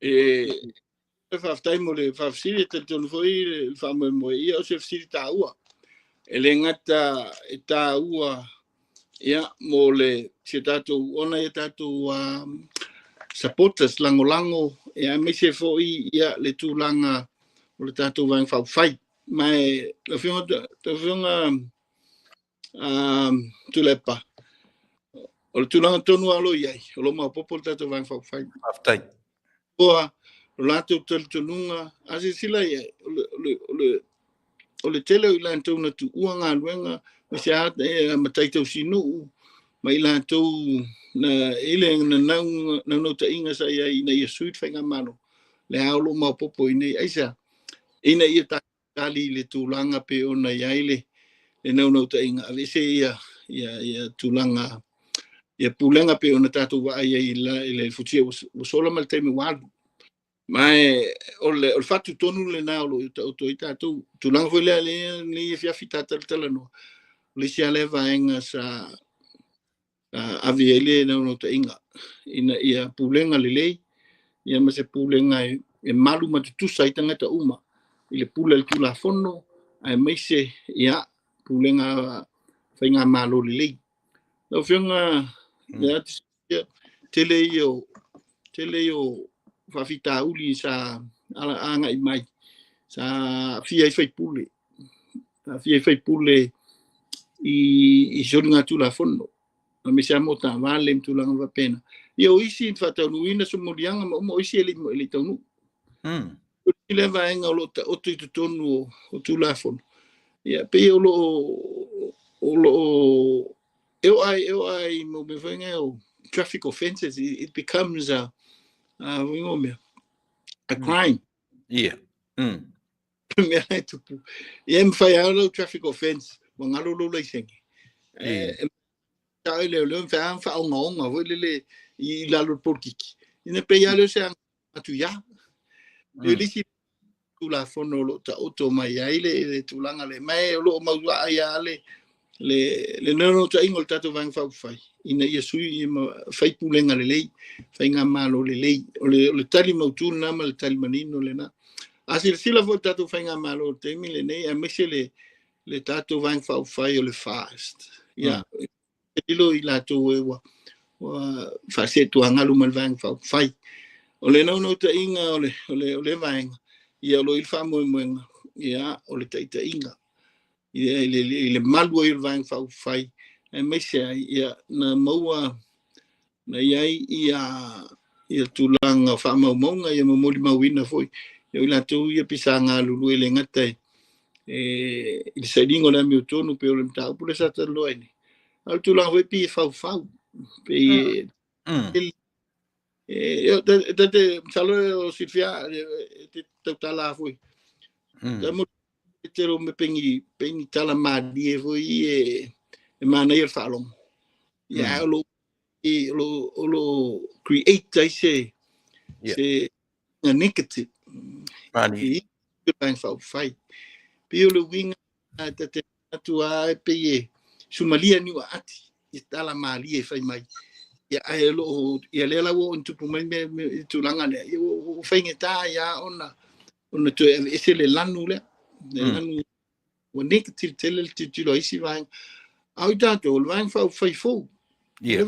C: e faafetai mo le faafesili, e talitonu foi le faamoemoe ia o se fesili taua. E le gata e taua ia mo le si tatou ona ia tatou supporters lagolago ia aemaise foi ia le tulaga o le tatou Vaega Faaupufai. Ma e lau Afioga, lau Afioga Tuilaepa, o le tulaga tonu lava o lo o i ai, o lo o maopoopo le tatou Vaega Faaupufai.
B: Faafetai.
C: Ua o latou talitonuga, a silasila i ai, o le tele o i latou na tuua galuega, aemaise lava matai tausinuu ma i latou na i le naunautaiga sa i ai ina ia sui le faigamalo, lea o lo o maopoopo i inei. Aisea? Ina ia tali i le tulaga pe ona i ai le naunautaiga, aveese ia ia ia tulaga ia pulega pe ona tatou vaai ai i le futia ua sola ma le taimi ua alu. Ma e o le fatu tonu lena o lo o taoto ai tatou. Tulaga foi lea lenei afiafi ta talatalanoa, o le isi lava lea vaega sa ave i ai le naunautaiga ina ia pulega lelei ia ma se pulega e malu ma tutusa ai tagata uma i le pule a le Tulafono aemaise ia pulega faigamalo lelei. Lau Afioga ia tele ia o faafitauli sa agai mai sa aafia ai faipule i soligatulafono aemaise lava mo taavale ma tulaga faapena. Ia o isi faataunuuina somuliaga ma uma o isi e le i taunuu. O le vaega o lo o taoto i totonu o Tulafono. Ia pei o lo o e o ai mo mea foi nei o traffic offences, it becomes a crime.
B: Yeah.
C: Mea e tupu. Ia e mawhai au lau traffic offense, wa ngalo lo laisenge. E tau leo leo mwhai ang whaongaonga, voi lele i lalo porkiki. Ina pe ia leo se ang atu ia. Le lisi tulafono lo taoto mai ai le tulaga le mai o lo maua ai le le naunautaiga o le tatou Vaega Faaupufai ina ia sui fai pulega lelei, faigamalo lelei. O le tali mautu lena ma le tali manino lena. A silasila foi le tatou faigamalo o le taimi lenei aemaise le tatou Vaega Faaupufai o le FAST. Ia, lilo i latou e ua faasetuagalu ma le Vaega Faaupufai. O le naunautaiga o le vaega, ia o lo o i le faamoemoega, ia o le taitaiga. Ia i le malu ai o le Vaega Faaupufai aemaise ai ia na maua na i ai ia tulaga o faamaumauga ia molimauina foi ia i latou ia pisaga lulu e le gata e i le sailiga o le amiotonu pe o le mataupu le sa talanoa ai nei. A o le tulaga foi pei e faufau pei e tate masalo o silafia e te tautala foi. Mo te ro me pengi tala malie foi e manaia le faalogo. Ia o lo create ai se negative.
B: Mani.
C: I le Vaega Faaupufai. Pei o le uiga tate atu a pei e sumalia ni ua ati i tala malie e fai mai. Ia ae lo ia lea la ua o tupu mai me tulaga lea. Ia ua faigata ia ona toe aveese le lanu lea. Le lanu ua negative tele le tilotilo a isi vaega. A o i tatou o le Vaega Faaupufai fou.
B: Yeah.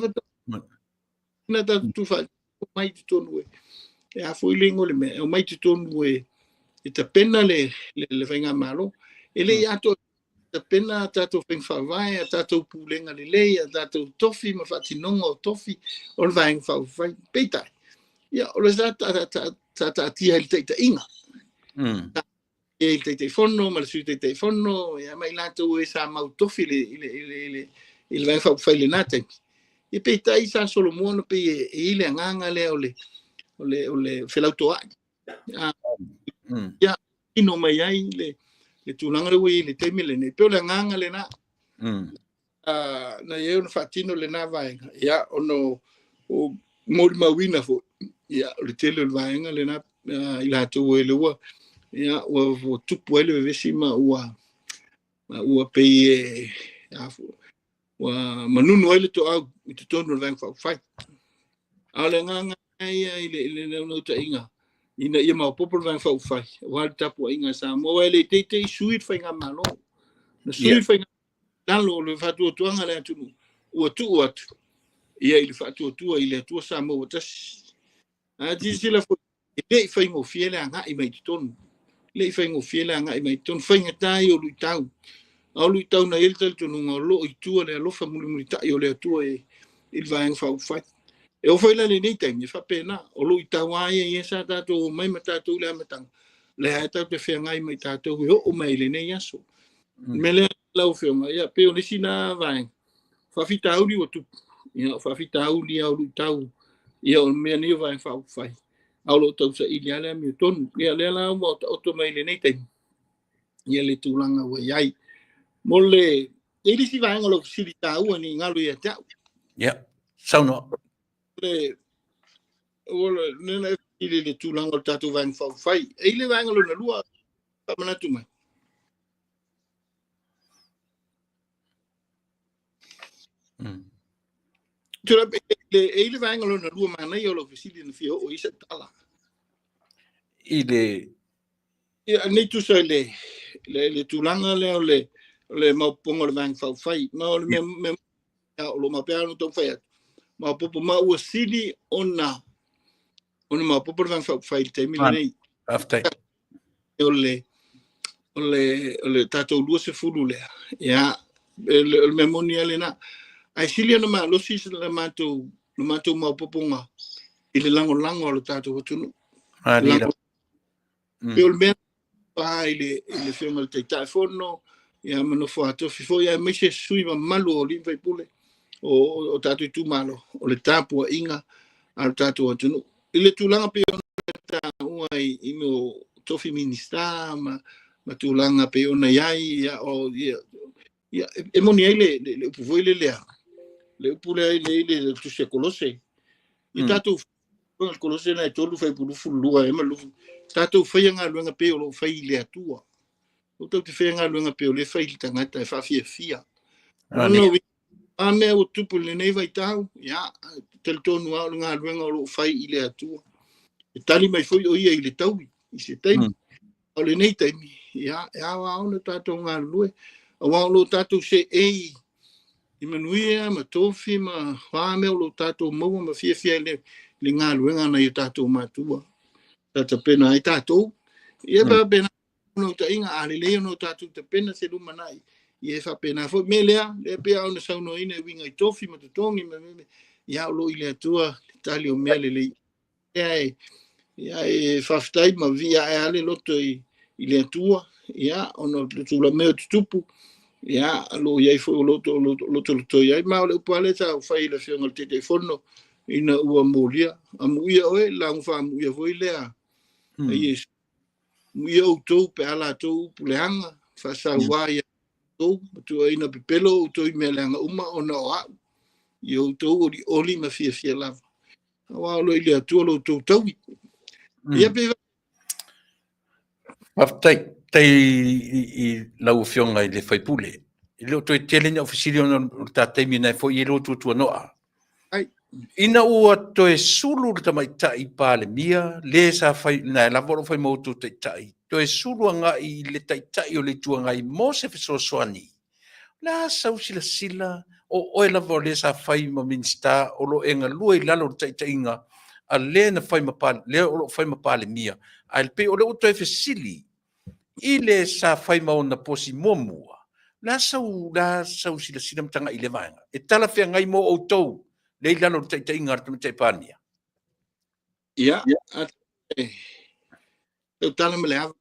C: Na tatou tufa mai totonu e a foi le igoa o le mea, e omai totonu e tapena le faigamalo. E le i atoa tapena a tatou faiga faavae, a tatou pulega lelei, a tatou tofi ma faatinoga o tofi o le Vaega Faaupufai. Peitai, ia o le sa taatia i le taitaiga. E le Taitaifono ma le Sui Taitaifono, ia ma i latou e sa mau tofi i le Vaega Faaupufai i lena taimi. Ia peitai sa solomua ona pei e i le agaga lea o le felautoai. Ia ino mai ai le tulaga lea ua i ai i le taimi lenei. Pei o le agaga lena. Na i ai ona faatino lena vaega. Ia ona o molimauina foi. Ia o le tele o le vaega lena i latou e le ua ia ua tupu ai le vevesi ma ua pei e ua manunu ai le toau i totonu o le Vaega Faaupufai. A o le agaga ia i le naunautaiga ina ia maopoopo le Vaega Faaupufai aua le tapuaiga a Samoa. E le teitei sui le faigamalo. Na sui le faigamalo o le faatuatuaga a le atunuu ua tuu atu ia i le faatuatua i le Atua Samoa ua tasi. A silasila foi e le i faigofie le agai mai totonu. Le i faigofie le agai mai totonu. Faigata ai o luitau. A o luitau na i ai le talitonuga o lo o i tua le alofa mulimulitai o le Atua i le Vaega Faaupufai. E oo foi la lenei taimi e faapena. O luitau lava ia sa tatou omai ma tatou i le amataga. Lea e tatou te feagai mai tatou e oo mai i lenei aso. O le mea lea lau Afioga, ia pei o le isi na vaega. Faafitauli ua tupu. Ia o faafitauli o luitau. Ia o mea nei o Vaega Faaupufai. A o lo o tausaili lava le amiotonu. Ia lea la ua taoto mai i lenei taimi. Ia le tulaga ua i ai. Mo le e le isi vaega o lau fesili taua ni galo ia te au.
B: Ia, saunoa.
C: Le o le na fesili i le tulaga o le tatou Vaega Faaupufai. E i le vaega lona lua faamanatu mai. Tula le e ile vaega lona lua manaia o lau fesili na fia oo i sau tala.
B: I le
C: Ia, nei tusa i le tulaga lea o le maopoopoga o le Vaega Faaupufai. Ma o le mea o lo o maopea ona taumafai atu, maopoopo ma ua sili ona maopoopo le Vaega Faaupufai i le taimi lenei.
B: Faafetai.
C: O le tatou 20 lea, ia, o le mea moni lava lena. Ae sili ona malosi le matou maopoopoga i le lagolago a lo tatou atunuu.
B: Malie.
C: Pe o le mea pa i le afioga i le Taitaifono, ia, ma nofo atofi foi, aemaise sui mamalu o alii ma faipule o tatou itumalo, o le tapuaiga a lo tatou atunuu. I le tulaga pei ona taua i mea o tofi Minisita ma tulaga pei ona i ai, ia, o, ia, ia, e moni ai le upu foi le lea, le upu lea i le tusi a Kolose. I tatou le Kolose na e 3 fuaiupu 22 e ma lufu. Tatou faia galuega pei o lo o fai i le Atua. O tatou te faia galuega pei o le fai i le tagata e faafiafia. Ona a mea ua tupu i lenei vaitau, ia, talitonu lava o le galuega o lo o fai i le Atua. E tali mai foi o ia i le taui, i se taimi. O lenei taimi, ia, e ao lava ona tatou galulue. Aua o lo o tatou seei i manuia ma tofi ma a mea o lo o tatou maua ma fiafia i le galuega na i o tatou matua. Sa tapena ai tatou. Ia, faapena naunautaiga, a lelei ona o tatou tapena se lumanai, ia e faapena foi. Mea lea pei ona saunoaina e uiga i tofi ma totogi ma mea, ia, o lo o i le Atua le tali o mea lelei. Ia, ia, e faafetai ma viia ae le loto i le Atua, ia, ona o le tulaga mea o tutupu, ia, lo o i ai foi o loto loto loto i ai. Ma o le upu lava lea sa fai i le afioga i le Taitaifono ina ua molia, amuia oe, lauga faamuia foi lea a Iesu. Muia outou pe a latou upu leaga, faasauā ia outou, ma tuuaina pepelo outou i mea leaga uma ona o au. Ia outou olioli ma fiafia lava. Aua o lo o i le Atua lo outou taui. Ia pe
B: Faafetai tai i lau afioga i le faipule. E le o toe tele ni au fesili ona o le ta taimi na e foi i le tuatuanoa.
C: Ai.
B: Ina ua toe sulu le tamaitai Palemia, le sa fai, na e lava o lo o fai ma outou taitai, toe sulu agai i le taitai o le Itu Agai mo se fesoasoani. O le a sau silasila, o oe lava o le sa fai ma Minisita o lo o e galue i lalo o le taitaiga a le na fai ma lea o lo o fai ma Palemia. Ae pei o lea ua toe fesili i le sa fai ma ona posi muamua, o le a sau silasila ma tagai i le vaega. E talafeagai mo outou le i lalo o le taitaiga a le tamaitai Palemia.
C: Ia, tautala ma le ava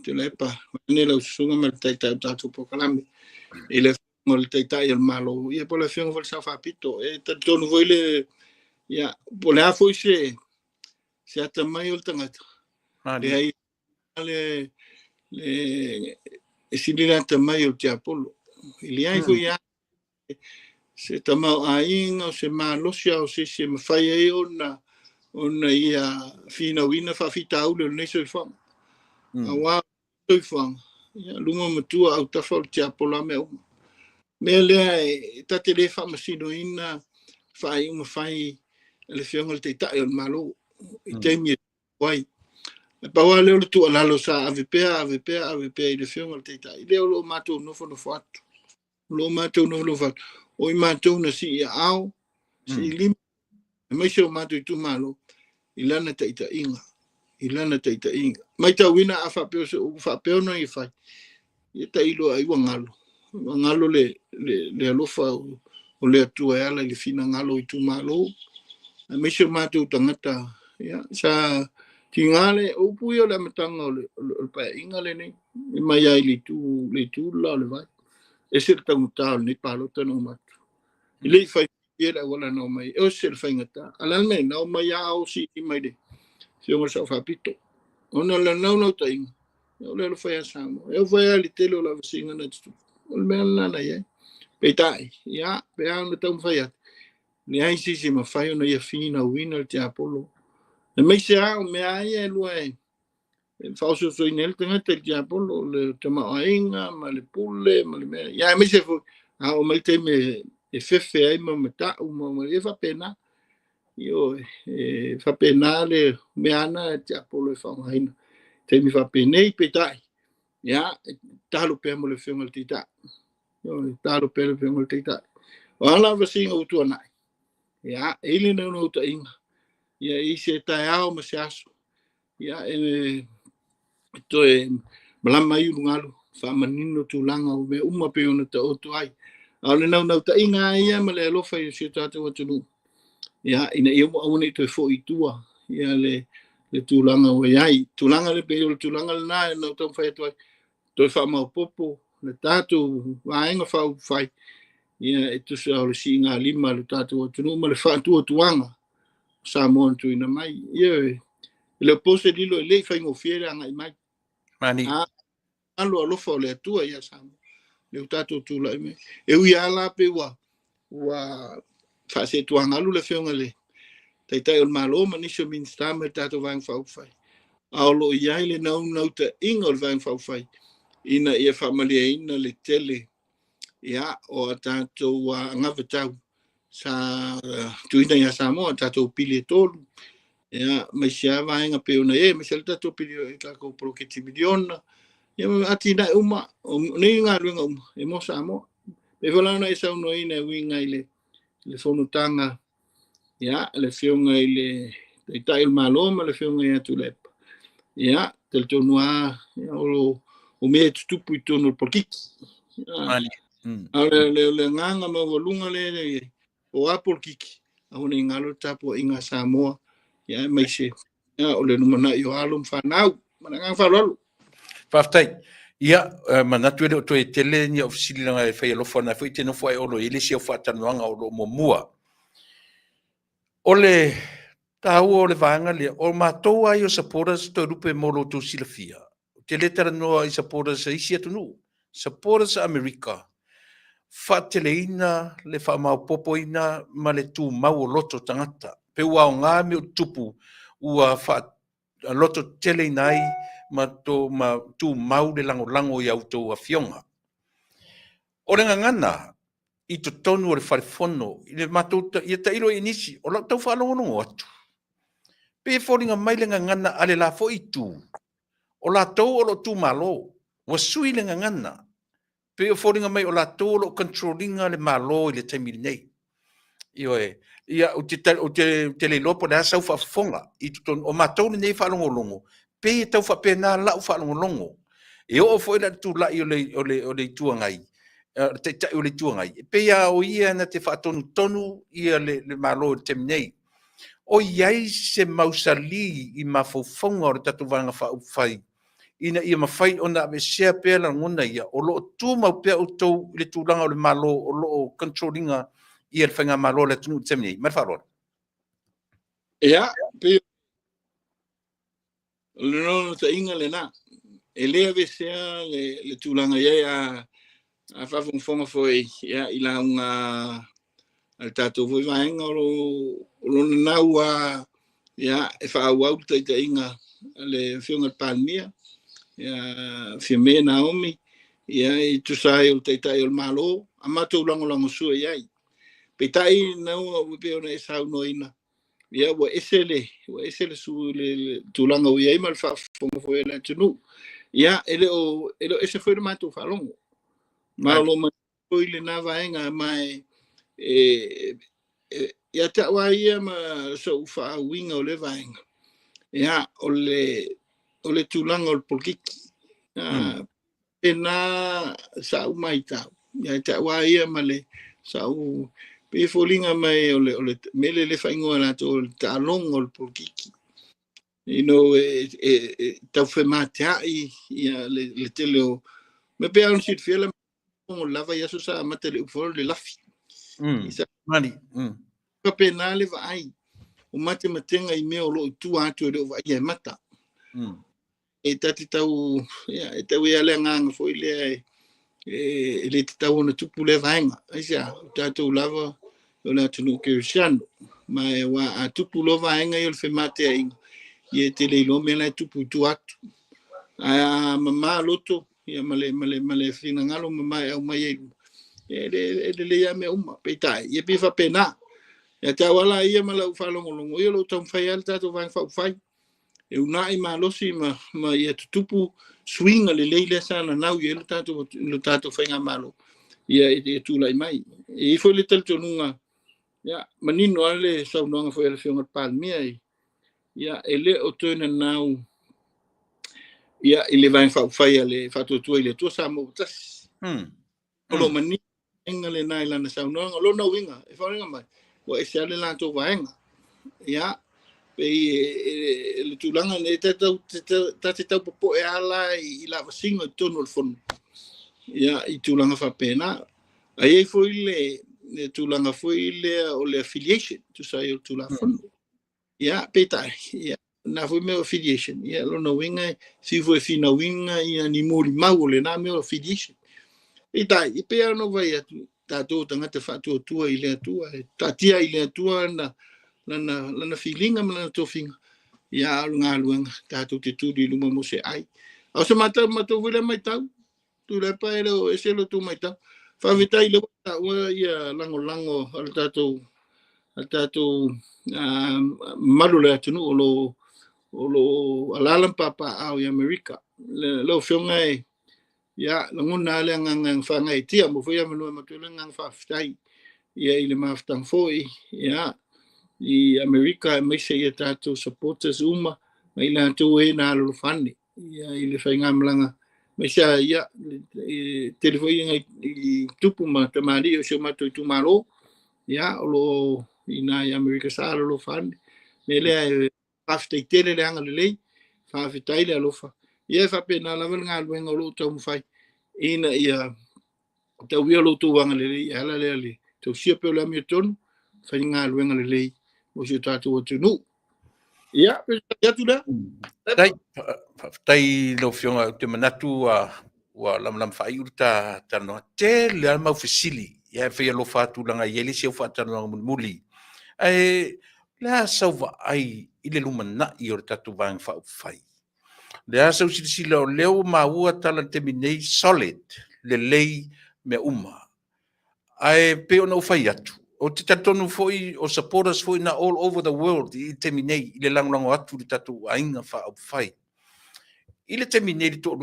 C: Tuilaepa, ne lau susuga ma le taitai o tatou polokalame. I le afioga o le Taitai o le Malo, ia, po o le afioga foi le Sao Faapito. E talitonu foi le, ia, po o le a foi se atamai o le tagata. Leai le e sili le atamai o le tiapolo. E leai foi a se tamaoaiga o se malosi o se isi e mafai ai ona ia finauina faafitauli o lenei soifuaga. Aua soifuaga, ia, luma matua autafa o le tiapolo a mea uma. Mea lea e ta te le faamasinoina faaiuga fai a le afioga i le Taitai o le Malo i taimi e ai. E pau lava lea o le tuualalo sa ave pea, ave pea, ave pea i le afioga i le Taitai. Lea o lo o matou nofonofo atu. O lo o matou nofonofo atu. O i matou na sii aao, sii lima, aemaise o matou itumalo, i lana taitaiga. I lana taitaiga. Matauina a faapea, faapea ona ia fai, ia tailo ai ua galo. Ua galo le alofa o le Atua e ala i le finagalo o itumalo. Aemaise o matou tagata, ia, sa tiga le upu ia o le amataga o le paeaiga lenei. E mai ai le itu la o le vai. Ese le taugata o lenei palota na uma atu. E le i fai le auala na omai, e ose le faigata. A le mea na omai a o si mai le afioga i le Sao Faapito. Ona o le naunautaiga, o le alofa ia Samoa. E fai lava le tele o lavasiga na tutupu. O le mea lena na i ai. Peitai, ia, pe a ona taumafai atu, leai se isi e mafai ona ia finauina le tiapolo. Aemaise lava o mea ia e lua e faaosoosoina ai le tagata i le tiapolo, o le tamaoaiga ma le pule ma le mea. Ia, aemaise foi, a oo mai le taimi e fefe ai ma mata'u ma ia faapena. Ioe, e faapena le mea ana e tiapolo e faaaogaina taimi faapenei. Peitai, ia, e tatalo pea mo le Afioga i le Taitai. Ioe, tatalo pea le Afioga i le Taitai. O a lava siiga ua tuanai, ia, e i ai le naunautaiga, ia i se taeao ma se aso, ia, e toe malama ai ulugalu, faamanino tulaga o mea uma pei ona taoto ai. A o le naunautaiga lava ia ma le alofa i si o tatou atunuu, ia, ina ia aua ne i toe foi i tua ia le tulaga ua i ai. Tulaga le pei o le tulaga lena e na taumafai atu ai, toe faamaopoopo le tatou Vaega Faaupufai, ia, e tusa o le siigalima a le tatou atunuu ma le faatuatuaga o Samoa na tuuina mai. Ia, e le o po se lilo e le i faigofie le agai mai.
B: Mani.
C: A alo alofa o le Atua ia Samoa, le o tatou tulai mai. E ui lava la pe ua faasetuagalu le Afioga i le Taitai o le Malo ma nisi o Minisita ma le tatou Vaega Faaupufai, a o lo o i ai le naunautaiga o le Vaega Faaupufai ina ia faamalieina le tele, ia, o a tatou agavatau sa tuuina ia Samoa, tatou pili e 3, ia, ma isi lava vaega pei ona i ai, aemaise le tatou pili e tatou poloketi miliona, ia, ma atinae uma, o nei galuega uma e mo Samoa. E pei foi la ona e saunoaina e uiga i le fonotaga, ia, le Afioga i le Taitai o le Malo ma le Afioga ia Tuilaepa, ia, talitonu lava, ia, o mea e tutupu i totonu o le polokiki. A o le agaga maualuga lea o a polokiki, aua ne i galo le tapuaiga a Samoa, ia, aemaise, ia, o le lumanai o alo ma fanau. Ma le agaga faaaloalo.
B: Faafetai. Ia, manatu e le o toe tele ni au fesili e fai alofa na foi te nofo ai olo i le isi au faatalanoaga o lo o muamua. O le taua o le vaega lea, o matou ai o supporters Toelupe mo lo outou silafia. Ou te le talanoa i supporters a isi atunuu. Supporters a Amerika, faateleina le faamaopoopoina ma le tumau o loto tagata. Pe ua aoga mea o tutupu, ua loto teteleina ai ma tumau le lagolago i a outou afioga. O le gagana i totonu o le falefono, i le matou, ia tailo i nisi, o lau tau faalogologo atu. Pe foliga mai le gagana a le la foi itu, o latou o lo o tumalo, ua sui le gagana. Pe o foliga mai o latou o lo o control ina le Malo i le taimi lenei. Ioe, ia, ou te le iloa po o le a sau faafofoga i totonu, o matou lenei faalogologo, pe e tau faapena lau faalogologo. E oo foi la le tulai o le Itu Agai, le Taitai o le Itu Agai, e pei lava o ia na te faatonutonu ia le Malo i le taimi nei. O i ai se mausali i mafaufauga o le tatou Vaega Faaupufai ina ia mafai ona aveesea pea lagona ia, o lo o tumau pea outou i le tulaga o le Malo o lo o control ina ia le faigamalo a le atunuu i le taimi nei. Ma le faaaloalo.
C: Ia, pei o le naunautaiga lena. E le aveesea le tulaga i ai a faafogafoga foi, ia, i lauga a le tatou foi vaega o lo nanau a, ia, e faaauau le taitaiga a le Afioga i le Palemia, ia, Fiame Naomi, ia, i tusa ai o le Taitai o le Malo, a matou lagolago sua i ai. Peitai, naua ua pei ona e saunoaina, ia, ua ese le su le tulaga ua i ai ma le faafofoga foi a le atunuu. Ia, e le o ese foi le matou faalogo. Ma o lo o foi lena vaega, ma e ia te au ia ma sou faauiga o le vaega. Ia, o le tulaga o le polokiki. Pena sa'u maitau. Ia te au ia ma le sa'u pe foliga mai o le mele le faaigoa latou o le taaloga o le polokiki. You know, e taufematea'i ia le tele o me pei ona silafia le lava i aso sa amata le upu le lafi.
B: Mani.
C: Faapena le vaai o matematega i mea o lo o i tua atu e le o vaaia e mata. E tate tau, ia, e tau ia le agaga foi lea e le tatau ona tupu lea vaega. Aisea, o tatou lava o le atunuu kerisiano. Ma e ua a tupu loa vaega ia o le femateaiga, ia e tele iloa mea la e tupu i tua atu. Ae a mamā loto, ia, ma le finagalo mamā e aumai ai luma, E lelei lava mea uma. Peitai, ia pei e faapena. Ia te au lava la ia ma lau faalogologo, ia o lo o taumafai lava le tatou Vaega Faaupufai e uunai malosi ma ia tutupu suiga lelei lea sa nanau i ai le tatou faigamalo ia tulai mai. E i ai foi le talitonuga, ia, manino lava le saunoaga foi a le Afioga i le Palemia, ia, e le o toe nanau ia i le Vaega Faaupufai a le Faatuatua i le Atua Samoa ua Tasi. O lo o manino lena i lana saunoaga. O lona uiga, e foliga mai, ua ese lava le latou vaega. Ia, pei le tulaga nei ta te tau popoe lava la i lavasiga i totonu o le fono. Ia, i tulaga faapena. Ae i ai foi le tulaga foi lea o le affiliation, tusa ai o le Tulafono. Ia, peitai, ia, na foi mea o affiliation, ia, lona uiga e fiu foi e finauina ia ni molimau o lena mea o affiliation. Peitai, e pei lava ona ou fai atu, tatou tagata faatuatua i le Atua, e taatia i le Atua lana filiga ma lana tofiga, ia, a o le galuega, tatou te tuli i luma mo se ai. A o se matou foi lea matau, Tuilaepa e le o ese lo tou matau. Faafetai lea ua taua ia lagolago a le tatou mamalu o le atunuu o lo alaala ma papaaao i Amerika. Lau Afioga e, ia, lagona lava le agaga faagaeetia mo foi avanoa e matou le agaga faafetai ia i le mafutaga foi ia i Amerika aemaise ia tatou supporters uma ma i latou e na alolofa ane ia i le faigamalaga aemaise ia tele foi i tupu ma tamalii o si o matou itumalo ia o lo o i ina i Amerika sa alolofa ane. Me lea e faafetai tele le agalelei, faafetai le alofa. Ia e faapena lava le galuega o lo o taumafai ina ia tauia lo outou agalelei e ala lea le tausia pea o le amiotonu, fai galuega lelei mo si o tatou atunuu. Ia, pe atu lea.
B: Tai, faafetai lau Afioga, ou te manatu ua lamalama faaiu le ta talanoa. Tele lava mau fesili, ia e fai alofa atu leaga e i ai le isi au faatalanoaga mulimuli. Ae o le a sau vaai i le lumanai o le tatou Vaega Faaupufai? O le a sau silasila o lea ua maua tala i le taimi nei, solid, lelei mea uma. Ae pei ona ou fai atu, ou te talitonu foi o supporters foi na all over the world i le taimi nei i le lagolago atu i le tatou Aiga Faaupufai. I le taimi nei, le 20 o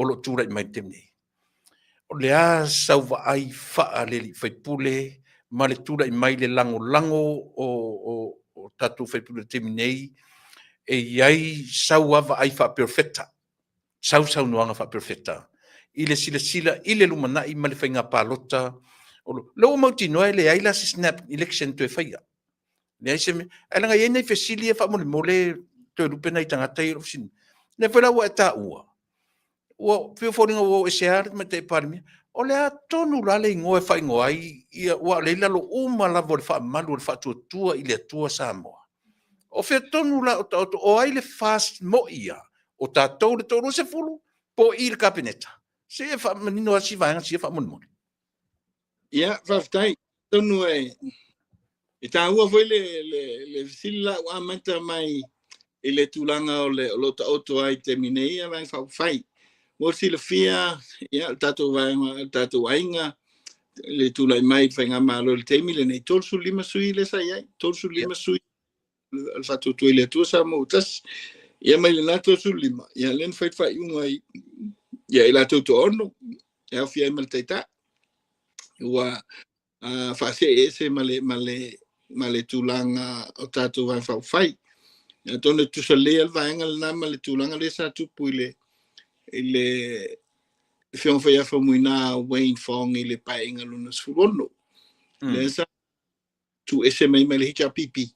B: lo o tulai mai i le taimi nei, o le a sau vaai faale sui usufono ma le tulai mai le lagolago o tatou sui usufono i le taimi nei, e i ai sau vaai faaperofeta, sau saunoaga faaperofeta i le silasila i le lumanai ma le faiga palota. Lea ua mautinoa e leai la se snap election toe faia. Leai se mea. Ae leaga e i ai nai fesili ia faamolemole toe lupe nai tagata ia i lou fesili. Lea foi la ua e taua, ua pei o foliga ua o ese lava le Tamaitai Palemia. O le a tonu la le igoa e faaigoa ai ia, ua o lea i lalo uma lava o le faamalu o le Faatuatua i le Atua Samoa. O fea tonu la o taoto, o ai le FAST moi ia? O tatou le 30 po o i le Kapeneta? Se e faamanino lava si vaega sia faamolemole.
C: Ia, faafetai. Tonu e taua foi le fesili la ua amata mai i le tulaga o lo o taoto ai i taimi nei ia Vaega Faaupufai. Mo le silafia, ia, le tatou vaega, le tatou aiga, le tulai mai i le faigamalo i le taimi lenei, 35 sui lea sa i ai, 35 sui o le Faatuatua i le Atua Samoa ua Tasi. Ia mai lena 35, ia lea na fai le faaiuga i ia i latou toaono, e aofia ai ma le Taitai. Ua faasee ese ma le tulaga o tatou Vaega Faaupufai. Atonu e tusa lelei lava le vaega lena ma le tulaga lea sa tupu i le Afioga foi ia Faumuina Wayne Fong i le Paeaiga lona 16. Lea sa tuu ese mai le HRPP.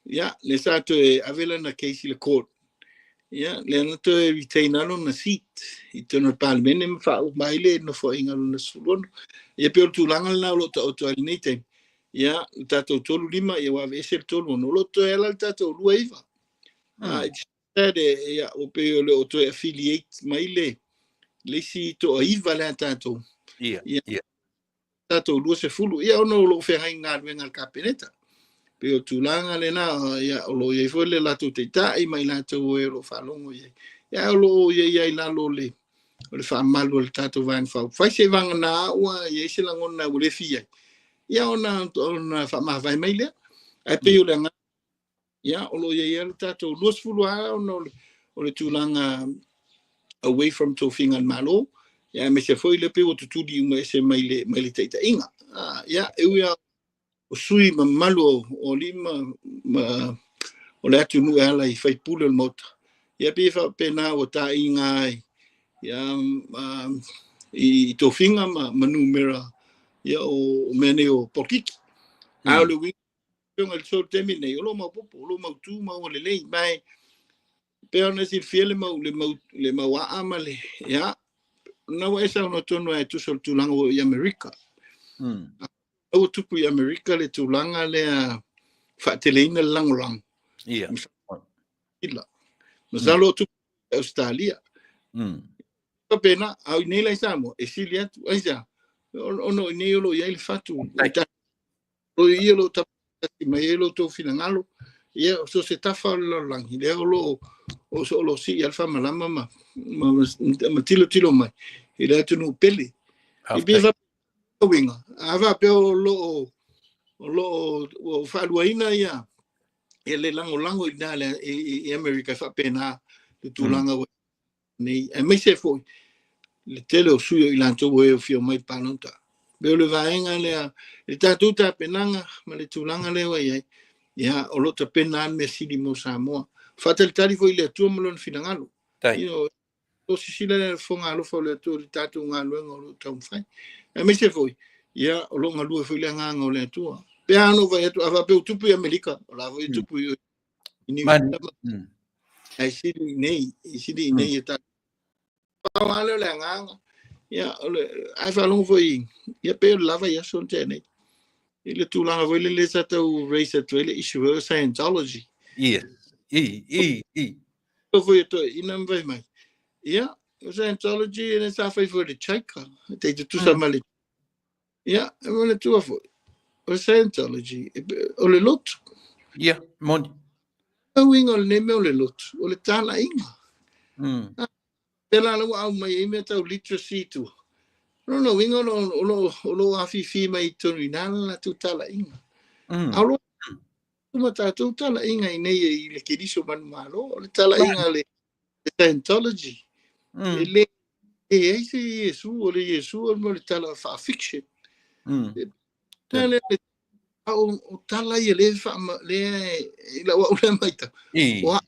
C: Ia, lea sa toe ave lana case i le court. Ia, lea na toe retain lona seat i totonu o le Palemene ma faauma ai le nofoaiga lona 16. Ia pei o le tulaga lena o lo o taoto ai lenei taimi. Ia, le tatou 35, ia ua aveese le 36, o lo o toe ala le tatou 29. It's sad, ia, o pei o le o toe affiliate mai le isi toa-iva lea tatou. Ia, tatou 20, ia ona o lo o feagai galuega a le Kapeneta. Pei o tulaga lena, ia, o lo o i ai foi le latou taitai ma i latou e o lo o faalogo i ai. Ia, o lo o i ai lalo le o le faamalu a le tatou Vaega Faaupufai. Seiavagana ua i ai se lagona ua le fia ai, ia ona faamavae mai lea. Ae pei o le agaga, ia, o lo o i ai lava le tatou 20 lava ona o le tulaga away from tofiga a le Malo, ia aemaise foi lea pei ua tutuli uma ese mai le, mai le taitaiga. Ia, e ui lava o sui mamalu o alii ma o le atunuu e ala i faipule o le Maota, ia pei e faapena ua taina ai ia, i tofiga ma numera ia, o mea nei o polokiki. A o le uiga i le sou taimi nei, o lo o maopoopo, o lo o mautu ma ua lelei. Ma e pei ona silafia le mau, le mau, le mau aa ma le, ia, na ua e saunoa tonu ai e tusa o le tulaga ua i Amerika. Ua tupu i Amerika le tulaga lea faateleina le lagolago.
B: Ia.
C: Masalo o tupu i Australia. Faapena, a o i nei la i Samoa, e sili atu, aisea? Ona o i nei o lo o i ai le fatu. O ia o lo o tapatasi mai ai lo outou finagalo, ia, so o se tafa o le lalolagi, lea o lo o sii lava le faamalama ma tilotilo mai i le atunuu pele. E pei e faapena uiga, a faapea o lo o faaluaina ia le lagolago i ina i Amerika, e faapena le tulaga ua nei, aemaise foi le tele o sui o i latou ua e ofio mai i le palota. Pei o le vaega lea, i le tatou tapenaga ma le tulaga lea ua i ai, ia, o lo o tapena lava le mea sili mo Samoa. Faatalitali foi i le Atua ma Lona finagalo. You know, o sisila le fofoga alofa o le Atua i le tatou galuega o lo o taumafai. Aemaise foi, ia, o lo o galue foi le agaga o le Atua. Pe a ono vaai atu, a faapea ua tupu i Amerika, o la foi e tupu i Niu Sila. Ae sili i nei, e sili i nei e tatou. Pau lava lea o le agaga, ia, o le, ae faalogo foi, ia pei o le lava i aso na tea nei, i le tulaga foi lele sa tau raise atu ai le issue o Scientology.
B: Yes. I, i, i.
C: O foi e toeaiina ma fai mai, ia, o Scientology e sa fai foi le Chaika, e te tutusa ma le, ia, e manatua foi, o Scientology, o le lotu.
B: Ia, moni.
C: O uiga o lenei mea o le lotu, o le talaiga. Pēlā la ua aumai ai mea tau literacy i tua. O lona uiga o lo o afifi mai i totonu i ina le latou talaiga. A o lo o ma tatou talaiga i nei i le Keriso manumalo, o le talaiga a le Scientology. E le ai se Iesu, o le Iesu o le tala faa-fiction. A o tala ia lea i lau au lea matau. O a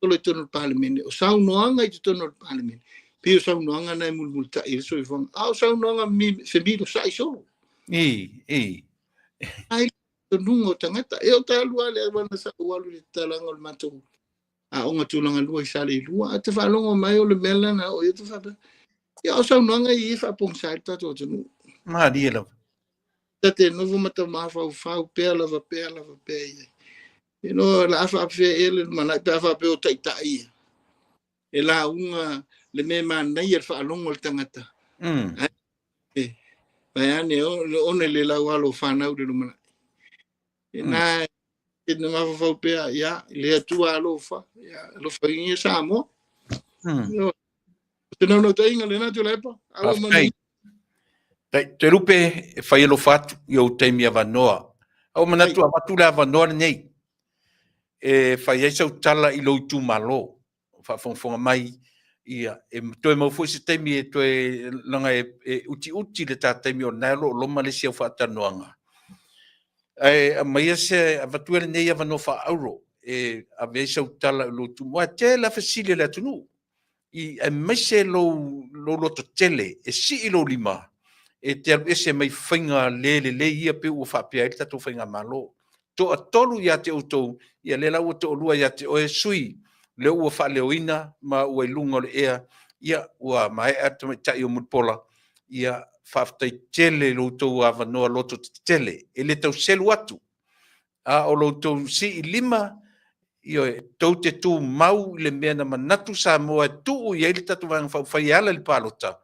C: i totonu o le Palemene, o saunoaga i totonu o le Palemene, pei o saunoaga na e mulimulitai i le soifuaga, a o saunoaga femilosai solo. Ai tonuga o tagata. E o talu lava le wana sa ou alu i le tatalaga o le matou aoga tulaga lua i Saleilua, a te faalogo mai o le mea lena o ia te faapea. Ia o saunoaga ia e faapogisa ai le tatou atunuu.
B: Malie lava.
C: Ta te nofo ma tau mafaufau pea lava pea lava pea i ai. You know, la a faapefea ea le lumanai pe a faapea o taitai ia. E lauga le mea e manaia le faalogo a le tagata. Ae, vaeane ona le lau alo o fanau le lumanai. E na e na mafaufau pea, ia, le Atua alofa, ia, alofagia Samoa. O te naunautaiga lena Tuilaepa. Aua
B: manuia. Toelupe, e fai alofa atu i ou taimi avanoa. A ua manatu avatu le avanoa lenei e fai ai sau tala i lou itumalo. O faafogafoga mai, ia, e toe maua foi se taimi e toe laga e utiuti le ta taimi o lena o lo o loma le isi au faatalanoaga. Ae aumaia se avatua lenei avanoa faaauro e ave ai sau tala i lou itumalo. Aua e tele lava fesili a le atunuu i aemaise lou lototele e sii lou lima e te alu ese mai faiga le lelei ia pei ua faapea ai le tatou faigamalo. Toatolu ia te outou, ia lea la ua toalua ia te oe sui, lea ua faaleoina ma ua i luga o le ea, ia ua maea le tamaitai o Mulipola, ia faafetai tele i lo outou avanoa lototetele, e le tau selu atu, a o lo outou sii lima, ioe, tou te tumau i le mea na manatu Samoa e tuu i ai le tatou Vaega Faaupufai e ala i le palota,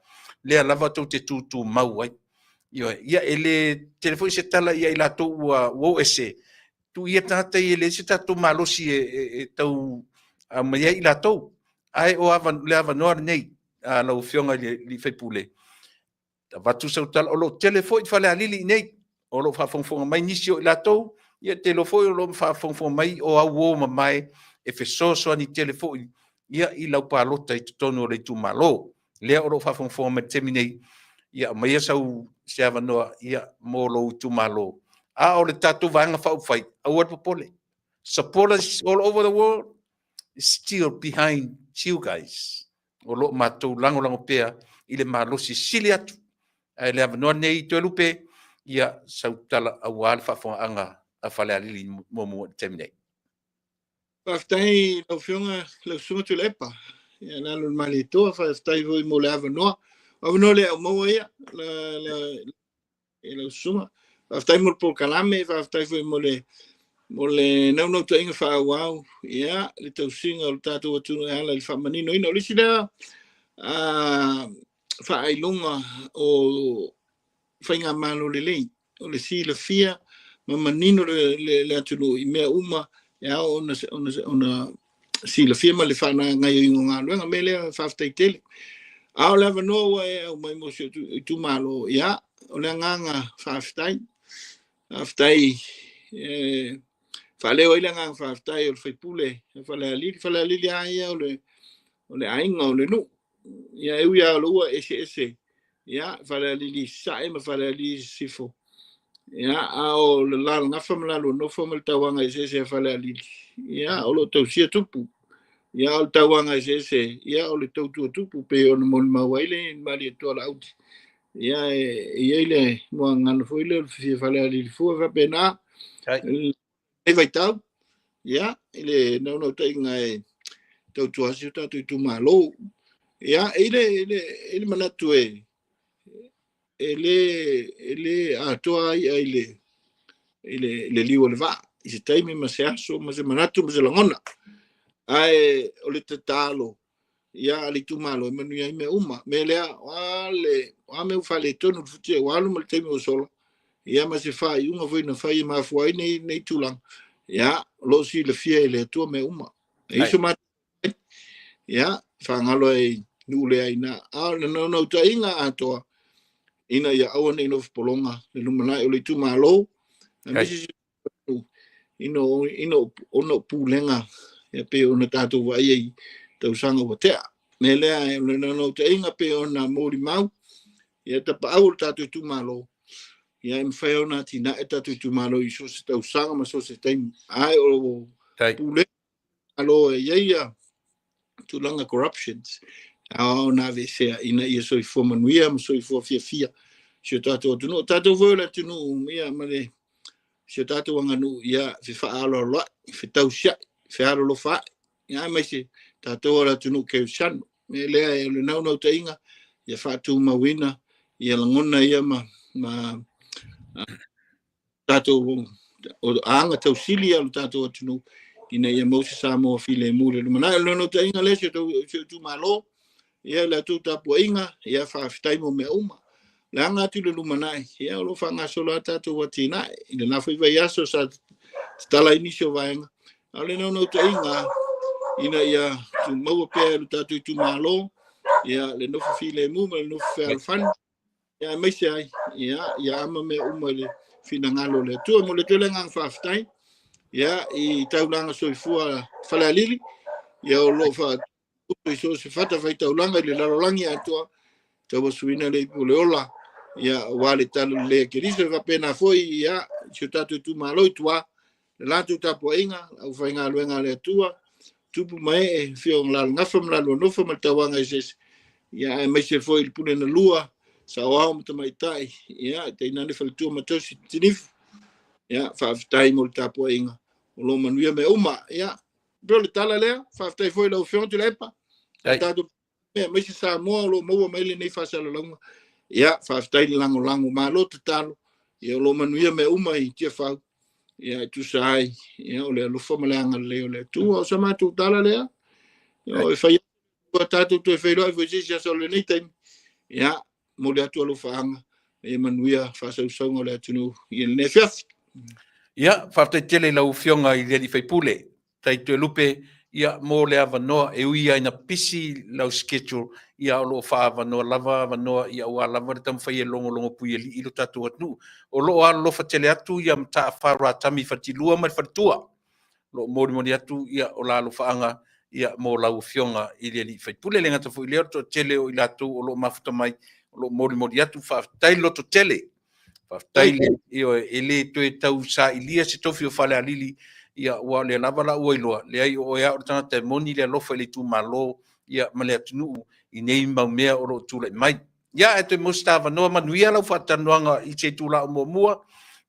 B: lea lava tou te tutumau ai. Ioe, ia e le tele foi se tala ia i latou ua o ese, tuu ia tagata ia e leai se tatou malosi e tau aumai ai i latou. Ae o le avanoa lenei. lau Afioga i le sui usufono, avatu sau tala, o lo o tele foi Falealili i inei, o lo o faafogafoga mai nisi o i latou, ia te iloa foi o lo o faafogafoga mai o auo mamae e fesoasoani tele foi ia i lau palota i totonu o le itumalo. Lea o lo o faafogafoga mai i le taimi nei, ia aumaia sau se avanoa ia mo lou itumalo. A o le tatou Vaega Faaupufai, aua le popole. Supporters all over the world still behind you guys. O lo o matou lagolago pea i le malosi sili atu. Ae le avanoa lenei Toelupe, ia sau tala aua le faafofogaaga a Falealili muamua i le taimi nei.
C: Faafetai i lau Afioga lau Susuga Tuilaepa, ia le alo o le Malietoa, faafetai foi mo le avanoa. O avanoa le au maua ia la, la, i lau susuga. Faafetai mo le polokalame, faafetai foi mo le mo le naunautaiga faaauau, ia, le tausiga o le tatou atunuu e ala i le faamaninoina. O le isi lea faailoga o faigamalo lelei, o le silafia ma manino le, le, le atunuu i mea uma e ao ona, ona, ona silafia ma le faagaoioiga o galuega. Mea lea, faafetai tele. A o le avanoa ua e aumai mo si ou itumalo, ia, o le agaga faafetai. Faafetai e faaleo ai le agaga faafetai o le faipule o Falealili. Falealili lava ia o le, o le aiga o le nuu. Ia, e ui lava o le ua eseese, ia, Falealili i Sasae ma Falealili i Sisifo. Ia, a o le lalagafa ma lalua nofo ma le tauaga eseese a Falealili, ia, o lo o tausia tupu. Ia, o le tauaga eseese, ia, o le tautua tupu, pei ona molimau ai le Malietoa Laauli. Ia, e i ai le muagano foi lea o le fia Falealili fua faapena. Lenei vaitau, ia, i le naunautaiga e tautua ai si o tatou itumalo. Ia, e i ai le manatu e e le e le atoa ai i le i le, le liu o le vaa i se taimi ma se aso ma se manatu ma se lagona. Ae o le tatalo ia a le itumalo e manuia ai mea uma. Mea lea, o a le, o a mea ua faaletonu le futia ua alu ma le taimi ua sola, ia ma se faaiuga foi na fai e mafua ai nei, nei tulaga, ia, o lo o silafia e le Atua mea uma. E i so matou, ia, faagalo ai nuu le aina, a o le naunautaiga atoa, ina ia aua ne i nofo pologa le lumanai o le itumalo, aemaise ina ina ona o pulega ia pei ona tatou vaaia i tausaga ua tea. Mea lea, o le naunautaiga pei ona molimau ia tapaau o le tatou itumalo, ia e mafai ona atinae tatou itumalo i so o se tausaga ma so o se taimi. Ae o pulega Malo e i ai ia tulaga corruptions, a ona aveesea ina ia soifua manuia ma soifua fiafia si o tatou atunuu. O tatou foi o le atunuu ia ma le si o tatou aganuu ia fefaaloaloai, fetausiai, fealolofaai, ia aemaise tatou o le atunuu kerisiano. Mea lea o le naunautaiga ia faatumauina ia lagona ia ma, ma tatou o aga tausili a lo tatou atunuu ina ia maua se Samoa filemu i le lumanai. O le naunautaiga lea si o si o itumalo, ia le tou tapuaiga, ia faafetai mo mea uma. Le aga atu i le lumanai, ia o lo o faagasolo lava tatou atinae. I lena foi vaiaso sa tatala ai nisi o vaega. A o le naunautaiga ina ia maua pea e lo tatou itumalo ia le nofo filemu ma le nofo fealofani. Ia aemaise ai, ia, ia ama mea uma i le finagalo o le Atua. Mo le atu le agaga faafetai, ia, i taulaga soifua Falealili, ia o lo o faatupu i so o se fata faitaulaga i le lalolagi atoa, tauasuina le ipu o le ola, ia, aua le talalelei a Keriso, e faapena foi, ia, si o tatou itumalo i tua, le latou tapuaiga, le aufaigaluega a le Atua, tupu ma ee, afio o Lalagafa ma Laluanofo ma le Tauaga Eseese, ia aemaise foi le pule na lua, saoao ma tamaitai, ia tainane faletua ma tausi tinifu. Ia faafetai mo le tapuaiga, o lo manuia mea uma. Ia, pei o le tala lea, faafetai foi i lau Afioga Tuilaepa, tatou aemaise Samoa o lo o maua mai lenei faasalalauga. Ia, faafetai le lagolago, malo tatalo, ia o lo o manuia mea uma i Tiafau, ia e tusa ai, ia o le alofa ma le agalelei o le Atua. O sa matou tala lea, ia, o e fai ua tatou toe feiloai foi i se isi aso o lenei taimi. Ia, momoli atu alofaaga, ia manuia faasausauga o le atunuu i lenei afiafi.
B: Ia, faafetai tele i lau Afioga i le sui usufono, Tai Toelupe, ia, mo le avanoa e ui ai na pisi lau schedule, ia, o lo o faaavanoa lava avanoa, ia, aua lava le taumafai e logologo puialii lo tatou atunuu. O lo o alolofa tele atu ia Mataafa Ratami Fatilua ma le faletua. O lo o molimoli atu ia o la alofaaga ia mo lau afioga i le alii faipule. E le gata foi i lea, o le toatele o i latou o lo o mafuta mai o lo o molimoli atu faafetai loto tele. Faafetai le, ioe, e le toe tau sailia se tofi o Falealili, ia, aua o lea lava la ua iloa, leai o oe lava o le tagata e moni le alofa i le itumalo, ia, ma le atunuu i nei mau mea o lo o tulai mai. Ia, ae toe maua se ta avanoa, manuia lau faatalanoaga i se itula o muamua,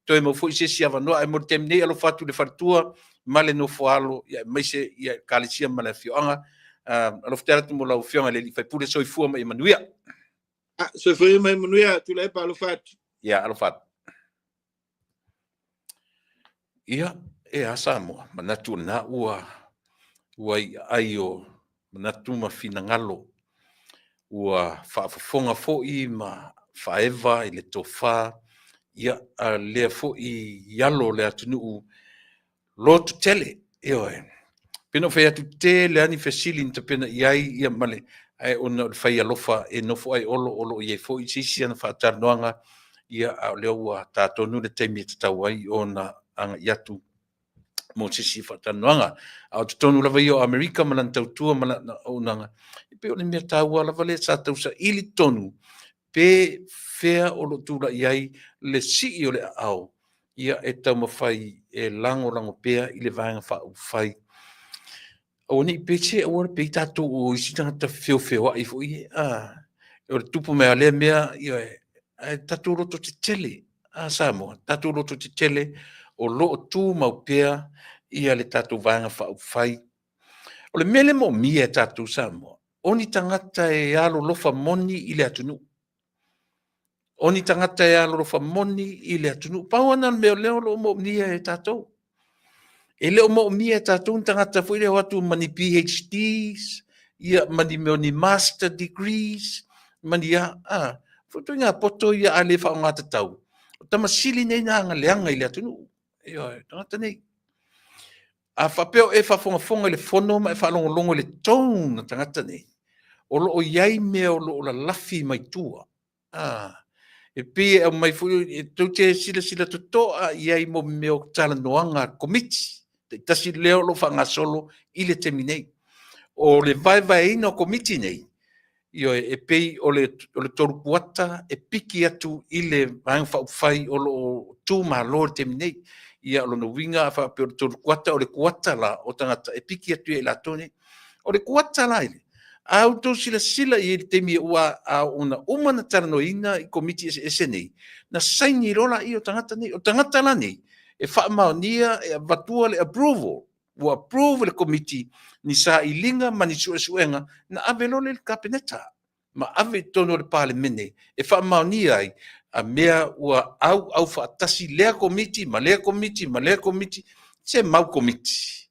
B: toe maua foi se isi avanoa, ae mo le taimi nei, alofa atu i le faletua ma le nofoaalo, ia, aemaise ia Ekalesia ma le afioaga. Alofa tele atu mo lau Afioga i le sui usufono, soifua ma ia manuia.
C: Ah, soifua ma ia manuia, Tuilaepa, alofa atu.
B: Ia, alofa atu. Ia, e a Samoa, manatu o lena ua ua i ai o manatu ma finagalo, ua faafofoga foi ma faaeva i le tofa, ia, a lea foi i alo o le atunuu loto tele, ioe. Pei ona ou fai atu, tele lava ni fesili na tapena i ai, ia ma le, ae ona o le fai alofa e nofo ai Olo, o lo o i ai foi se isi ana faatalanoaga, ia, a o lea ua ta tonu le taimi e tatau ai ona agai atu mo se isi faatalanoaga. A o totonu lava ia o Amerika ma lana tautua ma lana auaunaga, e pei o le mea taua lava lea sa tausaili tonu pe fea o lo o tulai ai le sii o le aao, ia e taumafai e lagolago pea i le Vaega Faaupufai. Aua ne i pese, aua le pei tatou o isi tagata feofeoai foi e, a, o le tupu mai lava o lea mea, ioe, ae tatou loto tetele, a Samoa, tatou loto tetele o lo o tumau pea ia le tatou Vaega Faaupufai. O le mea lea e moomia e tatou Samoa, o ni tagata e alolofa moni i le atunuu. O ni tagata e alolofa moni i le atunuu. Pau lava lena o le mea o lea o lo o moomia e tatou. E le o moomia e tatou ni tagata foi lea o atu ma ni PhDs, ia, ma ni mea o ni Master Degrees, ma ni a, a, foi ituaiga poto ia a le faaaoga tatau. O tama sili nei na aga leaga i le atunuu. Ioe, tagata nei. A faapea o e faafogafoga i le fono ma e faalogologo i le tone a tagata nei, o lo o i ai mea o lo o lalafi mai tua. Ah, e pei e aumai foi, e tou te silasila totoa i ai mo mea o talanoaga a komiti, taitasi lea o lo o faagasolo i le taimi nei. O le vaevaeina o komiti nei, ioe, e pei o le, o le 3 kuata e piki atu i le Vaega Faaupufai o lo o tumalo i le taimi nei. Ia, o lona uiga a faapea o le 3 kuata, o le kuata la o tagata e piki atu ia i latou nei. O le kuata la ile, a outou silasila i ai i le taimi ua a ona uma ona talanoaina i komiti eseese nei, na saini loa laia o tagata nei. O tagata la nei, e faamaonia, e avatua le approval, ua approve e le Komiti ni sailiga ma ni suesuega, na ave loa lea i le Kapeneta ma ave i totonu o le Palemene e faamaonia ai a mea ua auau faatasi lea Komiti ma lea Komiti ma lea Komiti, se mau Komiti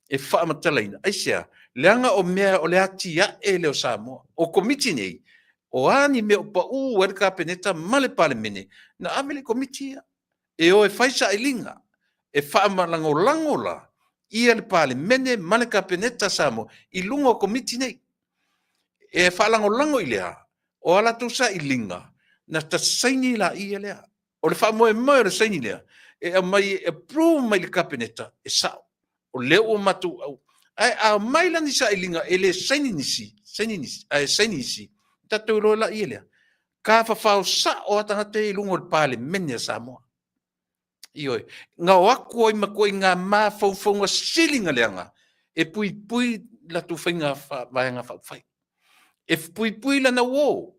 B: e faamatalaina. Aisea? Leaga o mea o le atiae lea o Samoa. O Komiti nei, o a ni mea o pau ai le Kapeneta ma le Palemene, na ave le Komiti ia e o e fai sailiga, e faamalagolago la ia le Palemene ma le Kapeneta a Samoa i luga o Komiti nei. E faalagolago i le a? O a latou sailiga na ta saini laia lea. O le faamoemoe o le saini lea, e aumai e approve mai le Kapeneta e sao. O lea ua matou au. Ae a aumai la ni sailiga e le saini nisi, saini nisi, ae saini isi, tatou iloa laia lea. Tafafao sao lava tagata ia i luga o le Palemene a Samoa. Ioe, gao atu ai ma ituaiga mafaufauga sili na leaga e puipui latou faiga vaega faaupufai. E puipui lana uo.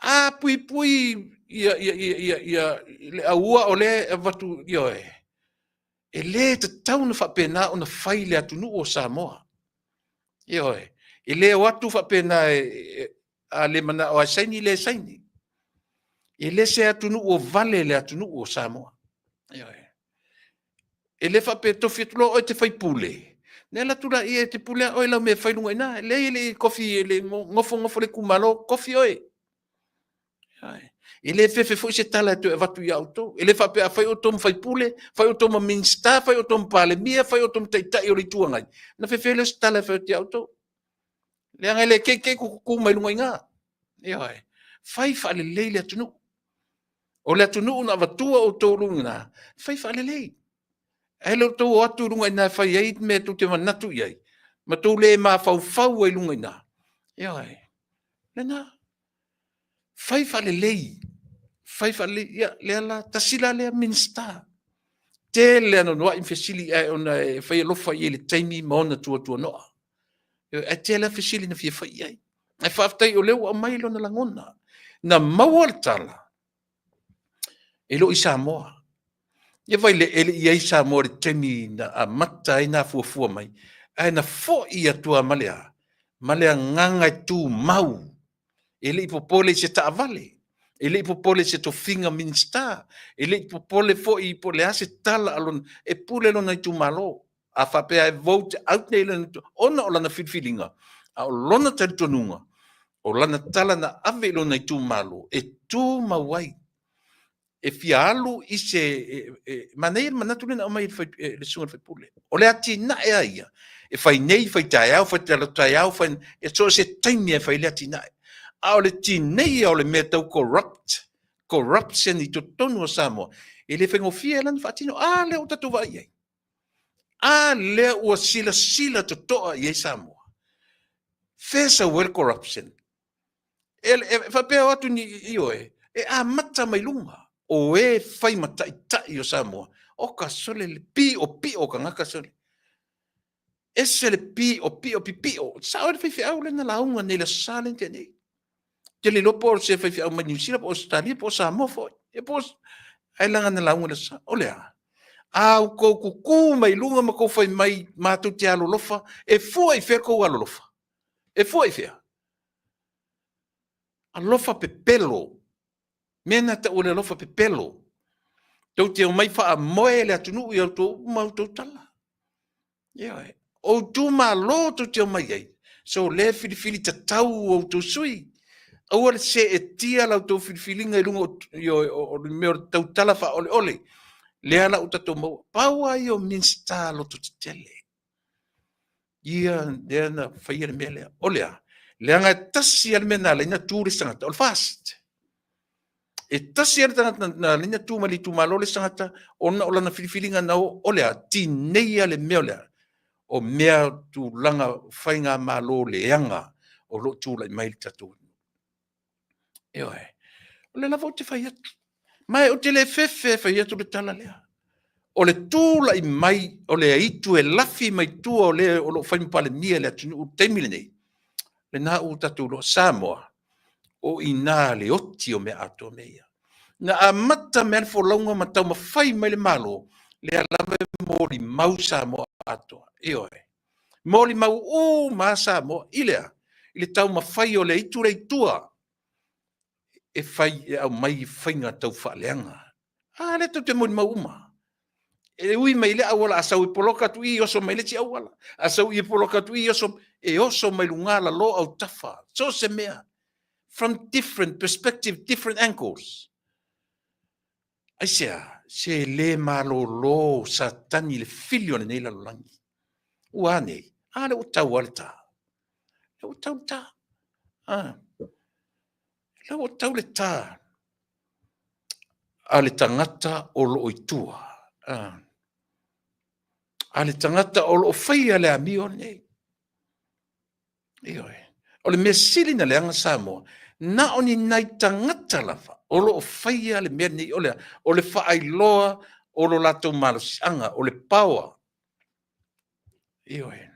B: A puipui ia, ia, ia, ia, ia le aua o lea e avatu, ioe. E le tatau ona faapena ona fai le atunuu o Samoa. Ioe, e le o atu faapena e, a le manao e saini, le saini. E le se atunuu o vale le atunuu o Samoa. Ioe. E le faapea e tofi atu loa oe e te faipule, ne alu atu laia e te pule a oe i lau mea e fai i luga i ina. Leai e le i tofi, e le nofo nofo le itumalo tofi oe. E le fefe foi se tala e toe avatu ia outou. E le faapea a fai outou ma faipule, fai outou ma Minisita, fai outou ma Palemia, fai outou ma Taitai o le Itu Agai, ona fefe lea o se tala e fai atu ia outou. Leaga e le keikei kukuku mai luga i ina. Ioe. Fai faalelei le atunuu. O le atunuu na avatua outou i luga i ina, fai faalelei. Ae le o le tou o atu i luga i ina e fai ai mea tou te manatu i ai, ma tou le mafaufau ai i luga i ina. Ioe. Lena. Fai faalelei, fai faalelei. Ia, lea la, tasi la lea Minisita. Tele anoanoai fesili ae ona e fai alofa i ai i le taimi ma ona tuatuanoa. Ae tele lava fesili na fia fai i ai. Ae faafetai o lea ua aumai lona lagona. Na maua le tala, e le o i Samoa. Ia vaai e le i i ai i Samoa i le taimi na amata ai ona afuafua mai, ae na foi atu lava ma le a? Ma le agaga e tumau. E le i popole i se taavale, e le i popole i se tofiga Minisita, e le i popole foi po o le a se tala a lona, e pule lona itumalo. A faapea e vote out nei lona ona o lana filifiliga, a o lona talitonuga, o lana tala na ave i lona itumalo e tumau ai. E fia alu i se manaia le manatu lea na aumai e le susuga i le sui usufono. O le atinae lava ia, e fai nei, fai taeao, fai talaatu taeao, fai so o se taimi lava e fai ai le atinae. A o le tineia o le mea tau corrupt, corruption i totonu o Samoa, e le faigofie la ona faatino. A lea ua tatou vaai i ai? A lea ua silasila totoa i ai Samoa? Fea e sau ai le corruption? E faapea o atu ni ioe, e amata mai luga o e fai ma taitai o Samoa, oka sole le piopio o tagata sole. Ese le piopio pipio. Sao ai le faifeau lea na lauga nei i le Aso Sa lea na tea nei. Ou te le iloa po o se faifeau mai Niu Sila po o Ausetalia po o Samoa foi. Ia po o... Ae leaga na lauga i le Aso Sa. O le a? A outou tutu mai luga ma tou fai mai matou te alolofa, e fua i fea le tou alolofa? E fua i fea? Alofa pepelo. Mea na tau o le alofa pepelo. Tou te omai faamoe le atunuu i outou upu ma outou tala. Ioe. O itumalo tou te omai ai, so o lea e filifili tatau outou sui. Aua le seetia la outou filifiliga i luga o le mea o le tautala faaoleole. Lea la ua tatou maua. Pau lava ia o Minisita lototetele. Ia lea na faia le mea lea. O le a? Leaga e tasi lava le mea na ala ai ona tu le isi tagata, o le FAST. E tasi lava le tagata na ala ai ona tu mai le itumalo le isi tagata, ona o lana filifiliga na o, o le a? Tineia le mea o le a? O mea tulaga faigamalo leaga o lo o tulai mai i le tatou atunuu. Ioe. O lea lava ou te fai atu, ma ou te le fefe e fai atu le tala lea. O le tulai mai o le aitu e lafi mai tua o le o lo o fai ma Palemia i le atunuu i le taimi lenei, lena ua tatou iloa, Samoa, o i ina le oti o mea atoa mea ia. Na amata mai lava le folauga ma taumafai mai le Malo, lea lava e molimau Samoa atoa. Ioe. Molimau uma lava Samoa i le a? I le taumafai o le aitu lea i tua e fai e aumai faiga taufaaleaga. A lea tou te molimau uma. E ui mai le auala a sau e poloka atu i, oso mai le isi auala. A sau i e poloka atu i, oso, e oso mai luga, lalo, autafa. So se mea. From different perspective, different angles. Aisea? Se le malolo Satani i le fili o lenei lalolagi. Ua a nei? A lea ua tau lava le ta. Lea ua tau le ta. A. Lea ua tau le ta a le tagata o lo o i tua. A. A le tagata o lo o faia le amio lenei. Ioe. O le mea sili na leaga Samoa, na o ni nai tagata lava o lo o faia le mea lenei, o le a? O le faailoa o lo latou malosiaga, o le power. Ioe.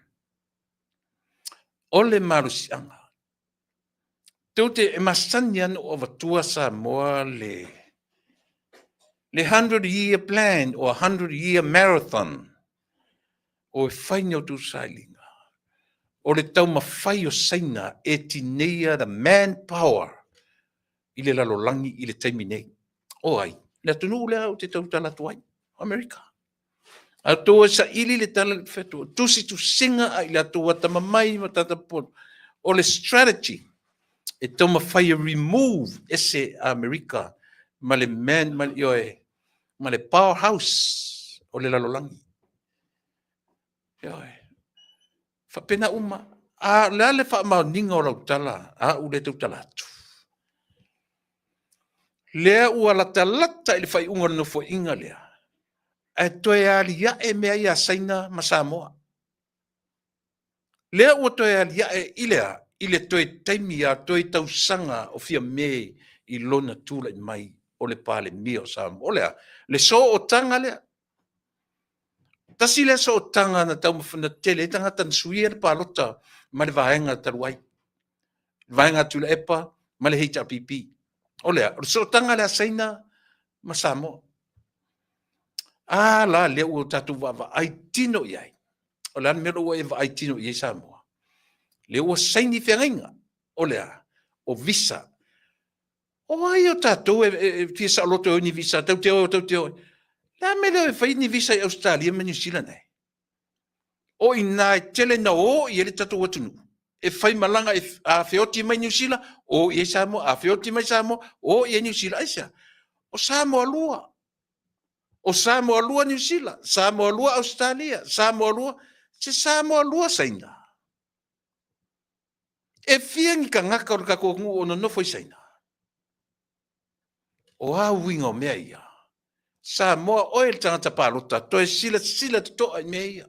B: O le malosiaga. Tou te, e masani lava ona ou avatua Samoa le 100 year plan or 100 year marathon o e fai ni a outou sailiga. O le taumafai o Saina e tineia the manpower i le lalolagi i le taimi nei. O ai? Le atunuu lea ou te tautala atu ai, o Amerika. A outou e saili le tala i le fai atu, tusitusiga a i latou atamamai ma tagata popole, o le strategy. E taumafai e remove ese Amerika ma le man ma, ioe, ma le powerhouse o le lalolagi. Ioe. Faapena uma. A o le a le faamaoniga o lau tala, a u le tautala atu? Lea ua latalata i le faaiuga o le Nofoaiga lea, ae toe aliae mea ia a Saina ma Samoa. Lea ua toe aliae i le a? I le toe taimi a toe tausaga o Fiame i lona tulai mai o le Palemia o Samoa. O le a? Le sootaga lea. Tasi lea sootaga na taumafai na tele ai tagata na suia le palota ma le vaega talu ai. Le vaega a Tuilaepa ma le HRPP. O le a? O le sootaga lea a Saina ma Samoa. A la lea ua tatou vaavaai tino i ai. O le a le mea ua e vaai tino i ai Samoa? Lea ua saini feagaiga. O le a? O visa. O ai o tatou e fia saoloto e o i ni visa, tau te o, tau te o. Le a mea lea e fai ni visa i Ausetalia ma Niu Sila nei? O i ina e tele na o i ai le tatou atunuu. E fai malaga, e, a feoti mai Niu Sila, o i ai Samoa. A feoti mai Samoa, o i ai Niu Sila. Aisea? O Samoa lua. O Samoa lua Niu Sila, Samoa lua Ausetalia, Samoa lua, se Samoa lua Saina. E fia ni tagata o le tatou atunuu o nonofo i Saina? O a uiga o mea ia? Samoa, oe le tagata palota, toe silasila totoa i mea ia.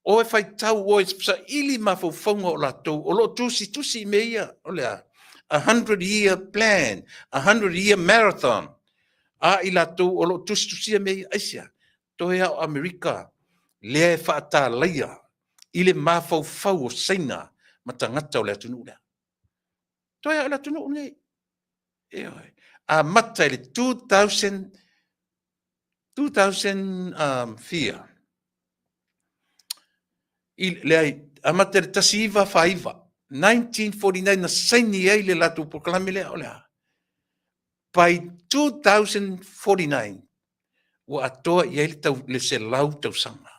B: Oe faitau, oe saili mafaufauga o latou, o lo o tusitusi i mea ia, o le a? A 100 year plan, a 100 year marathon. A i latou o lo o tusitusia mea ia, aisea? Toe a o Amerika lea e faatalaia i le mafaufau o Saina ma tagata o le atunuu lea. Toe a o le atunuu lenei. Ioe. Amata i le 2000, 2000 fia. I, leai, amata i le 1949, 1949 na saini ai le latou polokalame lea, o le a? By 2049, ua atoa i ai le, tau, le 100 tausaga.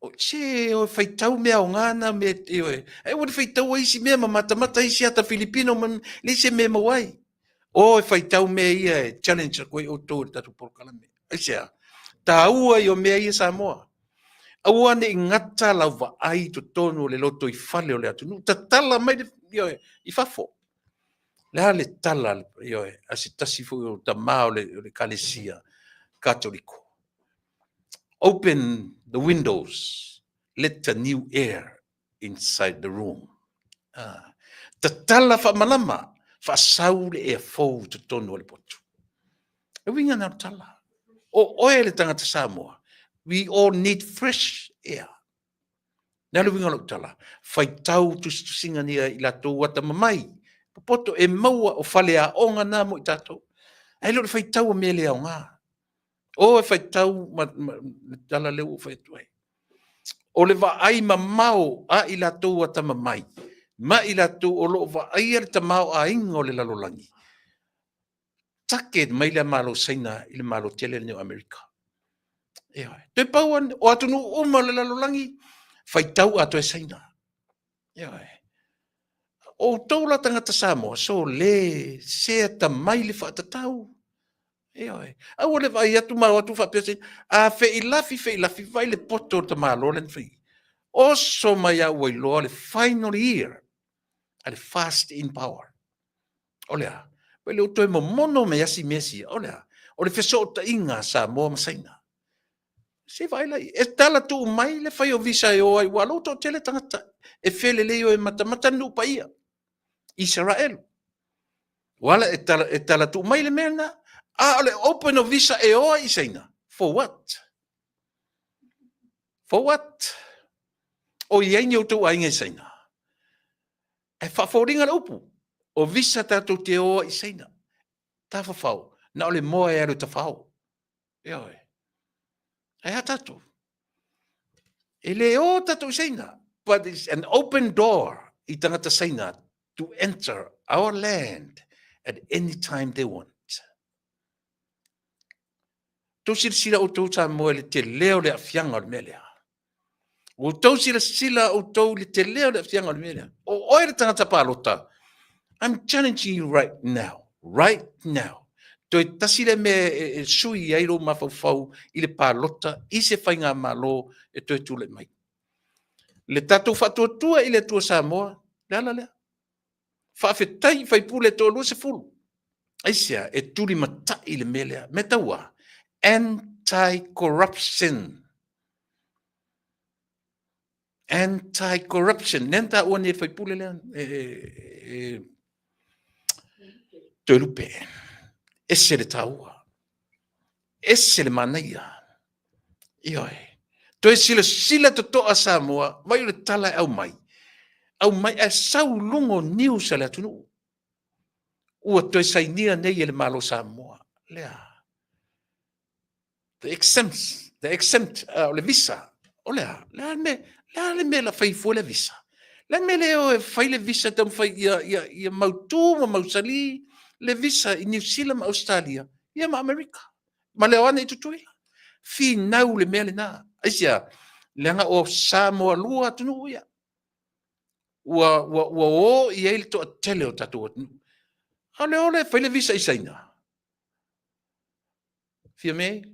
B: O, se, o faitau mea aoga na mea, e, ai ua le faitau ai isi mea ma matamata isi ata Filipino ma le isi mea maua ai. O e faitau mea ia e challenge atu ai outou i le tatou polokalame. Aisea? Taua ia o mea ia Samoa. Aua ne i gata lau vaai i totonu o le lotoifale o le atunuu. Tatala mai le, ioe, i fafo. Le a le tala, ioe, a se tasi foi o tama o le, o le Ekalesia Katoliko. Open the windows, let the new air inside the room. Ah. Tatala faamalama, faasau le ea fou i totonu o le potu. E uiga na o le tala. O oe le tagata Samoa, we all need fresh air. Le a le uiga o lau tala? Faitau tusitusiga nia i latou ata mamai. Popoto e maua o faleaoga na mo i tatou. Ae le o le faitau o mea le aoga. O e faitau ma, ma, le tala lea ua ou fai atu ai. O le vaai mamao a i latou ata mamai, ma i latou o lo o vaaia le tamaoaiga o le lalolagi, take mai le Malo Saina i le Malo tele lenei o Amerika. Ioe. Toe pau o atunuu uma o le lalolagi, faitau atoa e Saina. Ioe. O outou la tagata Samoa, so le se atamai le faatatau. Ioe. Aua le vaai atu ma o atu faapea se, a feilafi feilafi vai le poto o le tamaloa lea na fai. Oso mai a ua iloa le final year a le fast in power. O le a? Ua le o toe momono mai asi mea sia. O le a? O le fesootaiga a Samoa ma Saina. Se vaai la, e tala tuu mai le fai o visa e o ai, ua lou toatele tagata e felelei o e matamata le nuu paia. Israel. Ua ala e tala, e tala tuu mai le mea lena. A o le open o visa e o ai i Saina. For what? For what? O i ai ni outou aiga i Saina. E faafoliga le upu, o visa tatou te o ai i Saina. Tafafao, na o le moa e alu e tafao. Ioe. Ae a tatou? E le o tatou i Saina, but it's an open door i tagata Saina to enter our land at any time they want. Tou silasila outou Samoa i le tele o le aafiaga o le mea lea. Ua outou silasila outou i le tele o le aafiaga o le mea lea. O oe le tagata palota, I'm challenging you right now, right now. Toe tasi le mea e sui ai lou mafaufau i le palota i se faigamalo e toe tulai mai. Le tatou faatuatua i le Atua Samoa, le ala lea. Faafetai i faipule e toalua sefulu. Aisea? E tulimatai le mea lea. Mea tau a? Anti-corruption. Anti-corruption. Lea na taua nei e le faipule lea, e Toelupe. Ese le taua. Ese le manaia. Ioe. Toe silasila totoa Samoa, vai o le tala e aumai. Aumai ae sau i luga o news a le atunuu. Ua toe sainia nei e le Malo Samoa. Lea. The exempt, the exempt, o le visa. O le a? Le a le mea, le a le mea la fai fua le visa? Le a le mea le o e fai le visa taumafai ia mautu ma mausali le visa i Niu Sila ma Ausetalia, ia ma Amerika. Ma le o ane i Tutuila. Finau le mea lena. Aisea? Leaga o Samoa lua atunuu ia. Ua o i ai le toatele o tatou atunuu. A o le o lea e fai le visa i Saina. Fiame,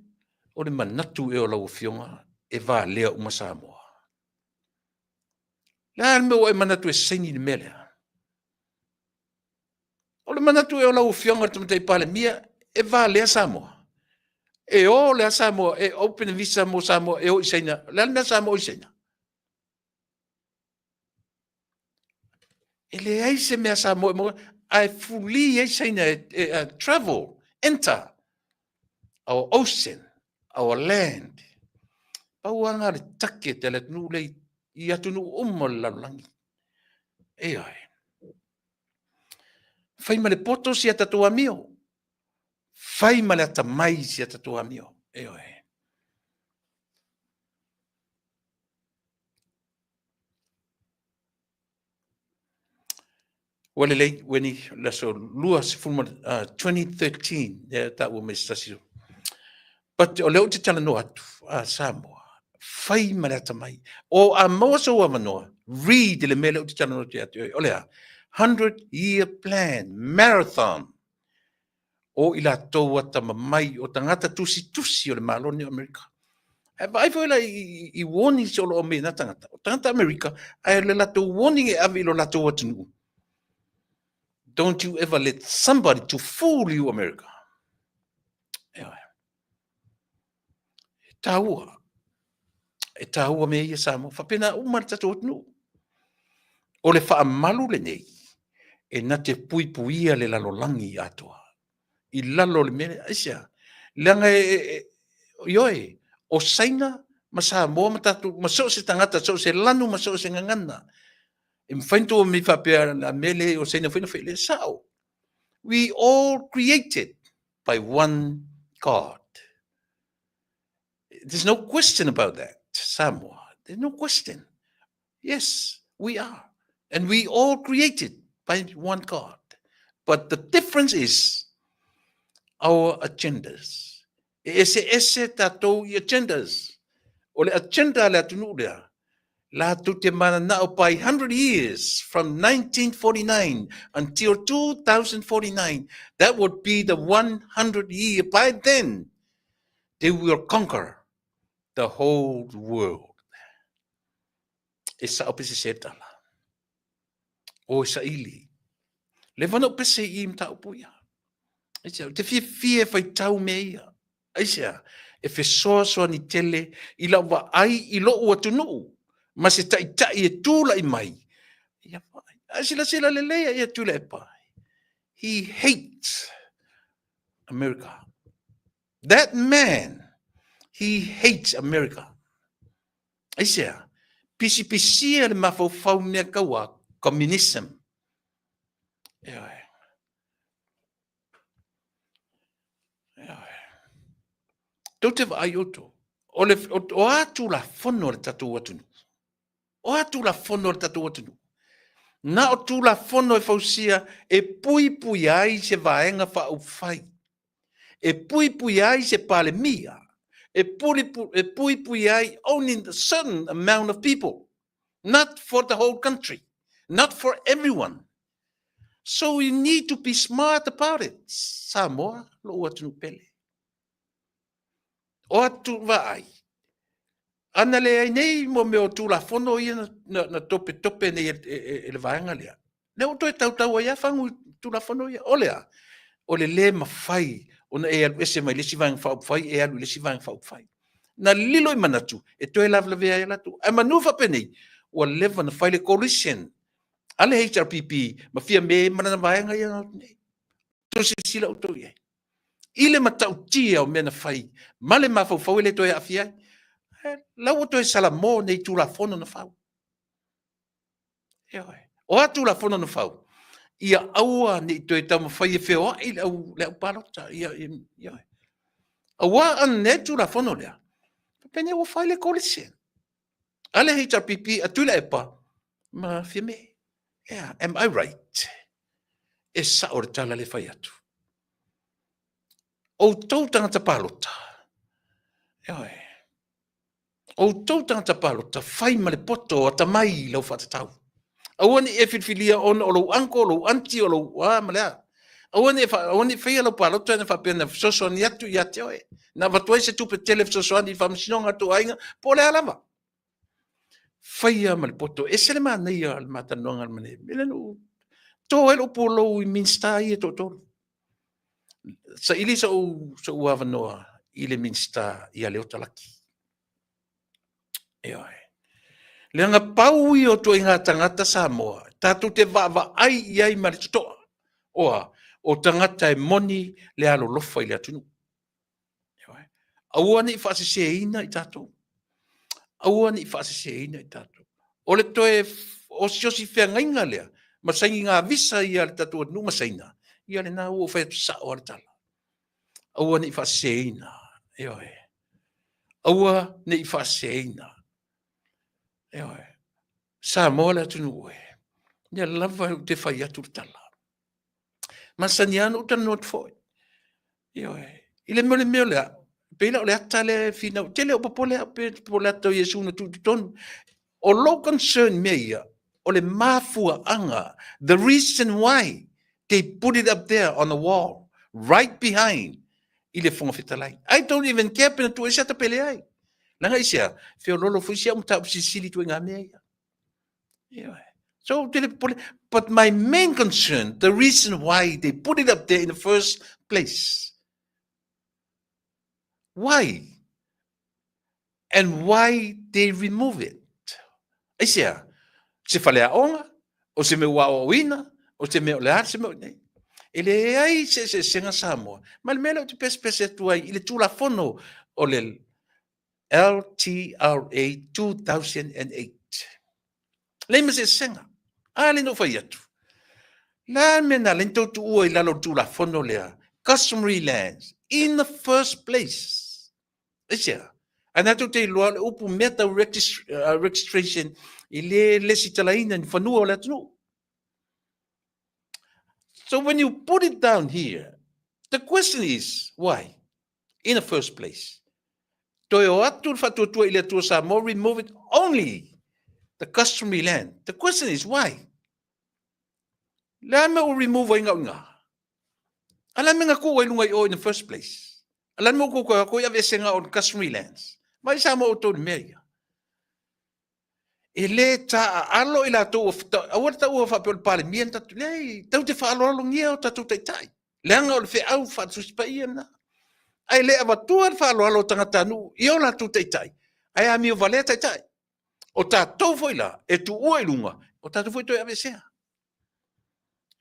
B: o le manatu ea o lau Afioga e valea uma Samoa? Le a le mea ua e manatu e saini le mea lea? O le manatu ea o lau Afioga i le Tamaitai Palemia e valea Samoa? E o lea Samoa, e open visa mo Samoa e o i Saina. O le a le mea Samoa o i Saina? E leai se mea Samoa e maua, ae fuli ai Saina e travel, enter our ocean, our land. Pau lava lena o le target a le atunuu lea i atunuu uma o le lalolagi. Ioe. Fai ma le poto si a tatou amio. Fai ma le atamai si a tatou amio. Ioe. Ua lelei, ua ni le aso 20, 2013, lea taua mai se tasi. But o lea ou te talanoa atu, Samoa, fai ma le atamai. O a maua sou avanoa, read le mea lea ou te talanoa atu ia te oe. O le a? 100 year plan, marathon. O i latou atamamai, o tagata tusitusi o le Malo lenei o Amerika. Ae vaai foi la i warnings o lo o aumai e na tagata. O tagata Amerika, ae o le latou warning e ave i lo latou atunuu. Don't you ever let somebody to fool you, America. Ioe. E taua. E taua mea ia Samoa. Faapena uma le tatou atunuu. O le faamalu lenei, e na te puipuia le lalolagi atoa. I lalo o le mea lea, aisea? Leaga ioe, o Saina ma Samoa ma tatou, ma so o se tagata, so o se lanu ma so o se gagana. E mafai ona tou omai faapea, a mea lea o Saina foi na fai, le sao. We all created by one God. There's no question about that, Samoa. There's no question. Yes, we are. And we all created by one God. But the difference is our agendas. E eseese tatou i agendas. O le agenda a le atunuu lea, latou te mananao by 100 years from 1949 until 2049, that would be the 100 year. By then, they will conquer the whole world. E sao pese se tala. O e saili. Leva na pese i mataupu ia. Aisea, te fiafia e faitau mea ia. Aisea, e fesoasoani tele i lau vaai i lou atunuu ma se taitai e tulai mai. Ia vaai. Ae silasila lelei ia Tuilaepa. He hates America. That man, he hates America. Aisea, pisipisia le mafaufau mea kaua, communism. Ioe. Ioe. Tou te vaai outou, o le, o a tulafono a le tatou atunuu? O a tulafono a le tatou atunuu? Na o tulafono e fausia e puipuia ai se vaega faaupufai, e puipuia ai se Palemia, e puli, e puipui ai only a certain amount of people, not for the whole country, not for everyone. So you need to be smart about it. Samoa, lou atunuu pele. O atu vaai, ana leai nei mo mea o Tulafono ia na, na, na topetope nei e, e, e, e le vaega lea. Lea ua toe tautau ai lava fagu i Tulafono ia. O le a? O le lē mafai ona e alu ese mai le isi Vaega Faaupufai e alu i le isi Vaega Faaupufai. Na lilo i manatu e toe lavelavea ai latou. Ae manu faapenei, ua leva ona fai le coalition a le HRPP ma Fiame ma lana vaega ia na nei. Toe silasila outou i ai i le matautia o mea na fai ma le mafaufau e le toe aafia ai. La ua toe salamo nei Tulafono na fau. Ioe. O a Tulafono na fau, ia aua ne i toe taumafai e feoai le au, le au palota. Ia, ioe. Aua a nei Tulafono lea, pene ua fai le coalition a le HRPP a Tuilaepa ma Fiame. Yeah, am I right? E sao le tala le fai atu. Outou tagata palota, ioe, outou tagata palota, fai ma le poto atamai i lau faatatau. Aua ne i e filifilia ona o lou uncle, o lou auntie, o lou a ma le a. Aua ne i, aua ne i faia lau palota na faapea na fesoasoani atu ia te oe. Na avatu ai se tupe tele fesoasoani i le faamasinoga a tou aiga, po o le a lava. Faia ma le poto. E ese le manaia o le ma talanoaga ma le mea lea na ou to ai lou pulou i Minisita ia e toatolu. Saili so'u avanoa i le Minisita ia Leota Laki. Ioe. Leaga pau ia o ituaiga tagata Samoa tatou te vaavaai i ai ma le totoa. Oa, o tagata e moni le alolofa i le atunuu. Aua ne i faaseseina i tatou. Aua ne i faaseseina i tatou. O le toe osiosi feagaiga lea, ma saini ngā visa ia le tatou atunuu ma Saina, ia lena ua ou fai atu sao a le tala. Aua ne i faaseseina. Ioe. Aua ne i faaseseina. Ioe. Samoa le atunuu e. Ia lava ou te fai atu le tala. Masani lava ona ou talanoa atu foi. Ioe. I le mea o le mea o le a, pei la o le ata lea e finau, tele o popole au pe po o le ata o Iesu na tuu i totonu. O lou concern i mea ia, o le mafuaaga, the reason why they put it up there on the wall, right behind i le Fofoga Fetalai. I don't even care pe na tuu ai se ata pe leai. Leaga i se a, feololo foi si au mataupu silisili i ituaiga mea ia. So, but my main concern, the reason why they put it up there in the first place, why? And why they remove it? Aisea, se faleaoga, o se mea ua aoaoina, o se mea o le a se mea o nei. E leai se eseesega Samoa. Ma le mea lea ou te pesepese atu ai i le Tulafono o le LTRA 2008. Leai ma se eseesega. A lea na ou fai atu. La le mea na ala ai na tou tuua i lalo o le Tulafono lea, customary lands, in the first place. Aisea? Ae na tou te iloa o le upu mea tau registration e le lesitalaina ni fanua o le atunuu. So when you put it down here, the question is, why? In the first place. Toe o atu le faatuatua i le Atua Samoa, remove it only the customary land. The question is, why? Le a mea ua remove ai ngau inga? A le a mea na tuu ai lunga i o in the first place? A le a mea ua tou toe aveese nga o customary lands? Mai Samoa outou i le mea ia. E le taaalo i latou ua aua le taua faapea o le Palemia na tatou, leai, tatou te faaaloalogia o tatou taitai, leaga o le feau faale-Tusi Paia lena. Ae le avatua le faaaloalo o tagatanuu i o latou taitai, ae amio valea taitai. O tatou foi la, e tuua i luga, o tatou foi toe aveesea.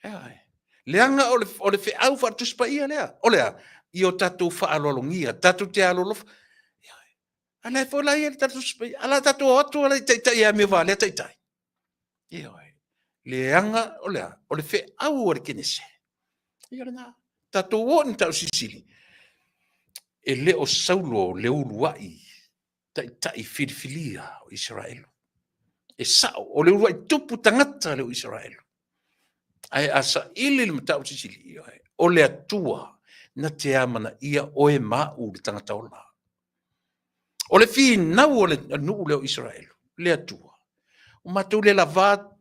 B: Ioe. Leaga o le, o le feau faale-Tusi Paia lea. O le a? I o tatou faaaloalogia, tatou te alolofa. A la e foi la ia le tatou a la tatou o atu ala i taitai e amio valea taitai. Ioe. Leaga o le a? O le feau a le Kenese. Ia lena. Tatou o ni tau silisili. E le o Saulo le uluai taitai filifilia o Isaraelu. E sao, o le uluai tupu tagata le o Isaraelu. Ae a saili le mataupu silisili, ioe, o le Atua na te amanaia oe ma au le tagata ola. O le finau o le nuu lea o Isaraelu, le Atua. O matou le lava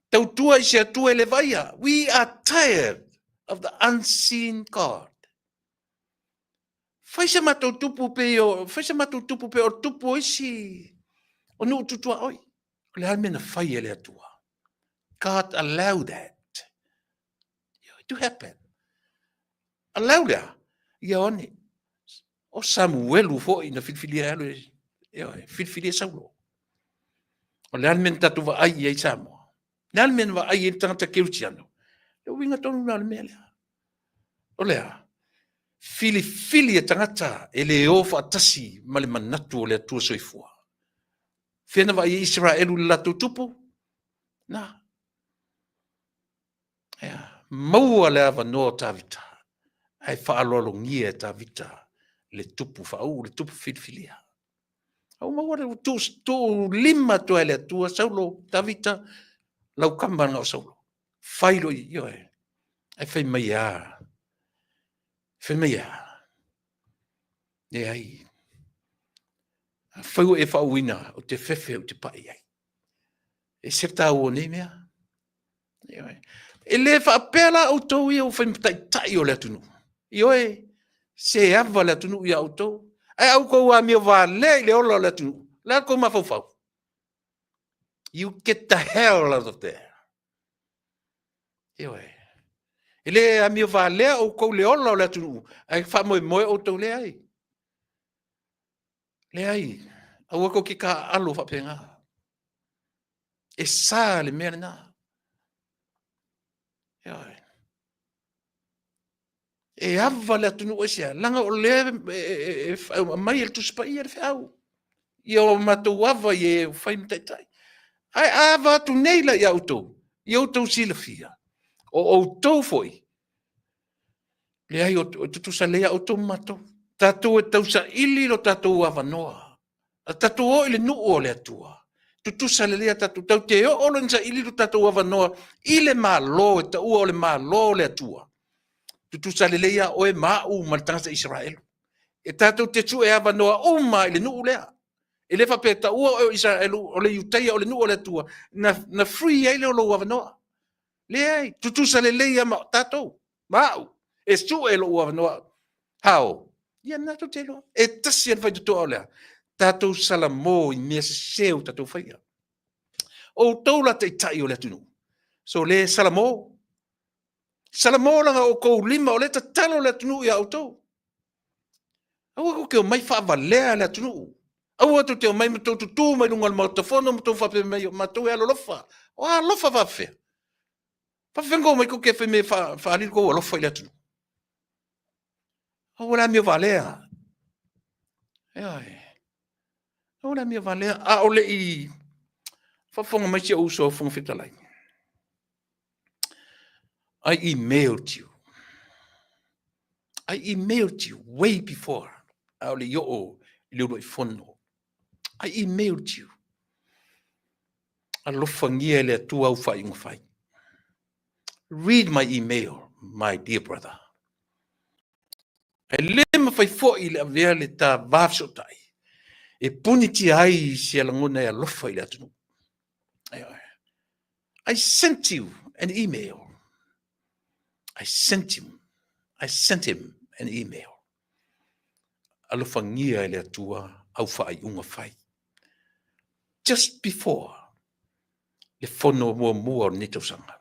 B: tautua i se Atua e le vaaia. We are tired of the unseen God. Fai se matou tupu pei o, fai se matou tupu pei o tupu o isi o nuu tu tuaoi. O le a le mea na fai e le Atua? God allow that to happen. Allow lea, ia one. O Samuelu foi na filifilia e alu e filifilia Saulo. O le a le mea na tatou vaai i ai i Samoa? O le a le mea na vaai ai le tagata kerisiano? Le uiga tonu lena o le mea lea. O le a? Filifili e tagata e le o faatasi ma le manatu o le Atua soifua. Fea na vaai ai Isaraelu i le latou tupu? Na. Ea, maua le avanoa o Tavita, ae faaaloalogia e Tavita le tupu faauu, le tupu filifilia. A ua maua le tuu, tuu lima atu ai le Atua, Saulo, Tavita, lau kama na o Saulo. Fai lo i, ioe. Ae fai mai a. Fai mai a. Leai. Afai ua e faauuina, ou te fefe ou te pai ai. E se taua o nei mea. E le faapea la outou ia ua fai ma taitai o le atunuu. Ioe, se ava le atunuu ia outou. Ae a outou amio valea i le ola o le atunuu, o le a le tou mafaufau? You get the hell out of there. Ioe. E le amio valea outou i le ola o le atunuu, ae faamoemoe outou leai. Leai, aua tou te taaalo faapena. E sa le mea lena. Ioe. E ava le atunuu aisea, leaga o lea e aumai e le Tusi Paia le feau. Ia o matou ava i e ua fai ma taitai. Ae a ava atu nei la ia outou, ia outou silafia, o outou foi, leai, o tutusa lelei a outou ma matou. Tatou e tausaili lo tatou avanoa. A tatou o i le nuu o le Atua, tutusa lelei a tatou, tatou te oo loa ina saili lo tatou avanoa i le Malo e taua o le Malo o le Atua, tutusa lelei a oe ma au ma le tagata Isaraelu. E tatou te sue avanoa uma i le nuu lea. E le faapea e taua oe o Isaraelu, o le Iutaia, o le nuu o le Atua, na free ai lea o lou avanoa. Leai, tutusa lelei a ma tatou, ma au, e sue lou avanoa. How? Ia lena tou te iloa. E tasi a le faitotoa o le a? Tatou salamo i mea sese o tatou faia. Outou la taitai o le atunuu, so le salamo. Salamo langa outou lima o lea e tatalo le atunuu ia outou. Aua tou te omai faavalea le atunuu. Aua tou te omai ma tou tutū mai luga o le Maota Fono ma tou faapea mai o matou e alolofa. O alofa faafefea? Faafefea ona omai tou te fai mai e faaali le tou alofa i le atunuu? Aua le amio valea. Ioe. Aua le amio valea. A o le i faafofoga mai si ou uso Fofoga Fetalai. I emailed you. I emailed you way before. A o le i oo i le uluai fono. I emailed you. Alofagia e le Atua au faaiuga fai. Read my email, my dear brother. E le mafai foi le avea le ta va fesootai e punitia ai se lagona e alofa i le atunuu. I sent you an email. I sent him. I sent him an email. Alofagia e le Atua au faaiuga fai. Just before le fono muamua o lenei tausaga.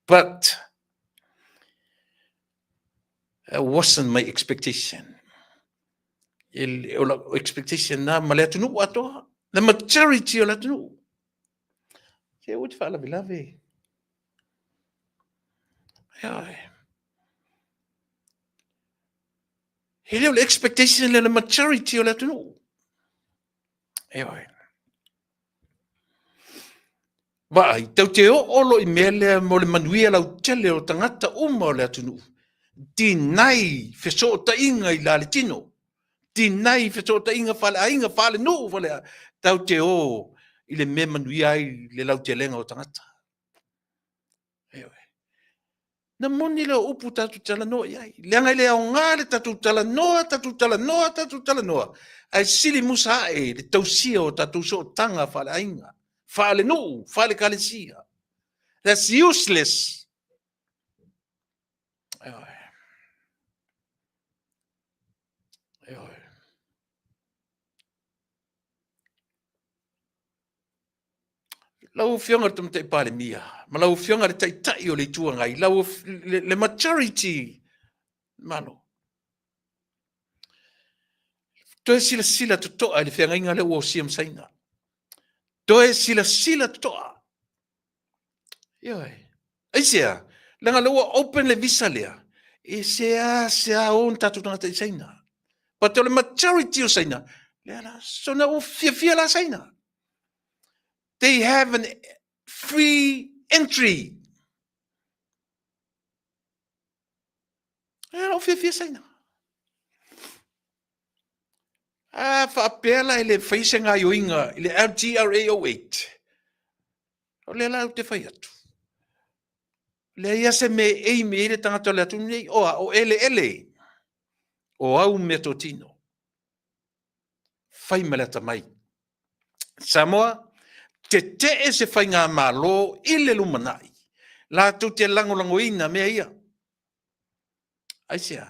B: But it wasn't my expectation. E, o la expectation na ma le atunuu atoa. The majority o le atunuu. Se ua te faalavelave. Ioe. E le o le expectation le le majority o le atunuu. Ioe. Vaai, tau te oo lo i mea lea mo le manuia lautele o tagata uma o le atunuu. Deny fesootaiga i la le tino. Deny fesootaiga faaleaiga, faalenuu, fale, tau te o i le mea manuia ai le lautelega o tagata. Ioe. Na moni lea o upu tatou talanoa i ai. Leaga e le aoga le tatou talanoa, tatou talanoa, tatou talanoa, ae sili musa ae le tausia o tatou sootaga faaleaiga, faalenuu, faale-ekalesia. That's useless. Ioe. Ioe. Lau Afioga i le Tamaitai Palemia ma lau Afioga i le Taitai o le Itu Agai, lau, le, le majority Malo. Toe silasila totoa i le feagaiga lea ua osia ma Saina. Toe silasila totoa. Ioe. Aisea? Leaga lea ua open le visa lea, e seasea o ni tatou tagata i Saina. But o le majority o Saina, lea la, so na ua fiafia la Saina. They have an free entry. E ua fiafia Saina. A faapea la e le fai se gaioiga i le LTRA 08, O lea la ou te fai atu, leai lava se mea e aim i ai le tagata o le atunuu nei, o a, o eleele, o au meatotino. Fai ma le atamai. Samoa, tetee se faigamalo i le lumanai, latou te lagolagoina mea ia. Aisea?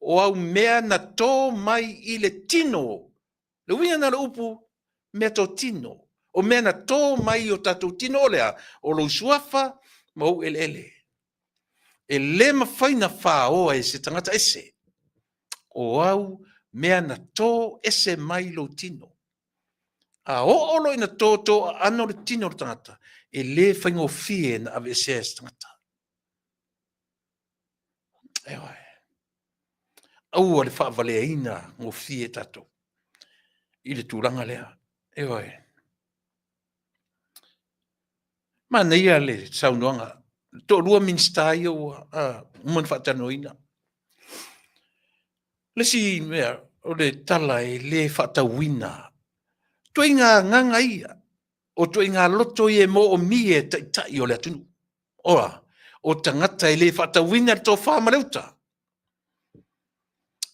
B: O au mea na tō mai i le tino. Le uiga na o le upu, meatotino. O mea na tō mai i o tatou tino o le a? O lou suafa ma ou eleele. E le mafai na fāoa e se tagata ese. O au mea na tō ese mai lou tino. A oo loa ina tōtō aano le tino o le tagata, e le faigofie na aveesea e se tagata. Eoe. Aua le faavaleaina gofie tatou i le tulaga lea. Eoe. Manaia le saunoaga. Toalua Minisita ia ua uma ona faatalanoaina. Le isi mea, o le tala e le faatauina. Ituaiga agaga ia, o ituaiga loto ia e moomia e taitai o le atunuu. Oa, o tagata e le faatauina le tofa ma le uta.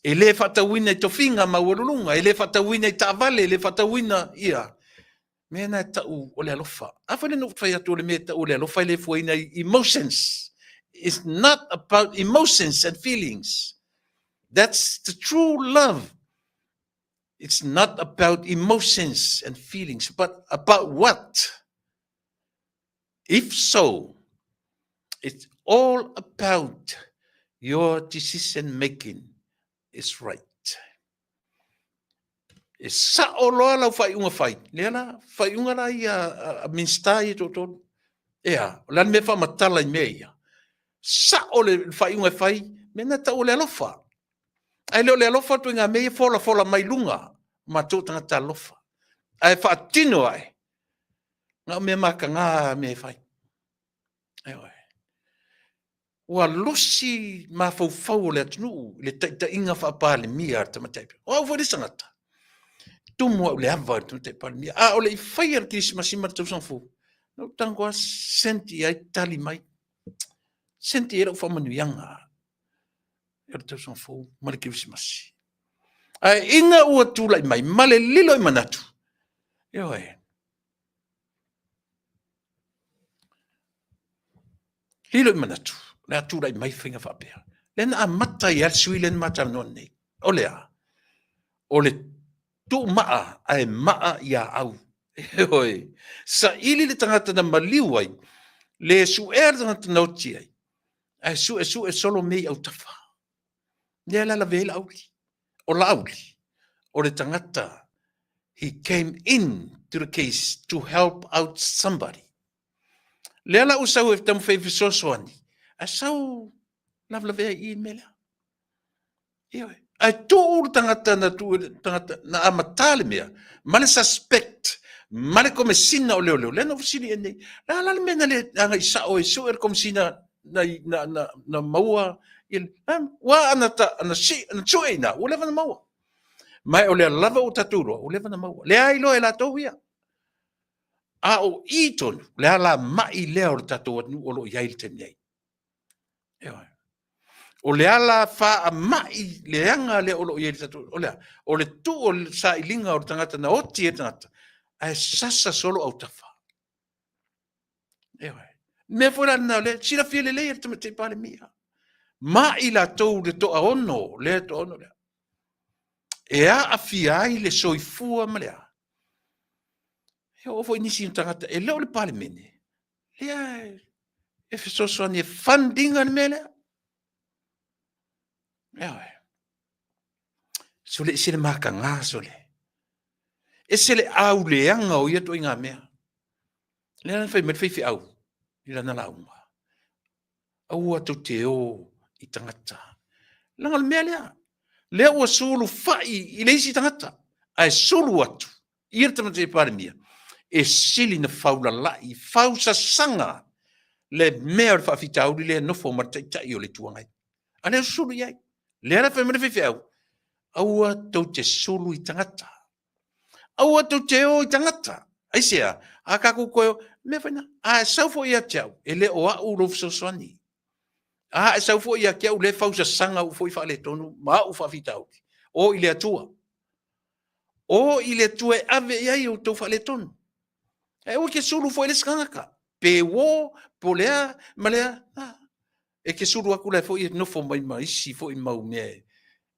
B: E le faatauina i tofiga maualuluga, e le faatauina i taavale, e le faatauina ia. Mea na e tau o le alofa. A foi lea na ou fai atu o le mea e tau o le alofa e le fuaina i emotions. It's not about emotions and feelings. That's the true love. It's not about emotions and feelings, but about what? If so, it's all about your decision making is right. E sao loa lau faaiuga fai. Lea la, faaiuga la ia a Minista ia toatolu. Ea, o le a le mea faamatala i mea ia? Sao le faaiuga e fai, mea na tau o le alofa. Ae le o le alofa atu i ngā mea ia folafola mai luga, matou tagata alofa. Ae faatino ae, Na o mea mataga mea e fai. Ioe. Ua losi mafaufau o le atunuu i le taitaiga faa-Palemia a le Tamaitai. O au foi le isi tagata, tumu au i le ava i le Tamaitai Palemia. A o le i faia le Kerisimasi ma le Tausaga Fou, na ou tago lava senti ai tali mai. Senti ai lau faamanuiaga o le Tausaga Fou ma le Kerisimasi. Ae ina ua tulai mai ma le lilo i manatu, ioe, Lilo i manatu, o le a tulai mai faiga faapea. Lea na amata ai lava le sui lea na ma talanoa nei. O le a? O le tuumaa ae maa ia au. Ioe. Saili le tagata na maliu ai, le suea le tagata na oti ai, ae suesue solo mea i autafa. Lea la lavea ai Laauli. O Laauli, o le tagata, he came in to the case to help out somebody. Lea la ua sau e taumafai e fesoasoani, ae sau lavelavea i i le mea lea. Ioe. Ae tuu le tagata na tuu le tagata na amata le mea, ma le suspect, ma le komesina o leoleo. Lea na ou fesili i ai nei, le a la le mea na le agai sao e sue le komesina na, na, na, na maua ia, ua ana ta, ana si, ana sue ina, ua leva na maua. Ma o lea lava ua tatou iloa, ua leva na maua. Leai loa e latou ia. A o i tonu, le alamai lea o le tatou atunuu o lo o i ai i le taimi nei. Ioe. O le ala faamai leaga lea o lo o i ai le tatou, o le a? O le tuu o le sailiga o le tagata na oti ai le tagata, ae sasa solo autafa. Ioe. Mea foi la lena o lea, silafia lelei e le Tamaitai Palemia. Ma i latou le toaono, lea toaono lea. E aafia ai le soifua ma le a? E oo foi nisi o tagata, e le o le Palemene, lea e fesoasoani e fund ina le mea lea. Ioe. Sole, ese le mataga, sole. Ese le auleaga o ia ituaiga mea. Lea na fai mai le faifeau i lana lauga. Aua tou te o i tagata. Leaga o le mea lea, lea ua sulufai i le isi tagata, ae sulu atu ia le Tamaitai Palemia, e sili na faulalai, fausasaga le mea o le faafitauli lea e nofo ma le Taitai o le Itu Agai. A lea ua sulu i ai. Lea la fai mai le faifeau, aua tou te sulu i tagata. Aua tou te o i tagata. Aisea? A tatou toe o, mea foi na, a e sau foi ia te au, e le o au lou fesoasoani. A e sau foi ia te au lea e fausasaga au foi faaletonu ma au faafitauli, o i le Atua. O i le Atua e ave i ai outou faaletonu. Ae aua e te sulu foi i le isi tagata. Pe uo, po o le a, ma le a. A, e te sulu atu la foi e nofo mai ma isi foi mau mea e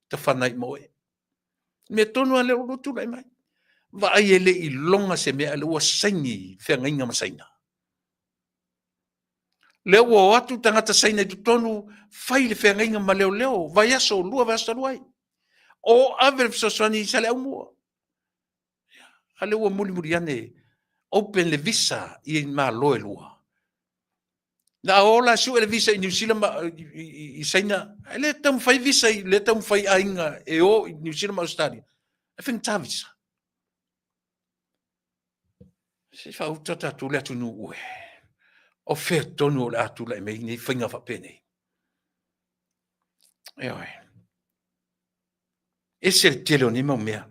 B: tafana ai ma oe. Mea tonu lava lea ua tulai mai. Vaai e le i loga se mea, a lea ua saini feagaiga ma Saina. Lea ua o atu tagata Saina i totonu, fai le feagaiga ma leoleo, vaiaso, 2 vaiaso talu ai. O ave le fesoasoani i Saleaaumua. A lea ua mulimuli ane, open le visa i Malo e lua. Na o la sue le visa i New Zealand ma i Saina, e le taumafai visa i le taumafai aiga e o i New Zealand ma Australia. E faigata visa. Se faauta tatou le atunuu e. O fea tonu o le a tulai mai nei faiga faapenei. Ioe. Ese le tele o nei mau mea.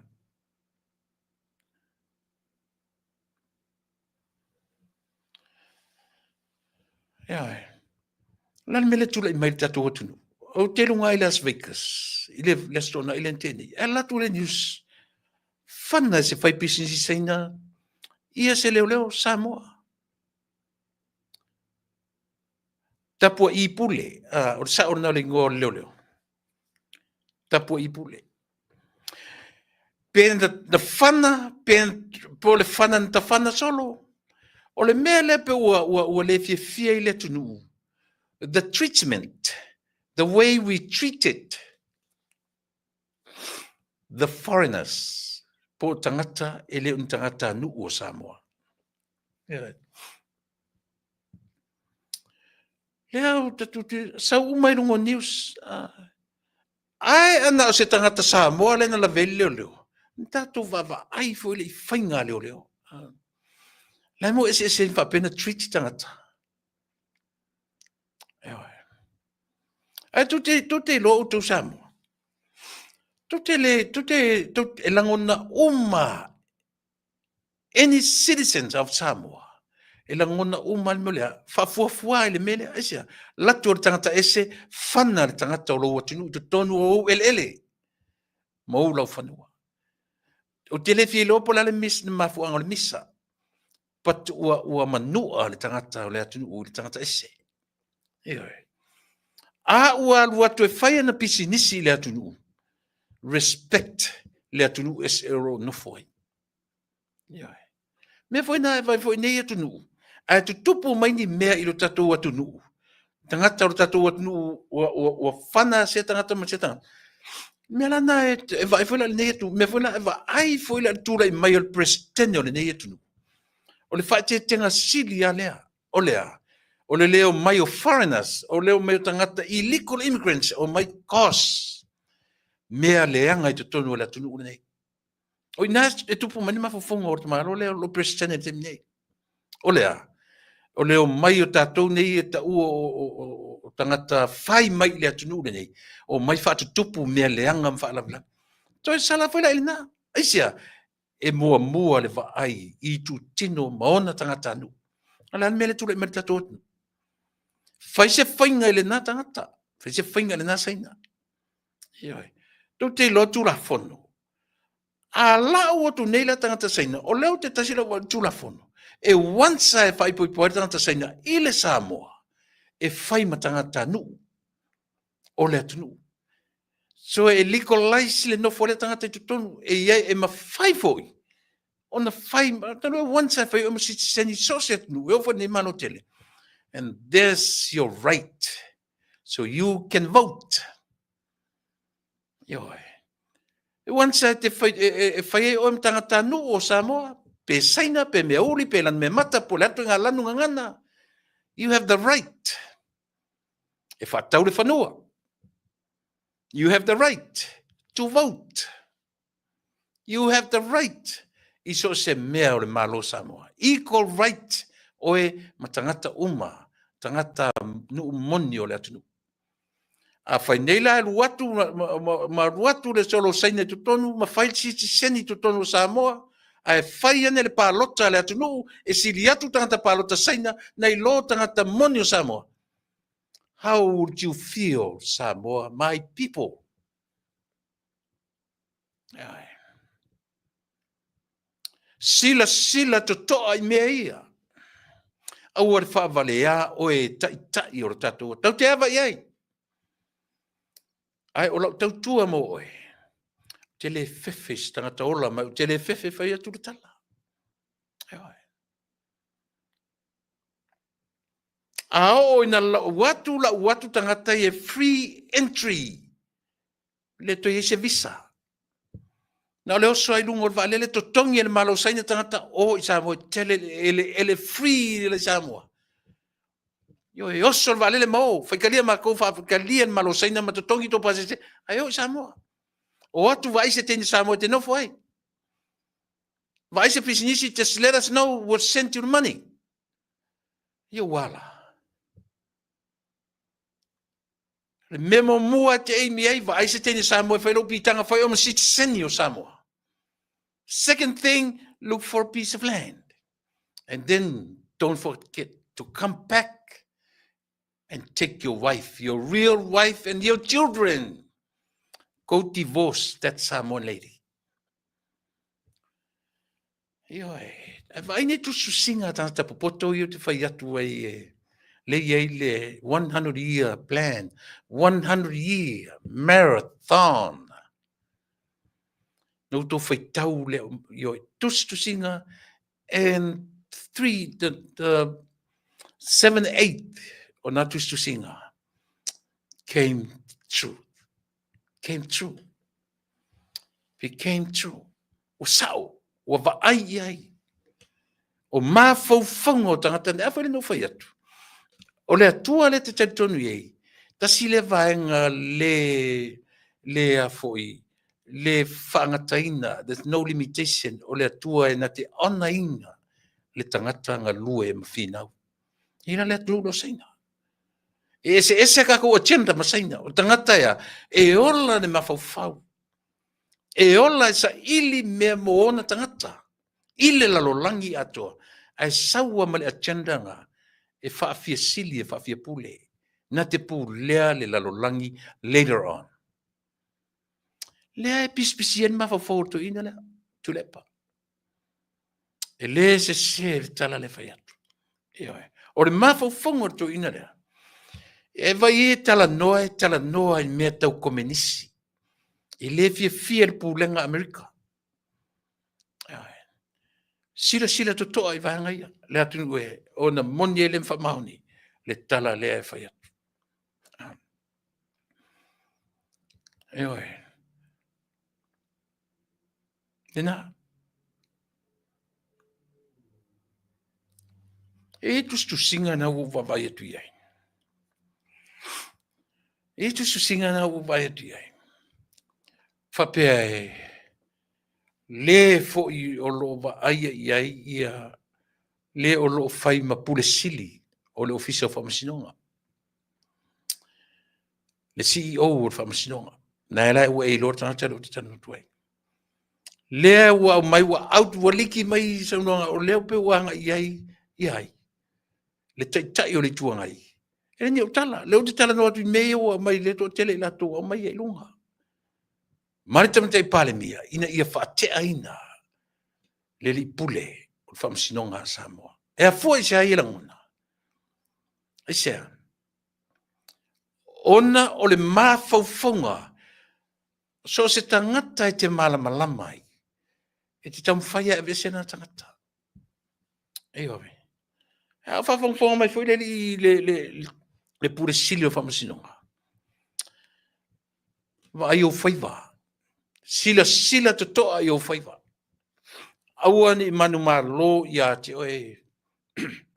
B: Ioe. O le a le mea lea e tulai mai i le tatou atunuu? Ou te luga i Las Vegas i le Aso Toonai lea na tea nei. E alu atu le news, fana e se faipisinisi Saina ia se leoleo Samoa. Tapua'i Pule, o le sao lena o le igoa o le leoleo. Tapua'i Pule. Pe na fana, pe po o le fana na tafana solo. O le mea lea pe ua, ua, ua le fiafia i le atunuu, the treatment, the way we treated the foreigners, po o tagata e le o ni tagata nuu o Samoa. Yeah. Lea o tatu, sau uma i luga o news. Ae ana o se tagata Samoa lea na lawe ai le leoleo, na tatou vaavaai foi lea i faiga a leoleo. La e mo eseese ai faapea na treat tagata. Ioe. Ae tou te, tou te iloa outou Samoa. Tou te le, tou te, tou, e lagona uma any citizens of Samoa, e lagona uma le mea lea, faafuafua i le mea lea, aisea, latu o le tagata ese, fana le tagata o lou atunuu i totonu o ou eleele ma ou laufanua. Ou te le fia iloa po o le a le mis, le mafuaaga o le misa, but ua, ua manua le tagata o le atunuu i le tagata ese. Ioe. A ua alu atu e fai ana pisinisi i le atunuu, respect le atunuu ese o lo o nofo ai. Ioe. Mea foi na e vai foi nei atunuu, ae tutupu mai ni mea i lo tatou atunuu, tagata o lo tatou atunuu ua, ua, ua fana se tagata ma se tagata. Mea la na e, e vaai foi la lenei atunuu, mea foi la e vaai foi la le tulai mai o le Peresetene o lenei atunuu. O le faaeteetega sili lava lea, o le a? O le le omai o foreigners, o le omai o tagata illegal immigrants, omai cause mea leaga i totonu o le atunuu lenei. O i ina e tupu mai le mafaufauga o le tamaloa lea o lo o Peresetene i le taimi nei. O le a? O le omai o tatou nei e taua o tagata fai mai i le atunuu lenei, omai faatutupu mea leaga ma faalavelave. Toe sala foi la i lena. Aisea? E muamua le vaai i itutino ma ona tagatanuu. O le a le mea lea e tulai mai i le tatou atunuu? Fai se faiga i lena tagata, fai se faiga i lena Saina. Ioe. Tou te iloa Tulafono. A lau atu nei la tagata Saina, o lea ou te tasi lau Tulafono, e once lava e faaipoipo ai le tagata Saina i le Samoa, e fai ma tagatanuu o le atunuu. So e legalize le nofo a lea tagata i totonu, e i ai, e mafai foi ona fai, talu ai once lava e fai oe ma sitiseni i so o se atunuu, e oo foi i lenei Malo tele, and there's your right. So you can vote. Ioe. E once e te fai, e, e, e fai ai oe ma tagatanuu o Samoa, pe Saina, pe meauli, pe lanu meamata, po o le atu i ngā lanu gagana, you have the right. E whaatau le whanua. You have the right to vote. You have the right i so se mea o le Malo Samoa. Equal right oe ma tagata uma, tagata nuu moni o le atunuu. A fai nei la e alu atu ma, ma, ma, ma alu atu le solo saina i totonu ma fai le sitiseni i totonu o Samoa, ae fai ane le palota a le atunuu e sili atu tagata palota Saina nai lo tagata moni o Samoa. How would you feel, Samoa, my people? Ai. Silasila totoa i mea ia. Aua le faavaleā oe e taitai o le tatou tau te ava i ai. Ae o lau tautua mo oe, ou te le fefe i se tagata ola mai, ou te le fefe e fai atu le tala. Ioe. A oo ina lau atu, lau atu tagata ia free entry le toe i ai se visa. Na o le oso ai luga o le vaalele, totogi e le Malo o Saina tagata o i Samoa, e tele ele, ele free le Samoa. Io e oso le vaalele ma o, faitalia matou, faitalia le Malo o Saina ma totogi tō pasese, ae o i Samoa. O atu vaai se teine Samoa e te nofo ai. Vaai se pisinisi, just let us know, we'll send you the money. Ia ua ala. Le mea muamua e te aimi ai, vaai se teine Samoa e fai lou pitaga, fai oe ma sitiseni o Samoa. Second thing, look for a piece of land. And then don't forget to come back and take your wife, your real wife and your children. Go divorce that Samoan lady. Ioe, e vaai nei tusitusiga a tagata popoto ia ou te fai atu ai e le i ai le 100 year plan, 100 year marathon. Na outou faitau lea, ioe, tusitusiga and three, the 7/8 o nā tusitusiga came true. Came true. Became true. Ua sao, ua vaai i ai. O mafaufauga o tagata nei, afai le na ou fai atu, o le Atua lea te talitonu i ai, tasi lea vaega le, le a foi, le faagataina, there's no limitation, o le Atua e na te honour ina le tagata galue ma finau. I la le atunuu lea o Saina. E eseese a tatou agenda ma Saina. O tagata ea, e ola le mafaufau. E ola e saili mea mo ona tagata i le lalolagi atoa, ae sau lava ma le agenda na e faafiasili e faafiapule na te pulea le lalolagi later on. Lea e pisipisi ai le mafaufau o le toeaina lea, Tuilaepa. E le sese le tala lea fai atu. Ioe. O le mafaufauga o le toeaina lea, e vai e talanoa, e talanoa i mea tau komenisi. E le fiafia i le pulega a Amerika. Ioe. Silasila totoa i vaega ia, le atunuu e ona moni ai le ma faamaoni le tala lea e fai atu. Ioe. Lena. E i tusitusiga na ua ou vaavaai atu i ai. E i tusitusiga na ua ou vaai atu i ai. Faapea e le foi o loo vaaia i ai ia le o loo fai ma pule sili o le Ofisa o Faamasinoga. Le CEO o le Faamasinoga. Na la ua e iloa le tagata lea ou te talanoa atu ai. Lea ua aumai ua out ua liki mai saunoaga o lea pei ua agai i ai ia ai le Taitai o le Itu Agai. E le ni ou tala, lea ou te talanoa atu i mea ia ua aumai lea e toatele i latou ua aumai i luga. Ma le Tamaitai Palemia ina ia faateaina le alii pule o le Faamasinoga a Samoa. E afua i se a ia lagona? Aisea? Ona o le mafaufauga so o se tagata e te malamalama ai, e te taumafai lava e aveese lena tagata. Ioe. A o faafogafoga mai foi le alii, le Pule Sili o Faamasinoga, vaai ou faiva, silasila totoa i ou faiva. Aua ne i manumalo ia te oe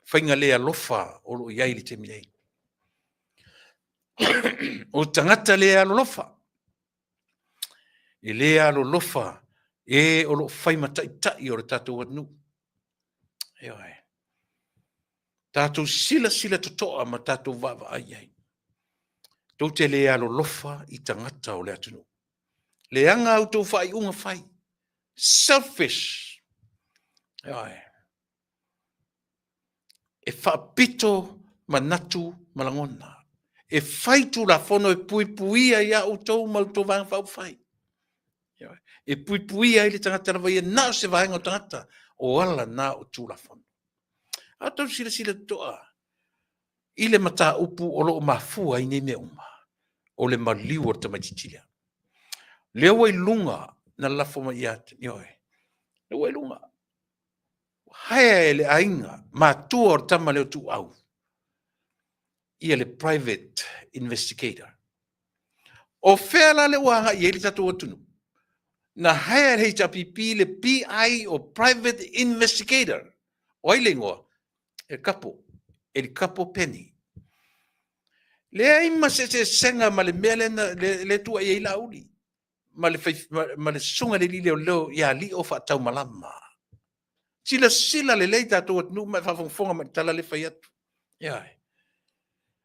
B: faiga le alofa o lo o i ai i le taimi nei. O tagata le alolofa, e le alolofa e o lo o fai ma taitai o le tatou atunuu. Ioe. Tatou silasila totoa ma tatou vaavaai i ai. Tou te le alolofa i tagata o le atunuu. Leaga a outou faaiuga fai. Selfish. Ioe. E faapito manatu ma lagona. E fai tulafono e puipuia ia outou ma outou Vaega Faaupufai. E puipuia ai le tagata lava ia, na o se vaega o tagata, o ala na o Tulafono. A outou silasila totoa i le mataupu o lo o mafua ai nei mea uma, o le maliu o le tamaitiiti lea. Lea ua i luga na lafo mai ia te oe. Lea ua i luga. Hire e le aiga matua o le tama lea o Tuuau ia le private investigator. O fea la le ua agai i ai le tatou atunuu? Na hire e le HRPP le PI o private investigator. O ai le igoa? E Kapo. Elikapo Penny. Leai ma se eseesega ma le mea lea na tuuai ai Laauli ma le, ma le susuga i le alii leoleo ia Lio Faataumalama. Silasila lelei tatou atunuu ma e faafogafoga mai i le tala lea e fai atu. Ioe.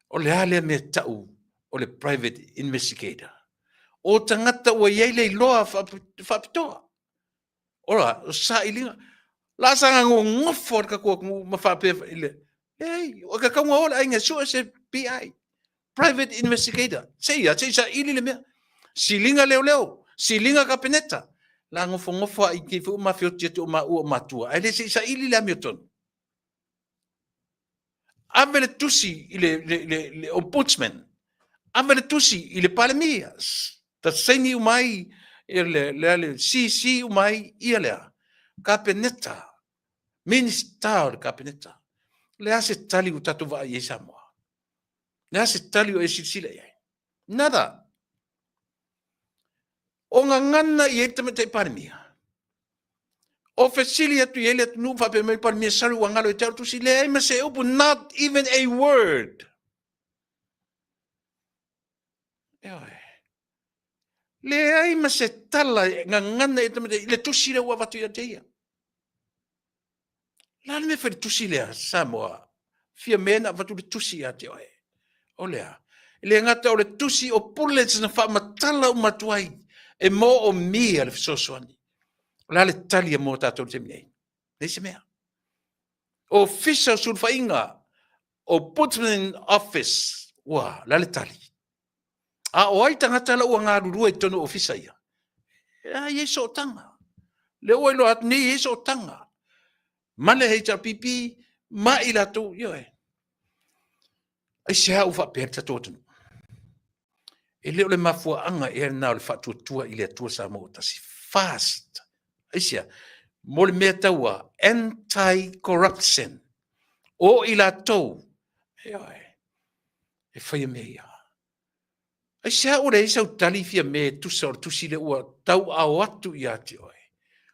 B: O le a lea mea e tau o le private investigator? O tagata ua i ai le iloa faapitoa. Ola, o sailiga. La saga gogofo le tatou atunuu ma faapea i le... Leai, o tatau ona o le aiga e sue se PI, private investigator. Se i a, se i saili le mea. Siliga leoleo, siliga Kapeneta. La nofonofo lava i te i foi ua mafeoti atu o maua o matua, ae le se i saili le amiotonu. Ave le tusi i le, le, le, le ombudsman, ave le tusi i le Palemia, ta saini uma ai le, le, le CC uma ai ia lea Kapeneta, Minista o le Kapeneta. O le a se tali ua tatou vaai i ai Samoa? O le a se tali ua e silasila i ai? Nada. O gagana i ai le Tamaitai Palemia. O fesili atu i ai le atunuu faapea mai le Palemia, sorry ua galo ia te au le tusi, leai ma se upu, not even a word. Ioe. Leai ma se tala e gagana i le tamaitai i le tusi lea ua avatu ia te ia. La le mea fai le tusi lea, Samoa, fia mea na avatu le tusi ia te oe. O lea, e le gata o le tusi o bullets na faamatala uma atu ai e moomia le fesoasoani. O le a le tali a mo tatou i le taimi nei? Leai se mea. Ofisa o Sulufaiga, Ombudsman Office, ua, o le a le tali? A o ai tagata la ua galulue i totonu o ofisa ia? E a i ai sootaga. Lea ua iloa atu nei e i ai sootaga ma le HRPP ma i latou, ioe. Aisea ua faapea le tatou atunuu? E le o le mafuaaga ea lena o le faatuatua i le Atua Samoa ua tasi. Fast. Aisea? Mo le mea taua anti-corruption. O i latou, ioe, e faia mea ia. Aisea ua leai sau tali Fiame e tusa o le tusi lea ua tauaao atu ia te oe?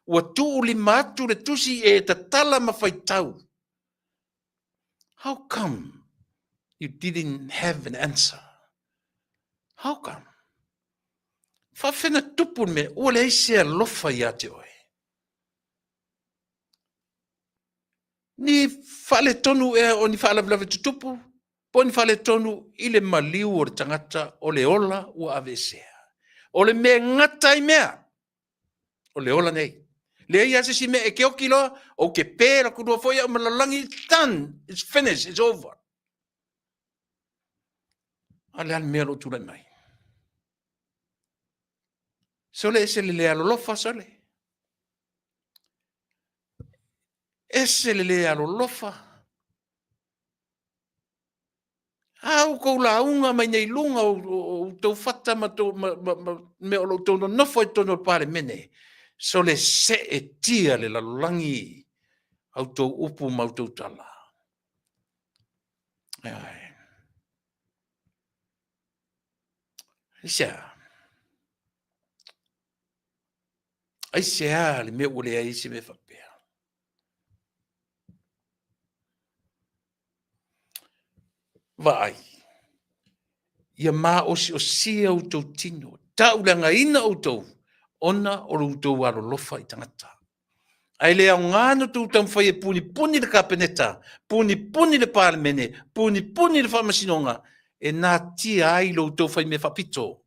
B: Ua tuulima atu le tusi e tatala ma faitau. How come you didn't have an answer? How come? Faafena tupu le mea, ua leai se alofa ia te oe. Ni faaletonu ea o ni faalavelave tutupu, po o ni faaletonu i le maliu o le tagata o le ola ua aveesea. O le mea e gata ai mea, o le ola nei. Leai lava se isi mea e te oti loa, ou te pe la kulua foi au ma lalolagi, it's done, it's finished, it's over. A le a le mea o lo o tulai mai? Sole ese le le alolofa sole. Ese le le alolofa. A outou lauga mai nei luga o outou fata ma, to, ma, ma, ma mea o lo outou nonofo i totonu o le Palemene, sole seetia le lalolagi a outou upu ma outou tala. Ai. Aisea? Aisea le mea ua leai ai se mea faapea? Vaai, ia maosiosia outou tino, tauleagaina outou ona o lo outou alolofa i tagata. Ae le aoga ona outou taumafai e punipuni le Kapeneta, punipuni le Palemene, punipuni le Faamasinoga, e natia ai lo outou faimea faapito. O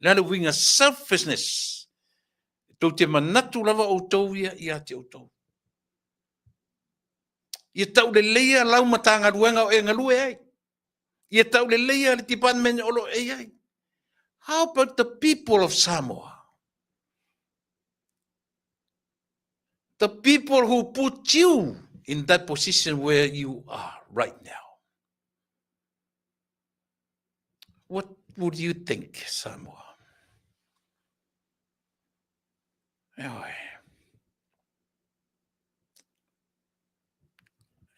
B: le a le uiga? Selfishness. Tou te manatu lava outou ia ia te outou. Ia tauleleia lau Matagaluega o e galue ai. Ia tauleleia le department o lo o e i ai. How about the people of Samoa? The people who put you in that position where you are right now. What would you think, Samoa? Eoe.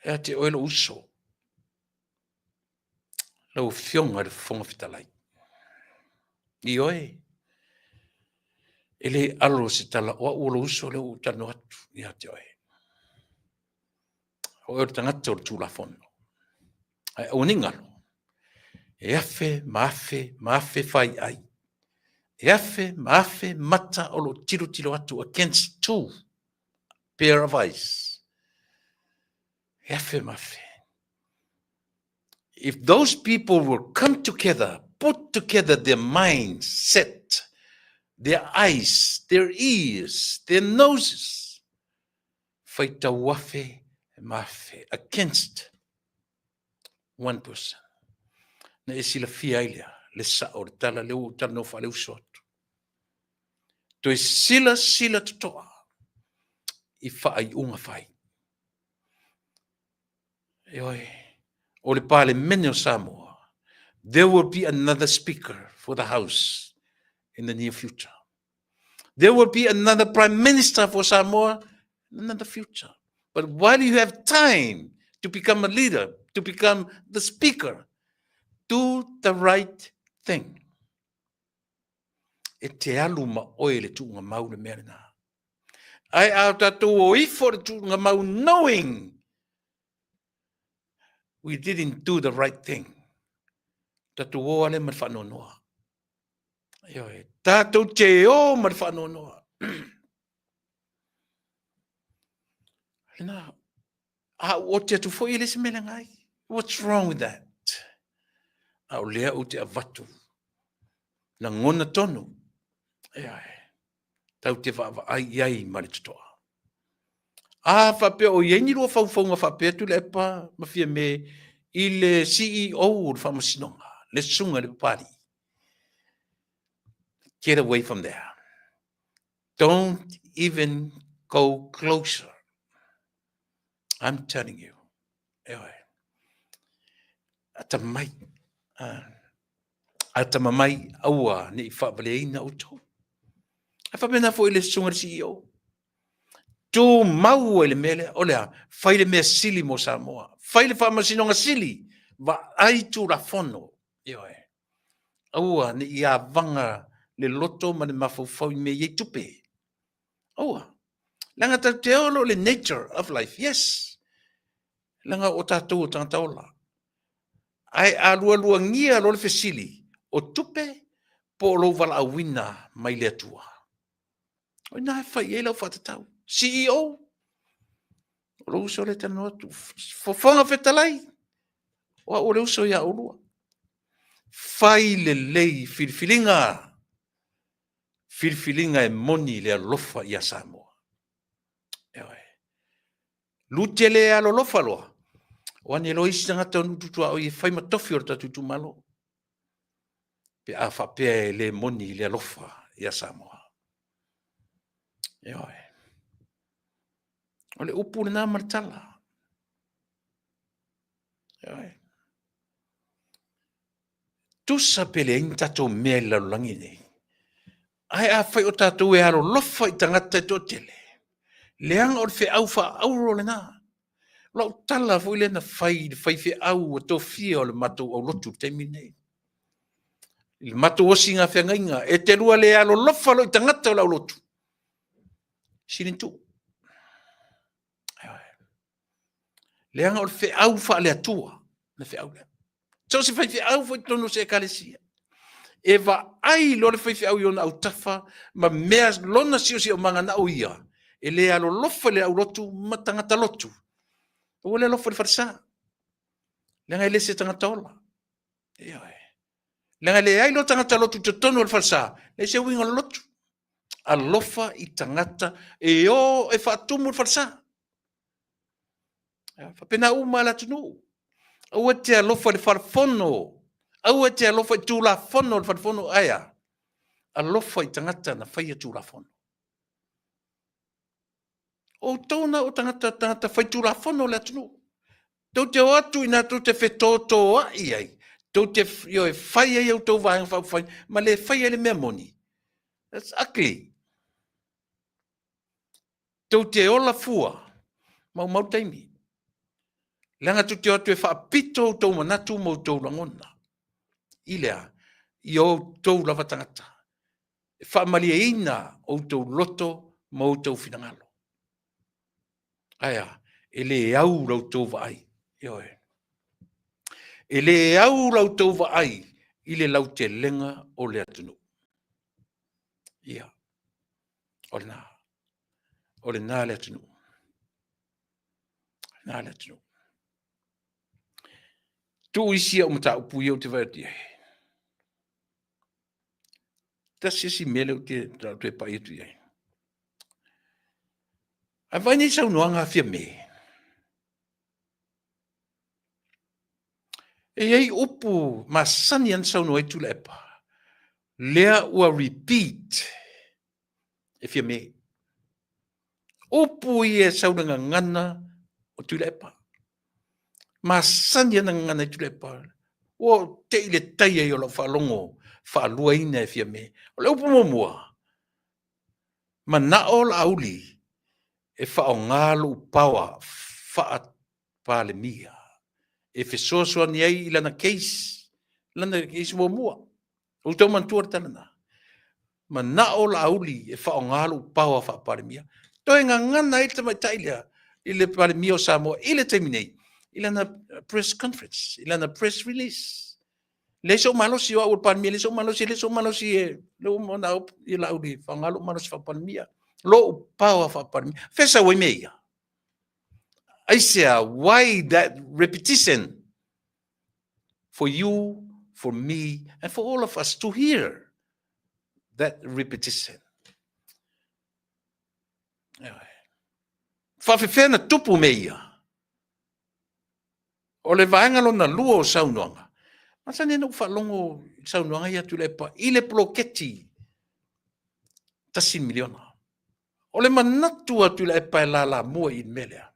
B: Ea te oe lou uso, lau Afioga i le Fofoga Fetalai. Ioe, e le alo se tala o au o lou uso lea ua ou talanoa atu ia te oe. O oe o le tagata o le Tulafono. Ae aua ne i galo, e afe ma afe ma afe faiai. E afe ma afe mata o lo o tilotilo atu against two pair of eyes. E afe ma afe. If those people will come together, put together their minds set, their eyes, their ears, their noses, faitau afe ma afe against one person. Na e silafia ai lea, le sao o le tala lea ua ou talanoa faaleuso atu. Toe silasila totoa i faaiuga fai. Ioe, o le Palemene o Samoa, there will be another speaker for the house in the near future. There will be another prime minister for Samoa in the future. But while you have time to become a leader, to become the speaker, do the right thing. E te alu ma oe le tuuga mau le mea lena. Ae a tatou o ifo le tuuga mau knowing we didn't do the right thing. Tatou o ale ma le faanoanoa. Ioe, tatou te o ma le faanoanoa. Lena, a ou ote atu foi e le se mea leaga ai. What's wrong with that? A o lea ou te avatu. Lagona tonu. Ioe, tau te vaavaai i ai ma le totoa. A faapea o i ai ni lua faufauga faapea Tuilaepa ma Fiame i le CEO o le Faamasinoga, le Susuga i le Papalii. Get away from there. Don't even go closer. I'm telling you. Eoe. Atamai. Atamamai aua ne i faavaleaina outou. Ae faapena foi le susuga i le CEO. Tumau ai le mea lea, o le a? Fai le mea sili mo Samoa. Fai le faamasinoga sili, vaai Tulafono. Ioe. Aua ne i avaga le loto ma le mafaufau i mea e i ai tupe. Aua. Leaga tatou te o loa i le nature of life. Yes. Leaga o tatou o tagata ola. Ae a lualuagia loa le fesili, o tupe po o lou valaauina mai le Atua? O ina e fai i ai lau faatatau. CEO, o lou uso lea e talanoa atu. Fofoga Fetalai, o au o le uso ia oulua. Fai lelei filifiliga, filifiliga e moni le alofa ia Samoa. Eoe. Lute le alolofa loa, o ane loa isi tagata o nuu tutuaoi e fai ma tofi o le tatou itumalo. Pe a faapea e le moni le alofa ia Samoa. Ioe. O le upu lena ma le tala. Ioe. Tusa pe leai ni tatou mea i le lalolagi nei, ae afai o tatou e alolofa i tagata e toatele, leaga o le feau faaauro lena. O lau tala foi lea na fai i le faifeau ua tofia o le matou aulotu i le taimi lenei. I le matou osiga feagaiga, e te lua le alolofa loa i tagata o le aulotu, sili ona tuu. Leaga o le feau faale-Atua le feau lea. So o se faifeau foi i totonu o se ekalesia, e vaai loa le faifeau i ona autafa ma mea lona siosiomaga na o ia, e le alolofa i le aulotu ma tagata lotu, aua le alofa i le falesa, leaga e le se tagata ola. Ioe. Leaga e leai loa tagata lotu i totonu o le falesa, leai se uiga o le lotu. Alofa i tagata e o e faatumu le falesa. Faapena uma lava le atunuu. Aua e te alofa i le falefono, aua e te alofa i Tulafono a le falefono, ae a? Alofa i tagata na faia Tulafono. O outou na o tagata, tagata faitulafono o le atunuu. Tou te o atu i ina tou te fetotoai ai, tou te ioe, fai ai a outou Vaega Faaupufai ma le faia ai le mea moni. That's ugly. Tou te ola fua, maumau le taimi. Leaga tou te o atu e faapito outou manatu ma outou lagona. I le a? I outou lava tagata. E faamalieina outou loto ma outou finagalo. Ae a? E le au la outou vaai. Ioe. E le au la outou vaai i le lautelega o le atunuu. Ia, o lena. O lena le atunuu. O lena le atunuu. Tuu isi au mataupu ia ou te vaai atu i ai. Tasi isi mea lea ou te toe pai atu i ai. Ae vaai nei saunoaga a Fiame. E i ai upu masani ana saunoa ai Tuilaepa, lea ua repeat e Fiame. Upu ia e sau le gagana o Tuilaepa. Masani ana gagana i Tuilaepa. Ua te i le tai ai o lau faalogo faaluaina e Fiame. O le upu muamua, manao Laauli e faaaoga lou power faa-Palemia e fesoasoani ai i lana case, lana case muamua. Ua outou manatua le tala lena? Manao Laauli e faaaoga lou power faa-Palemia. Toe gagana ai le tamaitai lea i le Palemia o Samoa i le taimi nei, i lana press conference, i lana press release. Leai sou malosi o au o le Palemia, leai sou malosi, leai sou malosi e lou manao i Laauli e faaaoga lou malosi faa-Palemia, lou power faa-Palemia. Fea sau ai mea ia? Aisea, why that repetition? For you, for me, and for all of us to hear that repetition. Faafefea na tupu mea ia? O le vaega lona lua o saunoaga, masani ona ou faalogo i saunoaga ia a Tuilaepa i le poloketi $1 miliona. O le manatu a Tuilaepa e lalamua i le mea lea.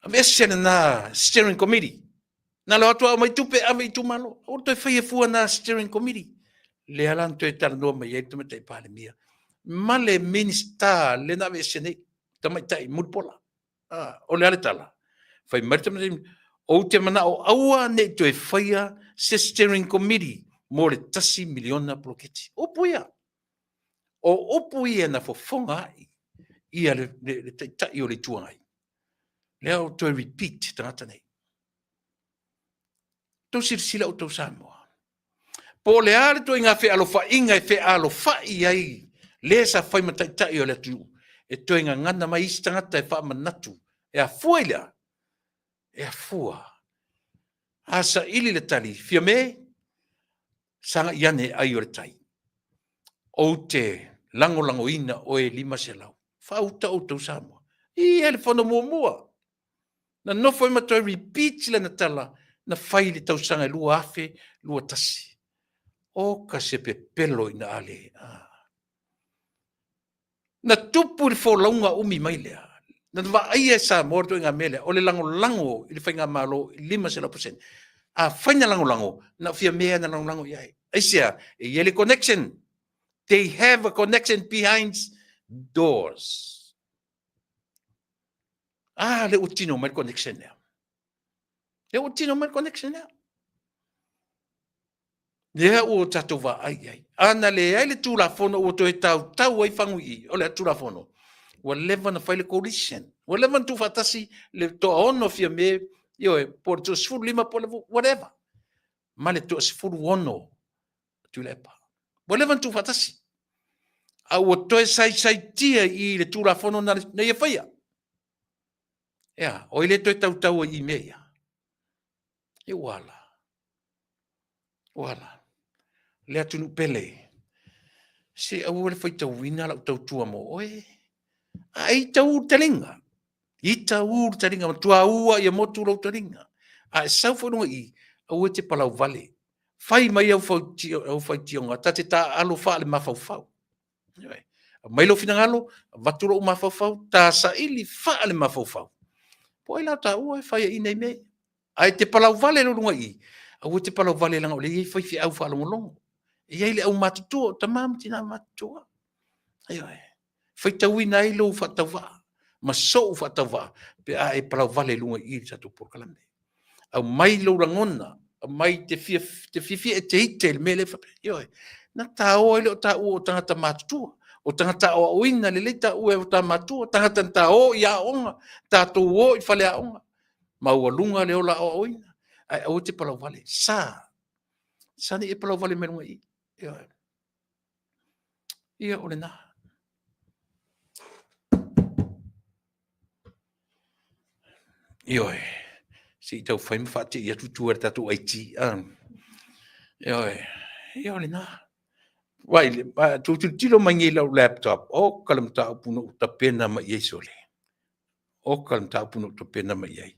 B: Aveese lena steering committee. Na o le o atu aumai tupe ave i itumalo. Aua le toe faia fua na steering committee. Lea la na toe talanoa mai ai le Tamaitai Palemia ma le Minisita lea na aveese nei, Tamaitai Mulipola. Ah, o le a le tala? Fai mai le Tamaitai, ou te manao aua ne i toe faia se steering committee mo le $1 miliona poloketi. Upu ia. O upu ia na fofoga ai ia le, le, le taitai o le Itu Agai. Lea o toe repeat tagata nei. Tou silasila outou Samoa. Po o le a le ituaiga fealofaiga e fealofai ai le sa fai ma taitai o le atunuu, e toe gagana mai isi tagata e faamanatu, e afua i le a? E afua. A saili le tali, Fiame, sagai ane e ai o le tai. Ou te lagolagoina oe 500. Faauta outou Samoa. Ia le fono muamua. Na nofo ai ma toe repeat lana tala na fai i le tausaga e 2021. O ka se pepelo ina a le. Ah. Na tupu i le folauga umi mai lea. Na vaaia e Samoa le ituaiga mea lea, o le lagolago i le faigamalo i 500%. Afai na lagolago, na o Fiamē na lagolago i ai. Aisea? E i ai le connection. They have a connection behind doors. Ah, lea ua tino mai le connection lea. Lea ua tino mai le connection lea. Lea ua tatou vaai i ai. A na leai le Tulafono ua toe tautau ai fagu i i, o le Tulafono, ua leva ona fai le coalition. Ua leva ona tuufaatasi le toaono Fiame, ioe, po o le toasefululima po o le whatever, ma le toasefuluono Tuilaepa. Ua leva ona tuufaatasi. A ua toe saisaitia i i le Tulafono na, na ia faia. Ea, o ai le toe tautau ai i mea ia? E ua ala. Ua ala. Le atunuu pele. Se aua le faitauina lau tautua mo oe. A e ita u le taliga. Ita u le taliga. Matua ua ia motu lou taliga. A e sau foi luga i, aua e te palau vale. Fai mai au faitioga, ta te taaalo faale-mafaufau. Aumai lou finagalo, avatu lou mafaufau, ta saili faale-mafaufau. Po o ai la taua e fai ai nei mea. Ae te palauvale lou luga i i, aua e te palauvale leaga o lea e i ai faifeau faalogologo. E i ai le aumatutua, o tama ma tina matutua. Ioe. Faitauina ai lou faatauvaa ma sou faatauvaa pe a e palauvale i luga i i le tatou polokalame. Aumai lou lagona, aumai te fiafia e te ite i le mea lea faapea. Ioe. Na taoa ai le o taua o tagata matutua, o tagata aoaoina lelei taua e o ta matua, tagata na ta o i aoga, tatou o i faleaoga, maualuga le ola aoaoina, ae aua te palauvale. Sa, sa nei e palauvale mai luga i i. Ioe. Ia, o lena. Ioe, se i taufai ma faatei atu tua i le tatou IT. Ioe, ia o lena. Vai, tou tilotilo mai nei i lau laptop, oka le mataupu na ou tapena mai i ai sole. Oka le mataupu na ou tapena mai i ai.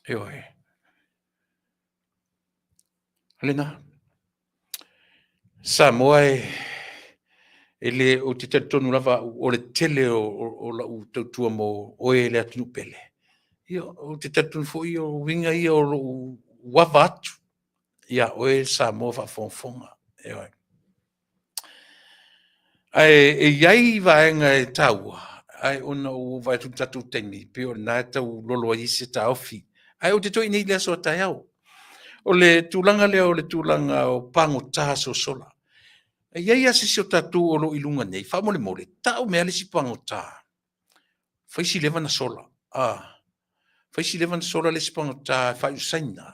B: Ioe. Lena. Samoa e, e le, ou te talitonu lava au, o le tele o, o, o lau tautua mo oe le atunuu pele. Ia, ou te talitonu foi o uiga ia o lou ava atu iā oe Samoa faafogafoga. Ioe. Ae e i ai vaega e taua, ae ona ua ou vaai atu i le tatou taimi, pei o lena e tau lolo ai se taofi. Ae ou te toe i nei i le aso a taeao. O le tulaga lea o le tulaga o pagota sosola. E i ai lava se isi o tatou o lo o i luga nei, faamolemole, tau mea le isi pagota. Fai si leva na sola. Ah, fai si leva na sola le isi pagota e faaiusaina.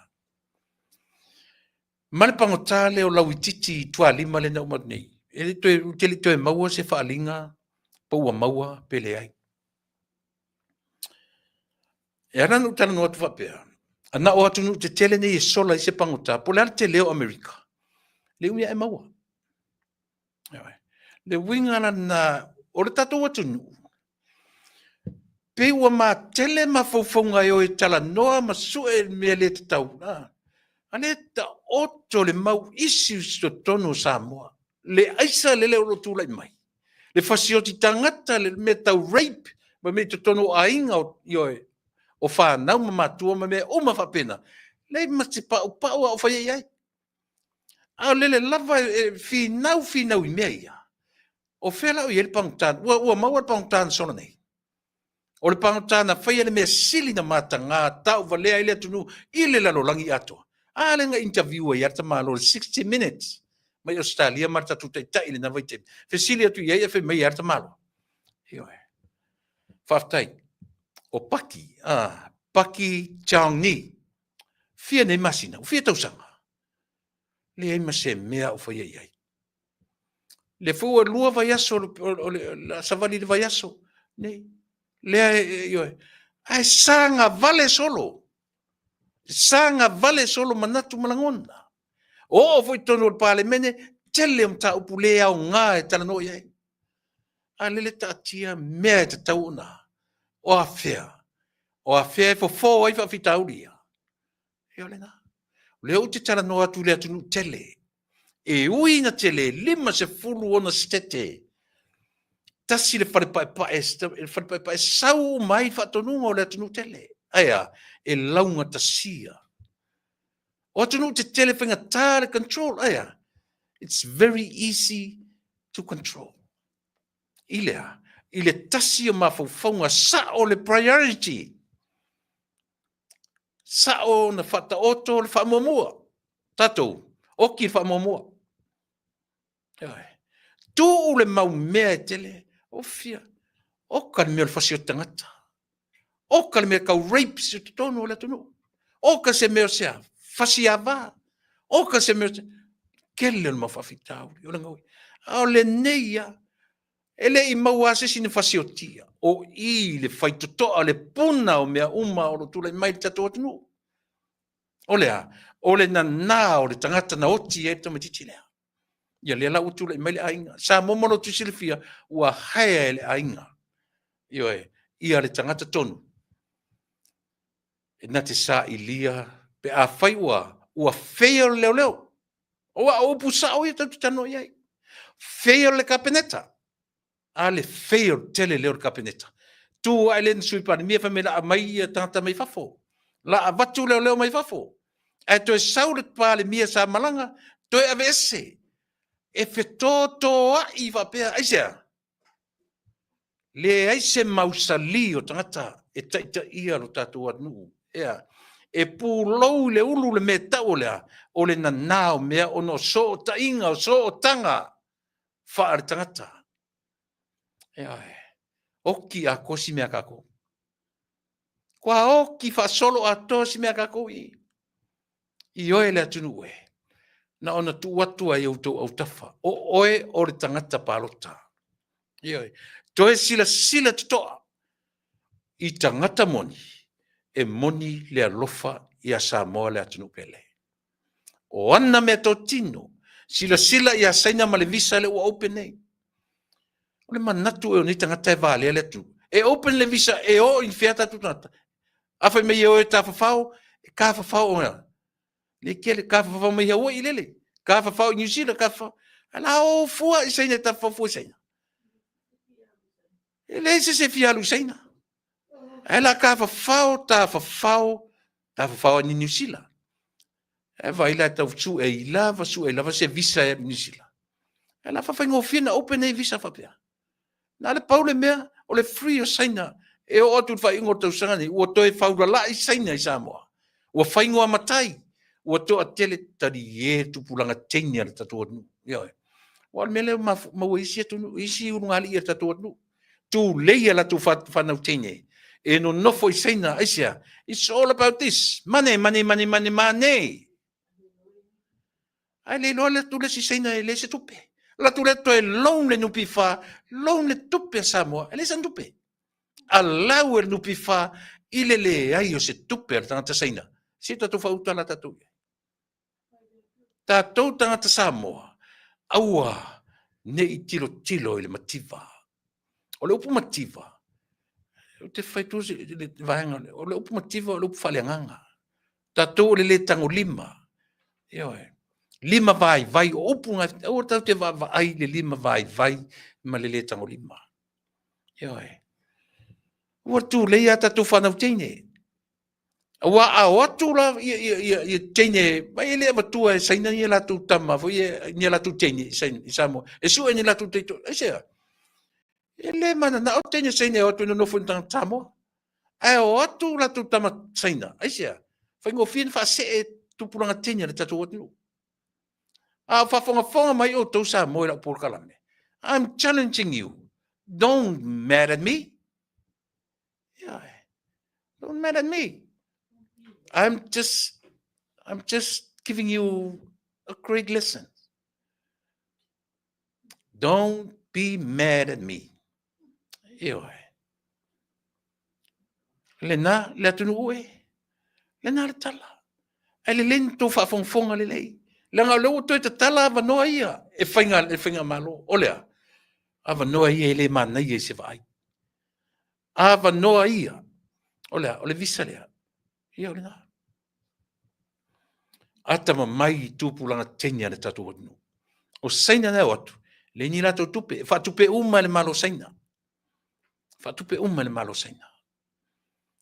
B: Ma le pagota lea o Lauitiiti i Tualima lea na uma atu nei, e le toe, ou te le i toe maua se faaaliga po ua maua pe leai. E ala ona ou talanoa atu faapea, na o atunuu tetele nei e sola ai se pagota, po o le a le tele o Amerika, le umi ae maua. Le uiga la lena o le tatou atunuu, pei ua matele mafaufauga e o e talanoa ma sue le mea le tatau, a lea e taoto le mau issues i totonu o Samoa. Le aisa lele o lo o tulai mai, le fasioti tagata, le mea tau rape, ma mea i totonu o aiga, ioe, o fanau ma matua ma mea uma faapena, leai ma se paupau a o faia i ai. A o lele lava e finau finau i mea ia, o fea la o i ai le pagota? Ua maua le pagota na sola nei? O le pagota na faia le mea sili na mataga tauvalea ai le atunuu i le lalolagi atoa. A lea na interview ai lava le tamaloa i le 60 Minutes mai Ausetalia ma le tatou taitai i lena vaitaimi. Fesili atu i ai ae fai mai e a le tamaloa. Ioe. Faafetai. O Paki, Paki Cheong Nee, Fia nei masina, ua fia tausaga. Leai ma se mea o faia i ai. Le foi ua lua vaiaso o le savali i le vaiaso. Nei, lea e, ioe. Ae saga vale solo. Saga vale solo manatu ma lagona. O oo foi totonu o le Palemene, tele o mataupu le aoga e talanoa i ai. A lele taatia mea e tatau ona o afea. O afea e fofo ai faafitauli ia? Ia o lena. O lea ou te talanoa atu i le atunuu tele. E ui ina tele, 50 ona setete. Tasi le fale paepae, le fale paepae sau uma ai faatonuga o le atunuu tele. Ae a? E laugatasia. O atunuu tetele faigata le control. Ae a? It's very easy to control. I le a? I le tasi o mafaufauga sao le priority. Sao na faataoto le faamuamua. Tatou, oki le faamuamua. Tuu le mau mea e tele, ofia, oka le mea o le fasi o tagata. Oka le mea kau rape i totonu o le atunuu. Oka se mea o se a, fasi ava. Oka se mea o se... Kele o le mau faafitauli, o le gaui. A o lenei ia, e le i maua se isi na fasiotia. O i le faitotoa, le puna o mea uma o lo o tulai mai i le tatou atunuu. O le a? O le nana o le tagata na oti ai le tamaitiiti lea. Ia lea la ua tulai mai le aiga. Samoa mo lo silafia, ua haea e le aiga. Ioe, ia le tagata tonu. E na te sailia pe afai ua fail le leoleo. Aua o upu sao ia tatou te talanoa i ai. Fail le Kapeneta. A le fail tele lea o le Kapeneta. Tu ae le na Sui Palemia fai mai la aumai ia tagata mai fafo. La avatu leoleo mai fafo. Ae toe sau le Palemia sa malaga, toe aveese. E fetotoai faapea, aisea? Leai se mausali o tagata e taitaia lo tatou atunuu. Ea, e pulou i le ulu le mea tau o le a? O le nana o mea ona o sootaiga, o sootaga faale-tagata. Ea, oki atoa si mea a kākou. Kua oki faasolo atoa si mea a kākou i ioe le atunuu e. Na ona tuu atu ai outou autafa, o oe o le tagata palota. Ioe, toe silasila totoa i tagata moni, e moni le alofa ia Samoa le atunuu pele. O ana meatotino, silasila ia Saina ma le visa lea ua open nei. O le manatu ea o nei tagata e valea le atunuu. E open le visa e o i fea tatou tagata. A fai mai e o e tafafao, e tafafao o le kele tafafao mai Hawaii lele, tafafao i New Zealand, tafafao. Ae la o fua i Saina e tafafao fua i Saina. E leai se isi e fia alu i Saina. Ae la tafafao, tafafao, tafafao i Niu Sila. E vai la tau sue i lava, sue i lava se visa e Niu Sila. E la faafaigofie na open nei visa faapea. Na le pau le mea, o le free o Saina e oo atu i le faaiuga o le tausaga nei, ua toe faulalai Saina i Samoa. Ua faigua matai, ua toatele talie tupulaga teine a le tatou atunuu. Ioe. Aua o le mea lea ua maua i isi atunuu, isi ulugalii a le tatou atunuu. Tulei a latou fanau teine e nonofo i Saina, aisea? It's all about this. Money, money, money, money, money. Ae le iloa le atu le isi Saina e leai se tupe. Alu atu lea toe loan le NPF, loan le tupe a Samoa, e leai sana tupe. Alau e le NPF i le leai o se tupe a le tagata Saina. Se tatou faauta la tatou i ai. Tatou tagata Samoa, aua ne i tilotilo i le mativa. O le upu mativa, ou te fai atu le vaega, o le upu mativa o le upu faaleagaga. Tatou o le le tagolima, ioe, lima vaivai, o upu na, aua tatou te vaavaai i le lima vaivai ma le le tagolima. Ioe. Ua tulei a tatou fanau teine. Aua a o atu la ia teine, vai e le avatua e Saina ni a latou tama foi ni a latou teine i Saina i Samoa. E sue ni latou taito. Aisea? E le mananao teine Saina e o atu e nonofo i tagata Samoa. Ae o atu latou tama Saina. Aisea? Faigofie na faasee tupulaga teine a le tatou atunuu. A o faafogafoga mai outou Samoa i lau polokalame, I'm challenging you. Don't mad at me. Yeah. Don't mad at me. I'm just giving you a great lesson. Don't be mad at me. Ioe. Lena le atunuu e. Lena le tala. Ae lelei ni tou faafogafoga lelei. Leaga o lea ua toe tatala avanoa ia e faiga, e faigamalo. O le a? Avanoa ia e le manaia i se vaai. Avanoa ia. O le a? O le visa lea. Ia o lena. Atamamai i tupulaga teine a le tatou atunuu. O Saina na e o atu, leai ni latou tupe, e faatupe uma e le Malo o Saina. Faatupe uma e le Malo o Saina.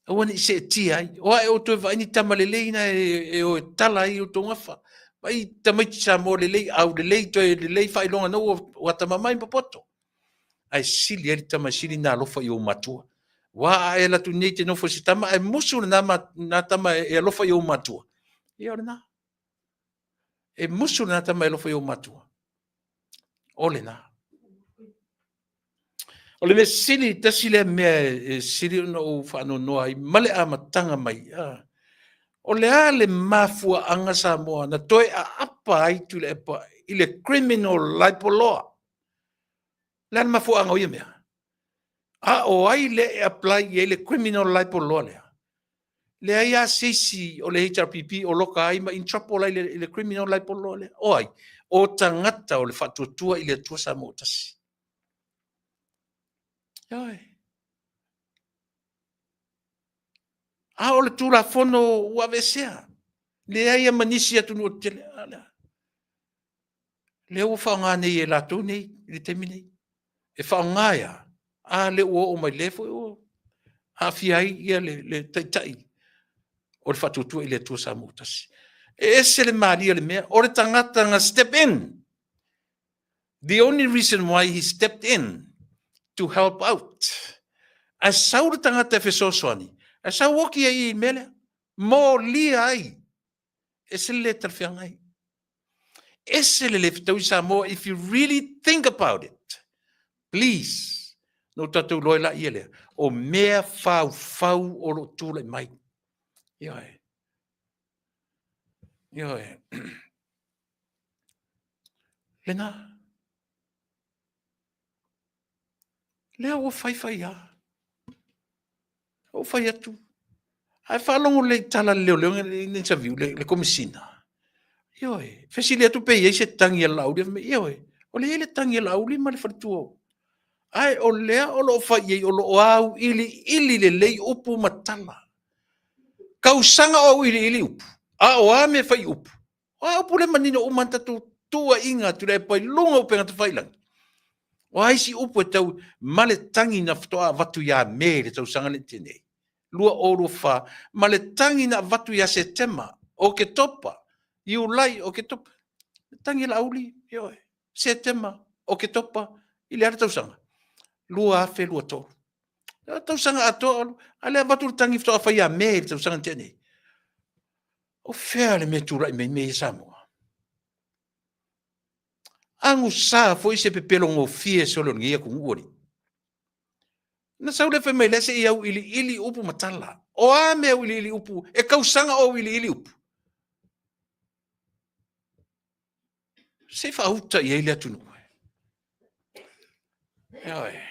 B: Aua ne i seetia ai. O a e outou e vaai ni tama lelei na e o e tala ai outou gafa. Vaai tamaiti Samoa lelei, au lelei, toe lelei faailoga na ua atamamai ma popoto. Ae sili ai le tama e sili ona alofa i ou matua. Ua a e alu atu nei e te nofo i se tama ae musu lena tama e alofa i ou matua. Ia o lena. E musu lena tama e alofa i ou matua. O lena. O le mea sili, tasi lea mea e sili ona ou faanoanoa ai ma le amataga mai, o le a le mafuaaga Samoa na toe aapa ai Tuilaepa i le criminal libel law? O le a le mafuaaga o ia mea? A o ai lea e apply i ai le criminal libel law lea? Leai lava se isi o le HRPP o loka ai ma in trouble ai i le criminal libel law lea. O ai? O tagata o le Faatuatua i le Atua Samoa ua Tasi. Ioe. A o le Tulafono ua aveesea. Leai lava ma nisi atunuu tetele. A lea. Lea ua faaaoga nei e latou nei i le taimi nei. E faaaoga e a? A lea ua oo mai lea foi ua aafia ai ia le taitai o le Faatuatua i le Atua Samoa ua Tasi. E ese le malie o le mea, o le tagata na step in. The only reason why he stepped in to help out. Ae sau le tagata e fesoasoani, ae sau oki ai i le mea lea. Molia ai. Ese le le talafeagai. Ese le le fetaui Samoa if you really think about it. Please, no tatou iloa ai laia lea, o mea faufau o lo o tulai mai. Ioe. Ioe. Lena. Lea ua fai fai lava. Ua fai atu. Ae faalogo lelei i tala a le leoleo i le interview, le komesina. Ioe, fesili atu pe i ai se tagi a Laauli, fai mai, ioe, o lea e i ai le tagi a Laauli ma le faletua. Ae o lea o lo o fai i ai, o lo o auiliili lelei upu ma tala. Tausaga o auiliili upu, a o a mea e fai i upu? O a upu lea e manino uma lava tatou tuuaiga Tuilaepa i luga o upega tafailagi? O a isi upu e tau ma le tagi na faatoa avatu ia Me i le tausaga lea na tea nei, 2024, ma le tagi na avatu ia Setema, Oketopa, Iulai, Oketopa, le tagi a Laauli, ioe, Setema, Oketopa, i le a le tausaga? 2023. O tausaga atoa, a lea avatu le tagi faatoa fai ia Me i le tausaga na tea nei. O fea le mea tulai mai mea ia Samoa? Agusa foi se pepelo gofie sole o lenei atunuu alii. Na sau le fai mai lea se i auiliili upu ma tala. O a mea auiliili upu? E tausaga o auiliili upu. Se i faauta i ai le atunuu. Ioe.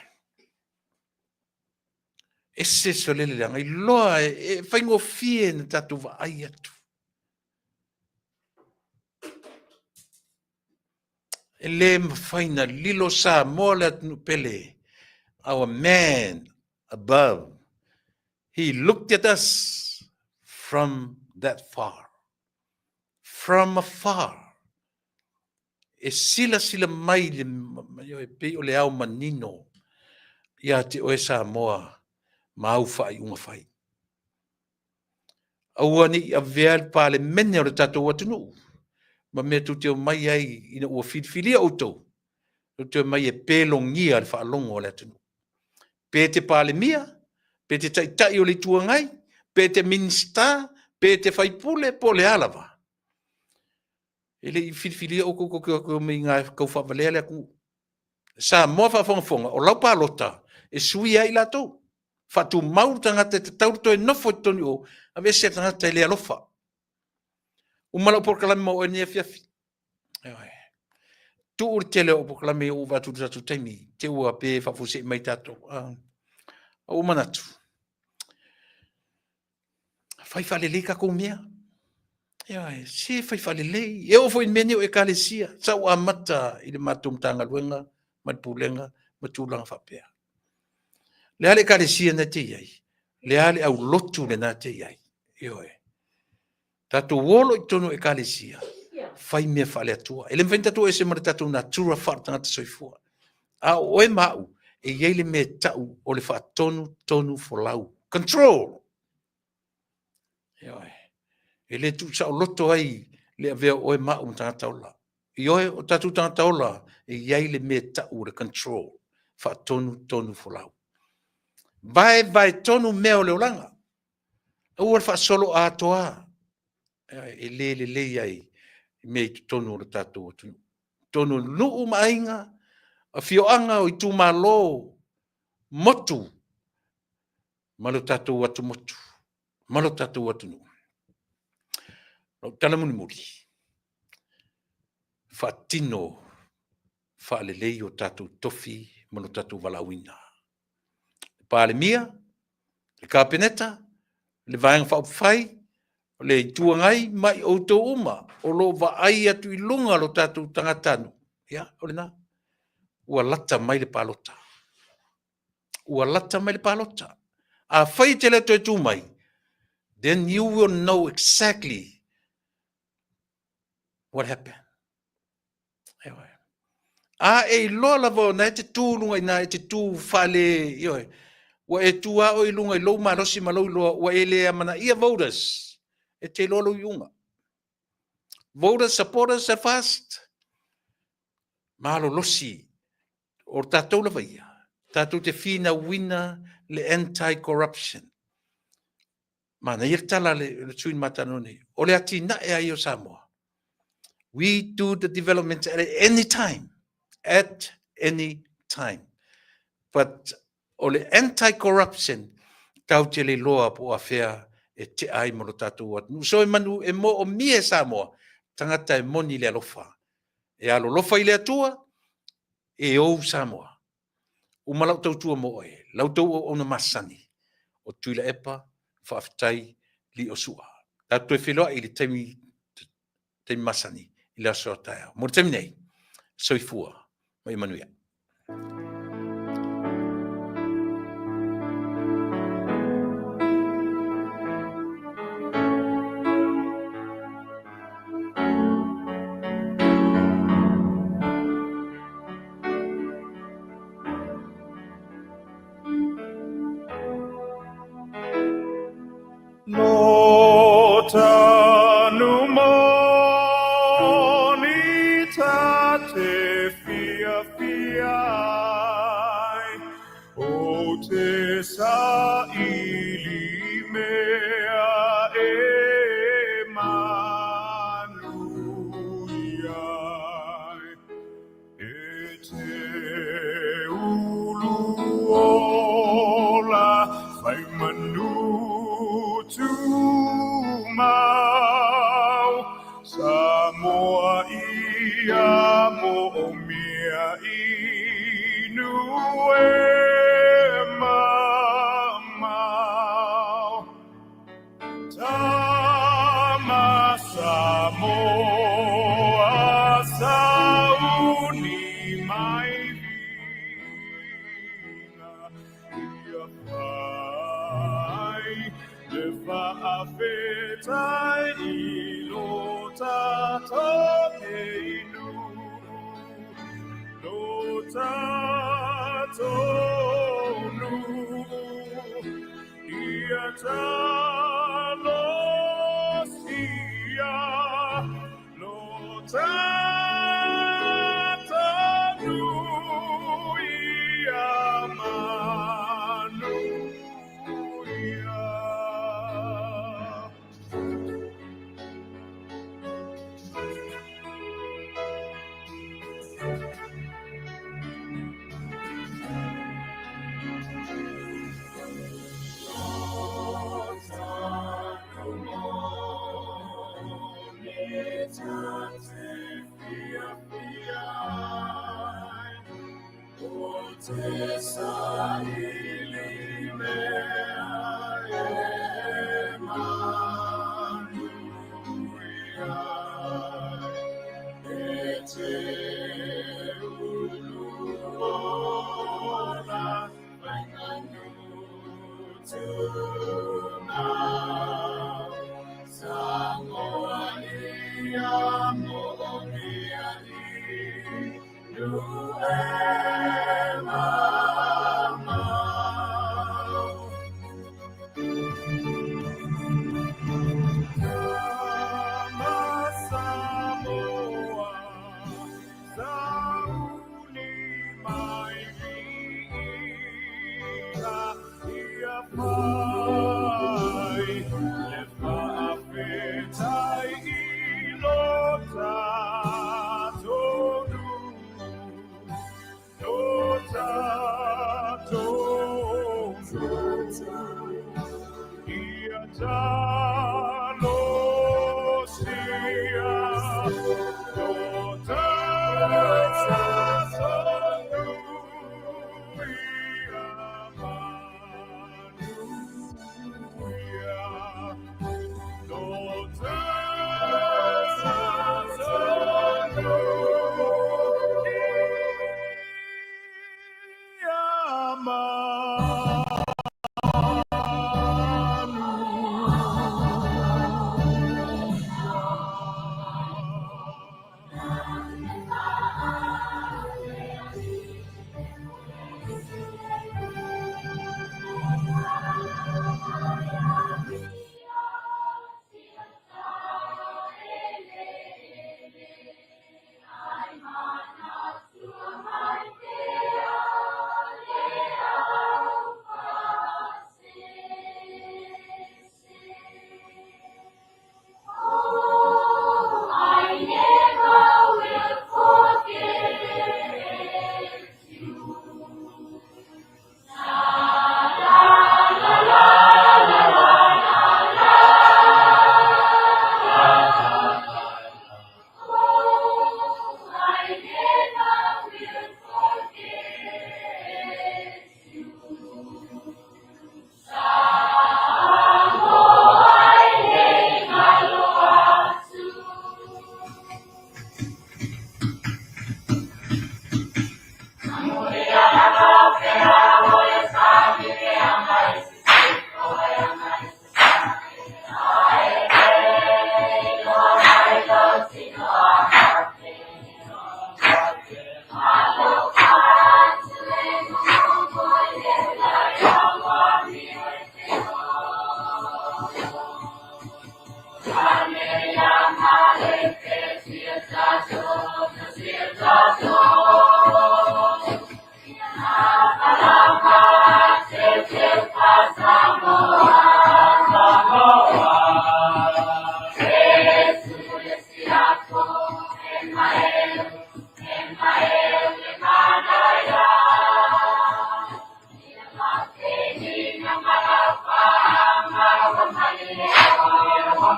B: Ese sole le leaga iloa e faigofie na tatou vaai atu. E le mafai na lilo Samoa le atunuu pele. Our man above, he looked at us from that far. From afar. E silasila mai le e pei o le ao manino ia te oe Samoa ma au faaiuga fai. Aua ne i avea le Palemene o le tatou atunuu ma mea tou te omai ai ina ua filifilia outou, tou te omai e pelogia le faalogo a le atunuu. Pe te Palemia, pe te Taitai o le Itu Agai, pe te Minisita, pe te Faipule, po o le a lava. E le i filifilia outou tou te o atu e omai i ina e tau faavalea le atunuu. Samoa faafogafoga, o lau palota e suia ai i latou. Faatumau le tagata e tatau le toe nofo i totonu o, aveese le tagata e le alofa. Uma lau polokalame ma oe nei afiafi. Ioe. Tuu le tele o polokalame ua avatu i le tatou taimi, te ua pe faafuasei mai tatou. Ua manatu, fai faalelei tatou mea. Ioe, se fai faalelei. E oo foi i mea nei o Ekalesia, sa ou amata i le matou Matagaluega ma le Pulega ma tulaga faapea. Le a le Ekalesia na te i ai? Le a le aulotu lena te i ai. Ioe. Tatou olo i totonu o ekalesia, fai mea faale-Atua. E le mafai ona tatou ese ma le tatou natura faale-tagata soifua. A o oe ma au, e i ai le mea e tau o le faatonutonu folau. Control! Ioe. E le tuusaoloto ai le avea o oe ma au ma tagata ola. Ioe, o tatou tagata ola, e i ai le mea e tau o le control, faatonutonu folau. Vaevae tonu mea o le olaga. Aua le faasolo atoa e le lelei ai mea i totonu o le tatou atunuu. Totonu o nuu ma aiga, afioaga o itumalo, motu ma lo tatou atumotu ma lo tatou atunuu. Lau tala mulimuli, faatino faalelei o tatou tofi ma lo tatou valaauina. Le Palemia, le Kapeneta, le Vaega Faaupufai, le Itu Agai ma i outou uma o lo o vaai atu i luga lo tatou tagatanuu, ia, o lena, ua lata mai le palota. Ua lata mai le palota. Afai e te le toe tu mai, then you will know exactly what happened. A e iloa lava o na e te tu luga i na, e te tu faale, ioe, ua e tu lava oe i luga i lou malosi ma lou iloa, ua e le amanaia voters, e te iloa lou iuga. Voters supporters are fast. Malolosi. O tatou lava ia, tatou te finauina le anti-corruption. Manaia le tala a le sui usufono na ma talanoa nei, o le atinae lava ia o Samoa, we do the development at any time, at any time. But o le anti-corruption, tatou te le iloa po o afea e tea ai ma lo tatou atunuu. So e manu e moomia e Samoa tagata e moni le alofa, e alolofa i le Atua, e ou Samoa. Uma lau tautua mo oe, la outou auauna masani o Tuilaepa, faafetai lio sua. Tatou toe feiloai i le taimi, taimi masani i le aso a taeao. Mo le taimi nei, soifua ma ia manuia.
A: Lo tanu moni ta te fiafia ai, o te saili mea e manuia ai. E te ulu ola fai manu tumau, Samoa ia moomia inu e mamao. Tama Samoa sauni mai viga ia fai le faafetai i lo tatou inu, lo tatou nuu ia talosia lo tatou nuu ia manuia. Te saili mea e manuia ai, e te ulu ola fai manu tumau.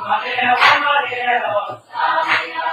D: Maria, Maria,